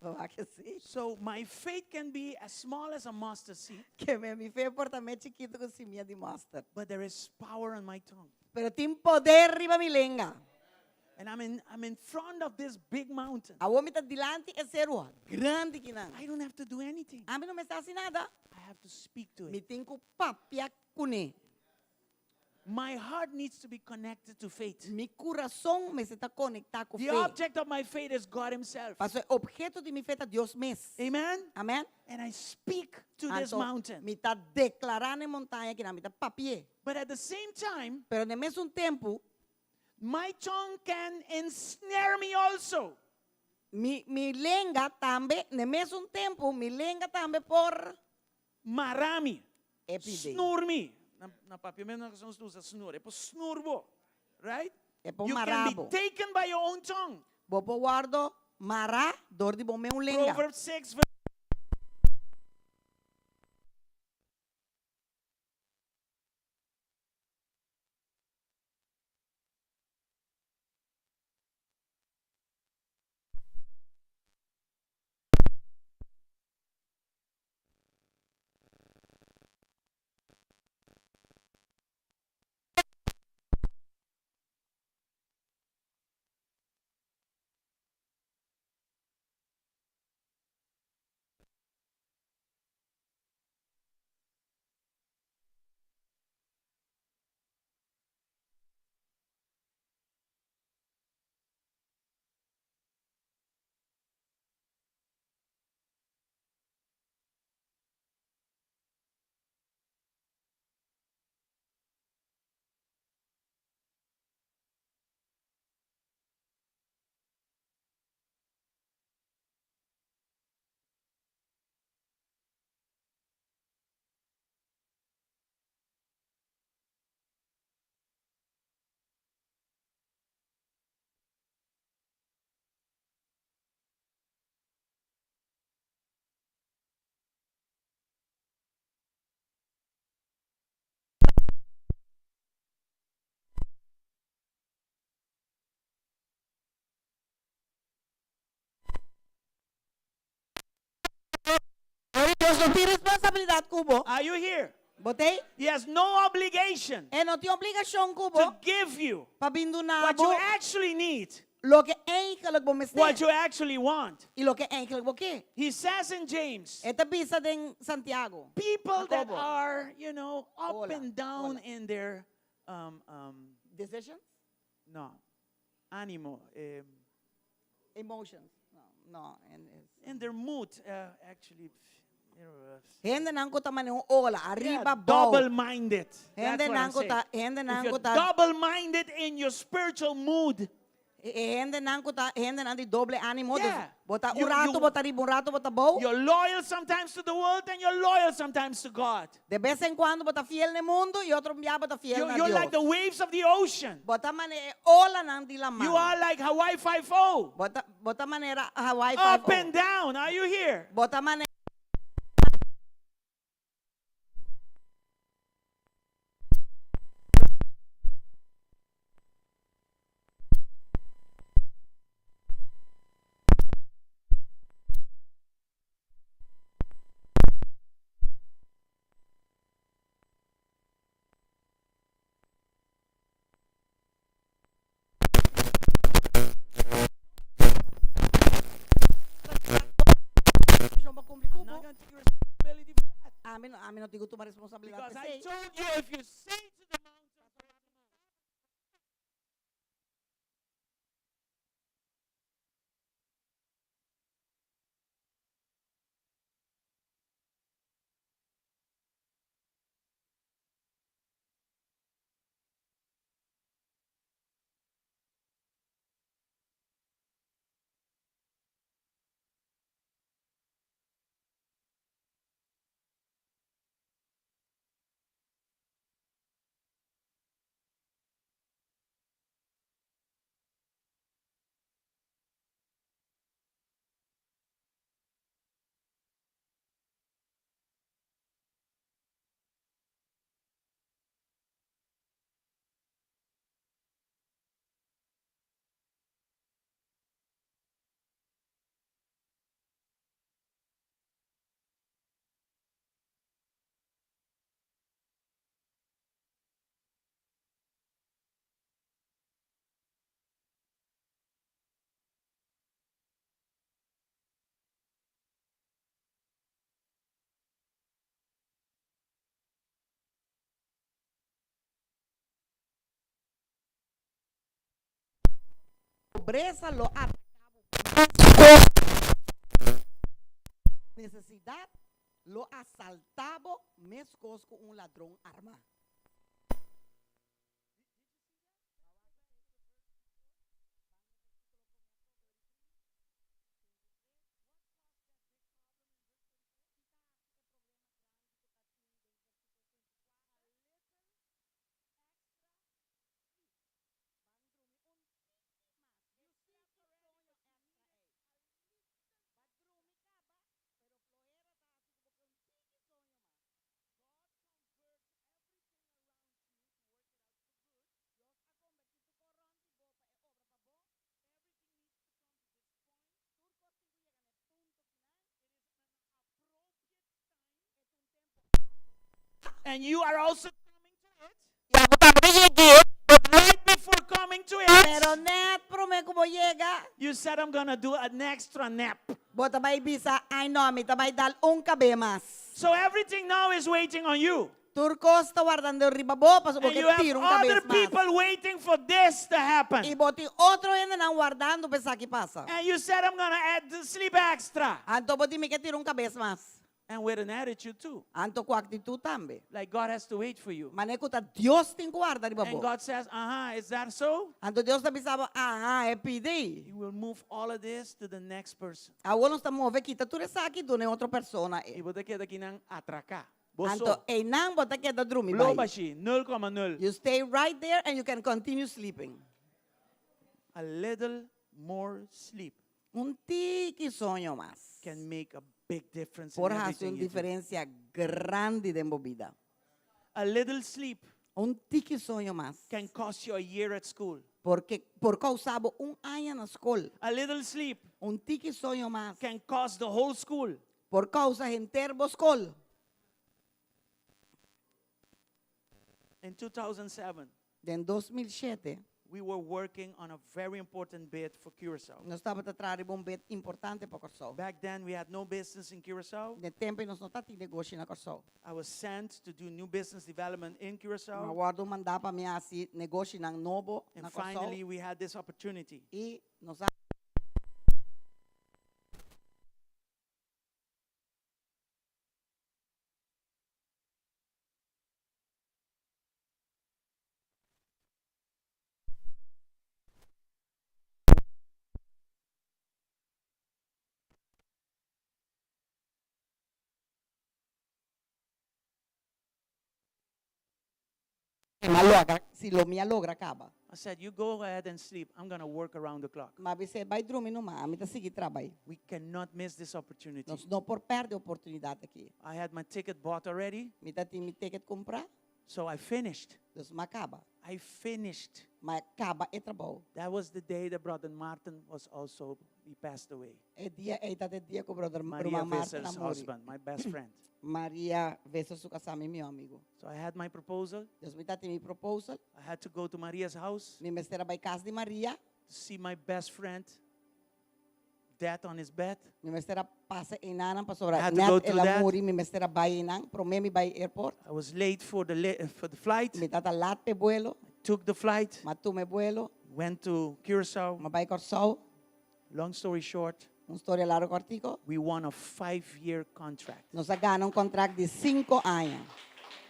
Bo wak si. So my faith can be as small as a mustard seed, Ke men mi fe por ta mes chikitu ku simia di mustard. but there is power on my tongue. Pero tin poder riba mi lenga. And I'm in, I'm in front of this big mountain. Awor mi ta dilanti e seru grandi kinan. I don't have to do anything. Ami no mester hasi nada. I have to speak to Mi it. tin ku papia kuné. My heart needs to be connected to faith. Mi kurason mester ta konektá ku The fe. object of my faith is God Himself. Paso e obheto di mi fe ta Dios mes. Amen? Amen? And I speak to this Anto, mountain. mi ta deklará na e montaña kinan, mi ta papi'é. But at the same time, Pero na e mesun tempu, my tongue can ensnare me also. mi, mi lenga tambe, na e mesun tempu, mi lenga tambe por Mara mi. E pide. Snur mi. Na, na papiamento nos ta usa snur. E por snur bo. Right? E por You can mara be bo. taken by your own tongue. Bo por wòrdu mará dor di bo mesun lenga. Proverbs 6 verse Dios no tin responsabilidat ku bo. Are you here? Bo t'ei? He has no obligation E no tin obligashon ku bo to give you pa bin duna what you bo actually need, loke eigenlijk bo mester what you actually want. i loke eigenlijk bo ke. He says in James, E ta bisa den Santiago. people that Jacobo. are, you know, up Hola, and down hola. in their, Decisions? no, ánimo, Emotions. No, no. En, es. in their mood, actually. Hendenan ku ta manera un ola, Yeah, ariba, bou. double-minded. That's Hende what I'm nan ku saying. ta, hende If nan you're ku ta, double-minded in your spiritual mood, e hendenan ku ta, hendenan di doble ánimo. Dus Yeah. bo ta un You- ratu you- bo ta riba, un ratu bo ta bou. you're loyal sometimes to the world and you're loyal sometimes to God. De bes en kuando bo ta fiel na mundu i otro bia bo ta fiel You, na you're like the Dios. waves of the ocean. Bo ta manera e olanan di laman. You are like Hawaii Five-O. Bo ta, bo ta manera Hawaii Up Five-O. and down. Are you here? Bo ta manera Ami no, ami no tin ku tuma responsabilidat Because I p'esei. told you if you say to the mountain, Pobresa lo ataká bo meskos ku nesesidat lo asaltá bo meskos ku un ladron armá. And you are also coming to it. I abo tambe ta yeg'é. But right before coming to it, Pero nèt promé ku bo yega. You said I'm gonna do an extra nap. Bo ta bai bisa, Ai no, mi ta bai dal un kabé mas. So everything now is waiting on you. Tur kos ta wardando riba bo pasobra bo And ke you have tira un other kabes mas. people waiting for this to happen. I bo tin otro hendenan wardando pa esaki pasa. And you said I'm gonna add the sleep extra. Anto bo di mi ke tira un kabes mas. And with an attitude too. Anto ku aktitut tambe. Like God has to wait for you. Manera ku ta Dios tin ku warda riba And bo. God says, uh-huh, is that so? Anto Dios ta bisa bo, aha, e pidi. He will move all of this to the next person. Awor nos ta move kita tur esaki duna e otro persona I e. bo ta keda kinan atraká. Bo Anto so. einan bo ta keda drumi Blo bai. bashi, nul koma nul. You stay right there and you can continue sleeping. A little more sleep. Un tiki soño mas. Can make a big difference in Por hasi everything un you do. diferencia grandi den bo bida. A little sleep Un tiki soño mas. can cost you a year at school. Porque por causa bo un aña na skol. A little sleep Un tiki soño mas. can cost the whole school. Por causa henter bo skol. In 2007, Den 2007, we were working on a very important bid for Curaçao. Nos tabata traha riba un bid importante pa Kòrsou. Back then, we had no business in Curaçao. Den tempu ei nos no tatin negoshi na Kòrsou. I was sent to do new business development in Curaçao. Mi a wòrdu mandá pa mi hasi negoshinan nobo And na Kòrsou. finally, we had this opportunity. I nos a. Si lo mi a logra kaba. I said, You go ahead and sleep. I'm gonna work around the clock. M'a bis'é, Bai drumi numa, ami ta sigui trabai. We cannot miss this opportunity. Nos no por pèrdè e oportunidat aki. I had my ticket bought already. Mi ta tin mi ticket kumprá. So I finished. Dus m'a kaba. I finished. M'a kaba e trabou. That was the day that Brother Martin was also, he passed away. E dia ei ta e dia ku Brother Maria Ruman Martin a Visser's muri. husband, my best friend. Maria Visser su kasá, mi mihó amigu. So I had my proposal. Dus mi ta tin mi proposal. I had to go to Maria's house. Mi mester a bai kas di Maria. To see my best friend. death on his bed. Mi mester a pasa einanan pasobra I had to go net through el a that. muri, mi mester a bai einan, promé mi bai airport. I was late for the, la- for the flight. Mi tata lat p'e buelo, Took the flight, m'a tuma e buelo, went to Curacao. m'a bai Kòrsou. Long story short, Un storia largo kòrtiku. we won a five-year contract. Nos a gana un kontrakt di sinku aña.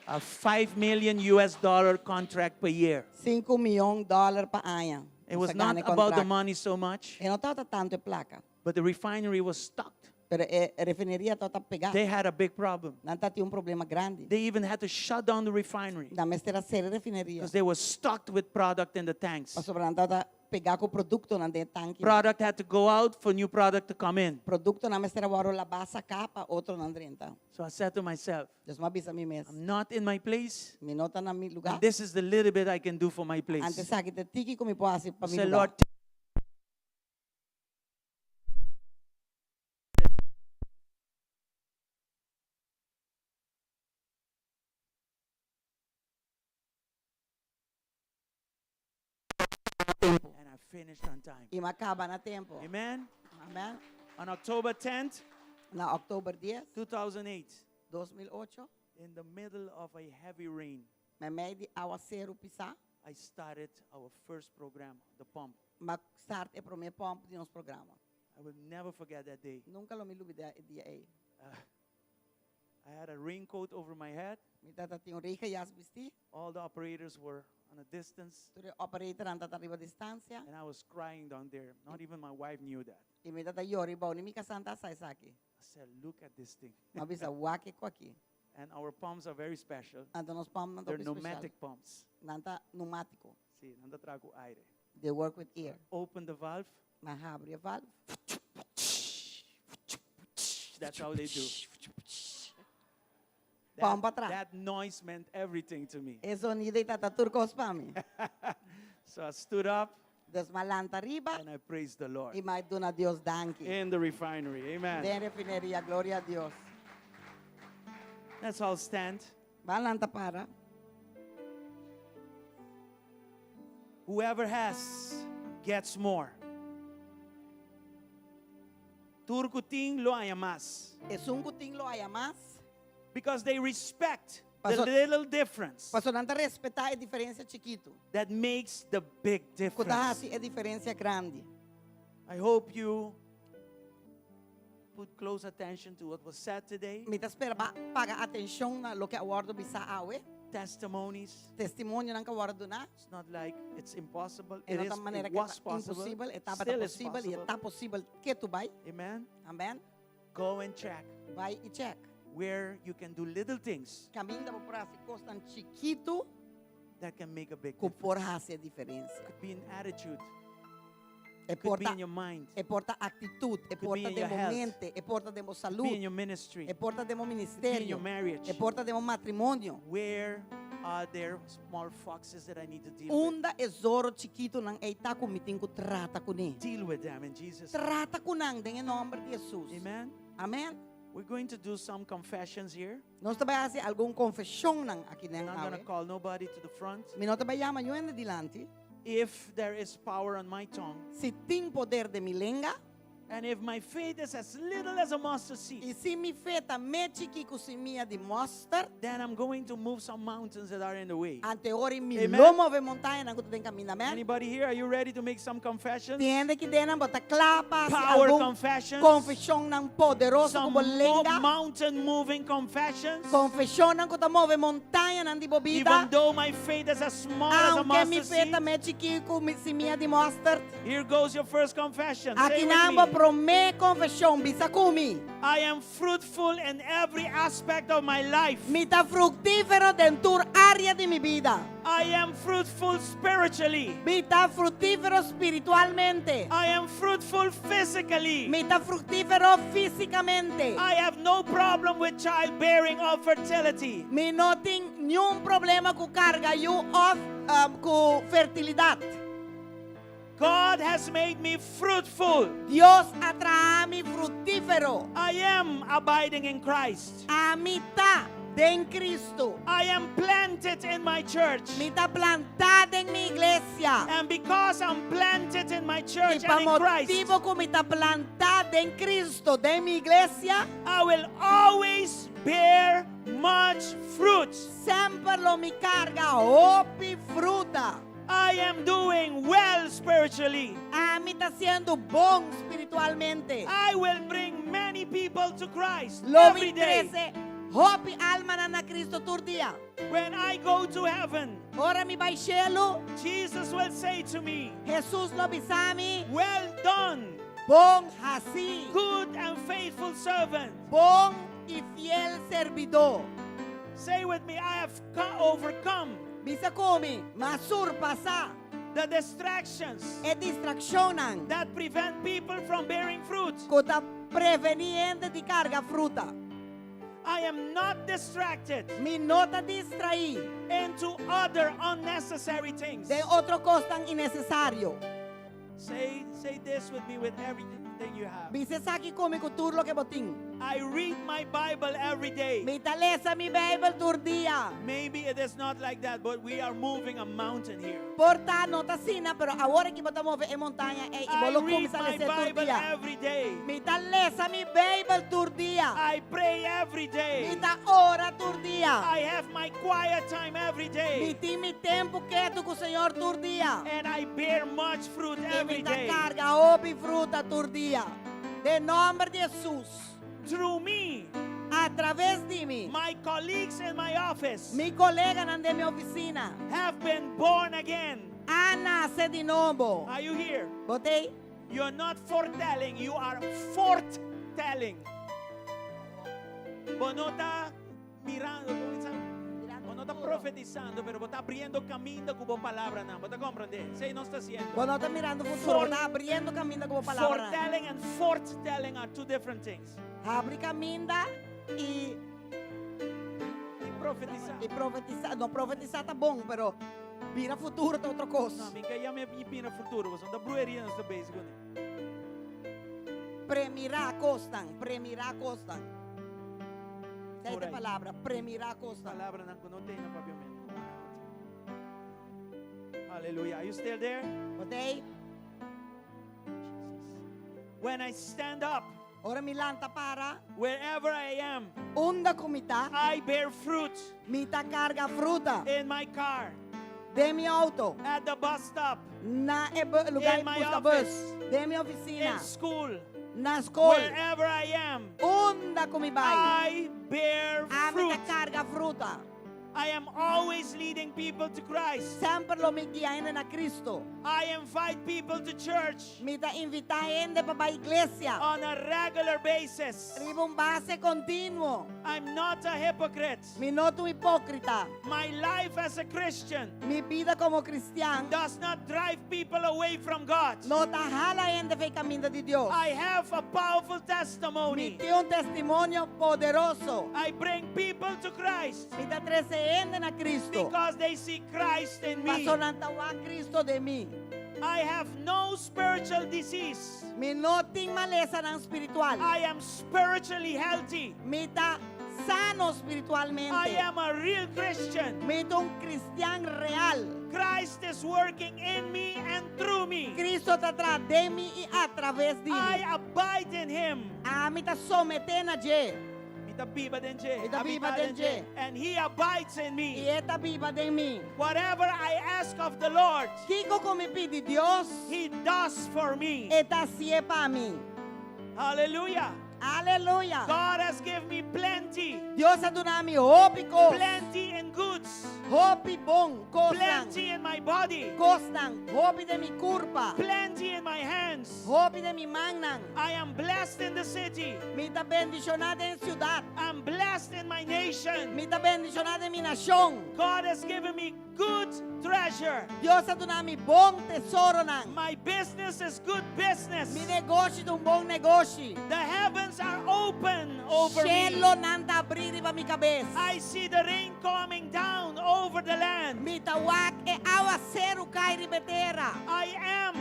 A 5 million US dollar contract per year. Sinku mion dòler pa aña. It Nos was a gana not e about the kontrakt. money so much, E no tabata tantu e plaka, but the refinery was stuck. pero e refineria tabata pegá. They had a big problem. Nan tatin un problema grandi. They even had to shut down the refinery Nan mester a sera e refineria. because they were stuck with product in the tanks. Pasobra nan tabata pegá ku produktonan den e tankinan. Product had to go out for new product to come in. Produktonan mester a wòrdu labá saká pa otronan drenta. So I said to myself, Dus m'a bisa mi mes, I'm not in my place. mi no ta na mi lugá. And this is the little bit I can do for my place. Anto esaki ta e tiki ku mi por hasi pa I mi said, lugá. Lord, And I finished on time. I m'a kaba na tempu. Amen. Amen. On October 10th, Na òktober 10, 2008, 2008, in the middle of a heavy rain, meimei di awaseru pisá, I started our first program, The Pump. m'a start e promé pòmp di nos programa. I will never forget that day. Nunka lo mi lubidá e dia ei. I had a raincoat over my head. Mi tata tin un regenjas bistí. All the operators were on a distance. Tur e operatornan tata riba distansia. And I was crying down there. Not even my wife knew that. I mi tata yora riba, ni mi kasá no sa esaki. I said, look at this thing. M'a bisa, wak e kos aki. And our pumps are very special. Anto nos pòmpnan ta They're hopi spesial. pneumatic pumps. Nan ta pneumátiko. Si, nan ta traha ku aire. They work with air. Open the valve. M'a habri e valve. That's how they do. Pòmp a traha. That noise meant everything to me. E zonido ei tabata tur kos pa mi. So I stood up. Dus m'a lanta riba. And I praised the Lord. I m'a duna Dios danki. In the refinery. Amen. Den refineria, gloria a Dios. Let's all stand. Ban lanta para. Whoever has gets more. Tur ku tin lo haña mas. Esun ku tin lo haña mas. Because they respect the Paso, little difference. Paso nan ta respetá e diferensia chikitu. That makes the big Ku ta difference. hasi e diferensia grandi. I hope you put close attention to what was said today. Mi ta spera ba paga atenshon na loke a wòrdu bisá awe. Testimonies. Testimonionan ku a wòrdu duná. It's not like it's impossible. E It no is, ta manera it ku was ta possible. imposibel, e tabata Still is posibel i e possible. ta posibel ketu bai. Amen. Amen. Go and check. Bai i check. Where you can do little things. Kaminda bo por hasi kosnan chikitu. That can make a big Ku por difference. hasi e diferensia. Could be an attitude. E Could be por ta in your mind. E por ta aktitut, e Could be por ta in den your bo health. mente, e por ta den bo Could be salú, in your ministry. e por ta den bo Could be in ministerio, your marriage. e por ta den bo matrimonio. Where are there small foxes that I need to deal with? Unda e zoro chikitunan ei ta ku mi tin ku trata kuné? Deal with them in Jesus' name. Trata ku nan den e nòmber di Hesus. Amen. Amen. We're going to do some confessions here. Nos ta bai hasi algun konfeshonnan aki den I'm not going to awe. call nobody to the front. Mi no ta bai yama niun hende dilanti. If there is power on my tongue, Si tin poder den mi lenga, and if my faith is as little as a mustard seed, i si mi fe ta mes chikí ku simia di mòster, then I'm going to move some mountains that are in the way. anto e ora mi Amen. lo move montañanan ku ta den kaminda. Amen. Anybody here? Are you ready to make some confessions? Tin hende aki den nan bo ta kla pa hasi Power algun confessions. konfeshonnan poderoso Some ku bo lenga. mountain moving confessions. Konfeshonnan ku ta move montañanan di bo bida. Even though my faith is as small as a Aunke mi mustard fe seed. ta mes chikí ku simia di mòster. Here goes your first confession. Say Aki with nan bo me. promé konfeshon, bisa ku mi. I am fruitful in every aspect of my life. Mi ta fruktífero den tur área di mi bida. I am fruitful spiritually. Mi ta fruktífero spiritualmente. I am fruitful physically. Mi ta fruktífero físikamente. I have no problem with childbearing or fertility. Mi no tin niun problema ku karga yu òf ku fertilidat. God has made me fruitful. Dios a traha mi fruktífero. I am abiding in Christ. Ami ta. Den Kristu. I am planted in my church. Mi ta plantá den mi iglesia. And because I'm planted in my I church pa and in Christ, motibu ku mi ta plantá den Kristu, den mi iglesia, I will always bear much fruit. Semper lo mi karga hopi fruta. I am doing well spiritually. Ami ta hasiendo bon spiritualmente. I will bring many people to Christ Lo every mi day. trese hopi almanan na Kristu tur dia. When I go to heaven, Ora mi bai shelu, Jesus will say to me, Jesus lo bisa mi, Well done, Bon hasí, good and faithful servant. Bon i fiel sirbidó. Say with me, I have overcome Bisa ku mi, m'a surpasá the distractions e distrakshonnan that prevent people from bearing fruit. ku ta prevení hende di karga fruta. I am not distracted Mi no ta distraí into other unnecessary things. den otro kosnan innesesario. Say, say this with me with everything you have. Bisa esaki ku mi ku tur loke bo tin. I read my Bible every day. Mi ta lesa mi Beibel tur dia. Maybe it is not like that, but we are moving a mountain here. Por ta no ta asina, pero awor aki bo ta move e montaña ei i I bo lo read kuminsá my les'é tur Bible dia. every day. Mi ta lesa mi Beibel tur dia. I pray every Mi day. ta ora tur dia. I have my quiet time every Mi day. tin mi tempu ketu ku Señor tur dia. And I bear much fruit I every mi ta day. karga hopi fruta tur dia. Den nòmber di Hesus. Through me, A traves di mi, my colleagues in my office mi koleganan den mi ofisina have been born again. a nase di nobo. Are you here? Bo t'ei? You're not foretelling, you are forthtelling. Bo no ta mirando, kon ta bisa? Bo no ta profetisando, pero bo ta abriendo kaminda ku bo palabranan. Bo ta komprendé? Esei nos ta hasiendo. Bo no ta mirando futuro, bo ta abriendo kaminda ku bo palabranan. Foretelling and forthtelling are two different things. Habri kaminda i I profetisá. I profetisá. No, profetisá ta bon, pero mira futuro ta otro kos. No, mi ke yama e mira futuro, pasobra ta brueria nos ta bezig kuné. Premirá kosnan, premirá kosnan. Esei Por ta ahí. palabra, premirá kosnan. Palabranan ku no tin na papiamentu. Aleluya. Are you still there? Bo t'ei? Jesus. When I stand up, Ora mi lanta para. Wherever I am, Unda ku mi ta, I bear fruit. Mi ta karga fruta. In my car. Den mi outo. At the bus stop. Na e lugar In my buska office. bus. Den mi ofisina. In school. Na skol. Wherever I am, Unda ku mi bai, I bear Ami ta fruit. karga fruta. I am always leading people to Christ. Semper lo mi guia hende na Cristo. I invite people to church. Mi ta invitá hende pa bai iglesia. On a regular basis. Riba un base kontinuo. I'm not a hypocrite. Mi no ta un hipókrita. My life as a Christian Mi bida komo kristian does not drive people away from God. no ta hala hende for di kaminda di Dios. I have a powerful Mi testimony. tin un testimonio poderoso. I bring people to Christ. Mi ta trese hende na Cristo. Because they see Christ in me. Paso nan ta wak Cristo den mi. I have no spiritual disease. Mi no tin malesanan spiritual. I am spiritually healthy. Mi ta sano spiritualmente. I am a real Christian. Mi ta un kristian real. Christ is working in me and through me. Cristo ta traha den mi i a traves di mi. I abide in him. Ami ta someté na dje. Mi ta biba den dje. Mi ta biba Habita den dje. And he abides in me. I e ta biba den mi. Whatever I ask of the Lord, Kiko ku mi pidi Dios, he does for me. E ta hasié pa mi. Hallelujah. Aleluya. God has given me plenty. Dios a duna mi hopi kos. Plenty in goods. Hopi bon kosnan. Plenty in my body. Kosnan, hopi den mi kurpa. Plenty in my hands. Hopi den mi mannan. I am blessed in the city. Mi ta bendishoná den siudat. I'm blessed in my nation. Mi ta bendishoná den mi nashon. God has given me good treasure. Dios a duna mi bon tesoronan. My business is good business. Mi negoshi ta un bon negoshi. The heavens are open over me. Shelonan ta habrí riba mi kabes. I see the rain coming down over the land. Mi ta wak e awaseru kai riba tera. I am.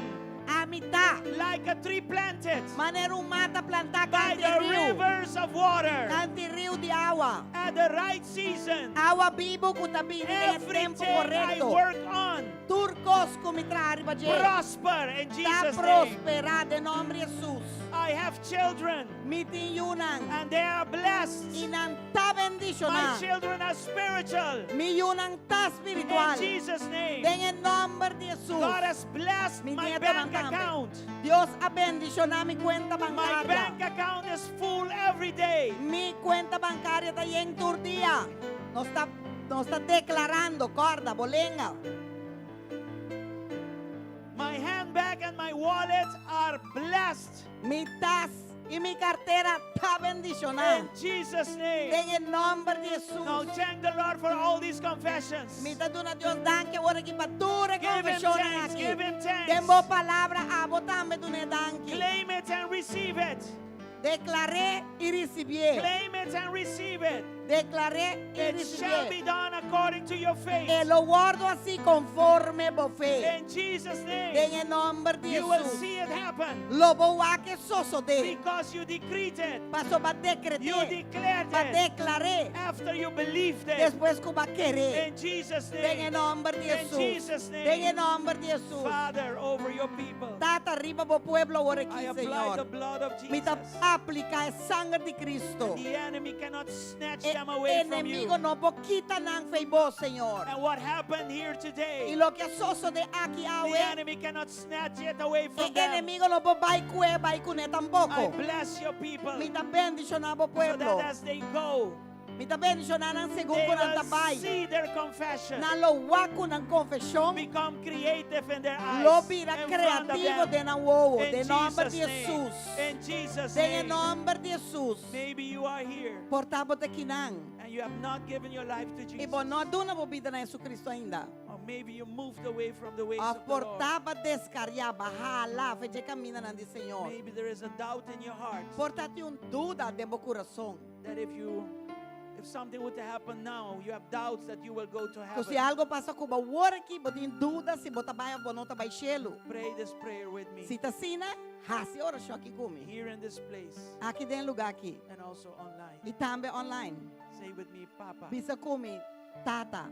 Ami ta. Like a tree planted Manera un mata plantá by kant'i the riu. rivers of water Kant'i riu di awa. at the right season. Awa bibu ku ta bini den e tempu Everything I korekto. work on Tur kos ku mi traha riba dje. prosper in Ta Jesus' name. prosperá den nòmber di Hesus. I have children Mi tin yunan. and they are blessed. I nan ta My bendishoná. children are spiritual. Mi yunan ta In spiritual. Jesus' name. Den e nòmber di Hesus. God has blessed Mi my nietonan bank tambe. account. Dios a bendishoná mi kuenta My bankario. bank account is full every day. Mi kuenta bankario ta yen tur dia. Nos ta nos ta deklarando, kòrda, bo lenga. My handbag and my wallet are blessed. Mi tas i mi kartera ta bendishoná. In Jesus' name. Den e nòmber di Hesus. Now thank the Lord for all these confessions. Mi ta duna Dios danki awor aki pa tur e Give him konfeshonnan thanks, aki. give him thanks. Den bo palabra abo tambe dun'é danki. Claim it and receive it. Deklar'é i risibié. Claim it and receive it. Deklar'é i It shall be risibié. done according to your faith. E lo wòrdu hasí konforme bo fe. In Jesus' name, Den e nòmber di you will Hesus. see it happen Lo bo wak e sosodé. because you decreed it. Paso b'a You dekret'é. declared B'a it deklar'é. after you believed it. Despues ku b'a kere. In Jesus' Den e name, nòmber di In Hesus. Jesus' name. Den e nòmber di Hesus. Father, over your people, Tata riba bo pueblo awor I aki, apply Señor. the blood of Mi ta Jesus. apliká e sanger di Kristu. The enemy cannot snatch E them away from you. enemigu no por kita nan fo'i bo, Señor. And what happened here I today, loke a sosodé aki the awe, enemy cannot snatch it away e from them. enemigu no por bai kue bai kuné I tampoko. bless your people Mi ta bendishoná bo so pueblo. that as they go, Mi ta bendishoná nan segun they ku nan ta will bai. see their confession Nan lo wak ku nan konfeshon become creative in their eyes. lo bira in front of kreativo them. den nan wowo, In den nòmber Jesus' di name. Hesus. In Jesus' Den e name. nòmber di Hesus. Maybe you are here Por ta bo ta akinan. and you have not given your life to I Jesus. bo no a duna bo bida na Hesukristu ainda. Or maybe you moved away from the ways Òf of the Lord. por ta b'a deskariá, b'a hala for di e kamindanan di Señor. Maybe there is a doubt in your heart Por ta tin un duda den bo kurason. that if you if something were to happen now, you have doubts that you will go to Ku si heaven. algu pasa ku bo awor aki, bo tin duda si bo ta bai òf bo no ta bai shelu. Pray this prayer with me Si ta asina, hasi e orashon aki ku mi. here in this place Aki den e lugá aki. and also online. I tambe online. Say with me, Papa, Bisa ku mi, Tata,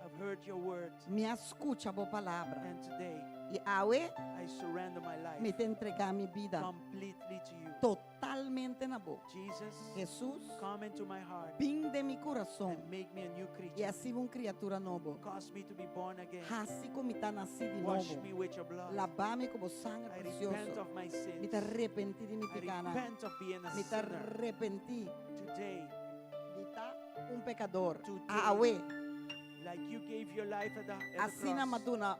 I've heard your word, mi a skucha bo palabra. and today I awe, I surrender my life mi ta entregá mi bida completely to you. totalmente na bo. Jesus, Hesus, come into my heart bin den mi kurason and make me a new i creature. hasi mi un kriatura nobo. Cause me to be born again. Hasi ku mi ta nasi di Wash nobo. me with your blood. Laba mi ku bo sanger I repent presioso. of my Mi ta sins. arepentí di mi I pikánan. repent of being a Mi ta sinner. arepentí Today, di ta un pekadó. Today, Awe, like you gave your life at the asina cross, m'a duna,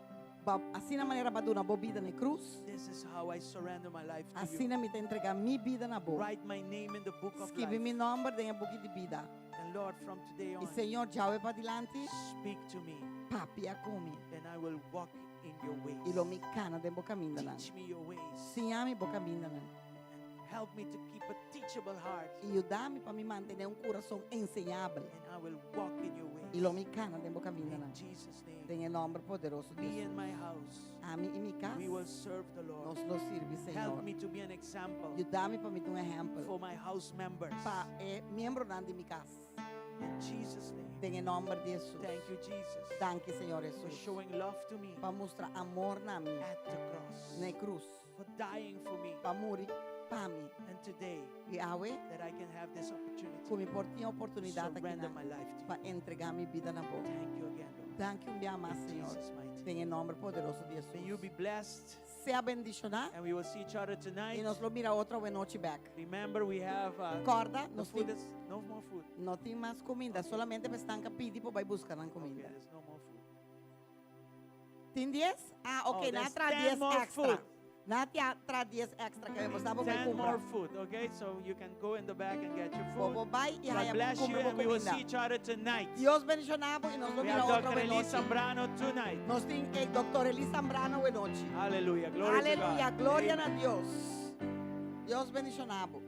asina manera b'a duna bo bida na krus. this is how I surrender my life to you. Asina mi ta entregá mi bida na bo. Write my name in the book of Skirbi life. mi nòmber den e buki di bida. And Lord, from today I on, Señor, djawe padilanti, speak to me, papia ku mi. and I will walk in your I lo ways. mi kana den bo kamindanan. Teach me your ways. Siña mi bo kamindanan. And help me to keep a teachable heart. I yuda mi pa mi mantené un kurason enseñabel. And I will walk in your ways. I lo mi kana den bo kamindanan. In Jesus' name. Den e nòmber poderoso di Me Hesus. and my house, Ami i mi kas, we will serve the Lord. nos lo sirbi, Help Señor. me to be an example Yuda mi pa mi ta un ehèmpel. for my house members. Pa e miembronan di mi kas. In Jesus' name. Den e nòmber di Hesus. Thank you, Jesus, Danki, Señor for Hesus. showing love to me Pa mustra amor na mi. at the cross, Na krus. for dying for me. Pa muri pa mi. And today, I awe, that I can have this opportunity ku mi por tin to oportunidat aki surrender nan my life to pa you. entregá mi bida na bo. Thank you again, Lord. Danki un bia mas, In Señor. Jesus' mighty Den name. e nòmber poderoso di May you Hesus. be blessed, Sea bendishoná and we will see each other tonight. i nos lo mira otro anochi bèk. Remember, we have Kòrda, the nos food tin is no more food. no tin mas kuminda, solamente pa esnan ku a pidi por bai buska nan Okay, kuminda. there's no more food. Tin 10? Ah, Oh, ok, nan there's a traha 10 10 more extra. food. Nan a traha 10 extra ku nos por bai 10 more kumpra. food, okay? So you can go in the back and get your Bo food. bai i God haya bless you, kumpra bo and we will kuminda. see each other tonight. Dios bendishoná bo i nos lo We mira have otro Dr. Elise anochi. Zambrano tonight. Nos tin eh, Dr. Elise Zambrano anochi. Hallelujah. Glory to Aleluya, God. gloria Amen. na Dios. Dios bendishoná bo.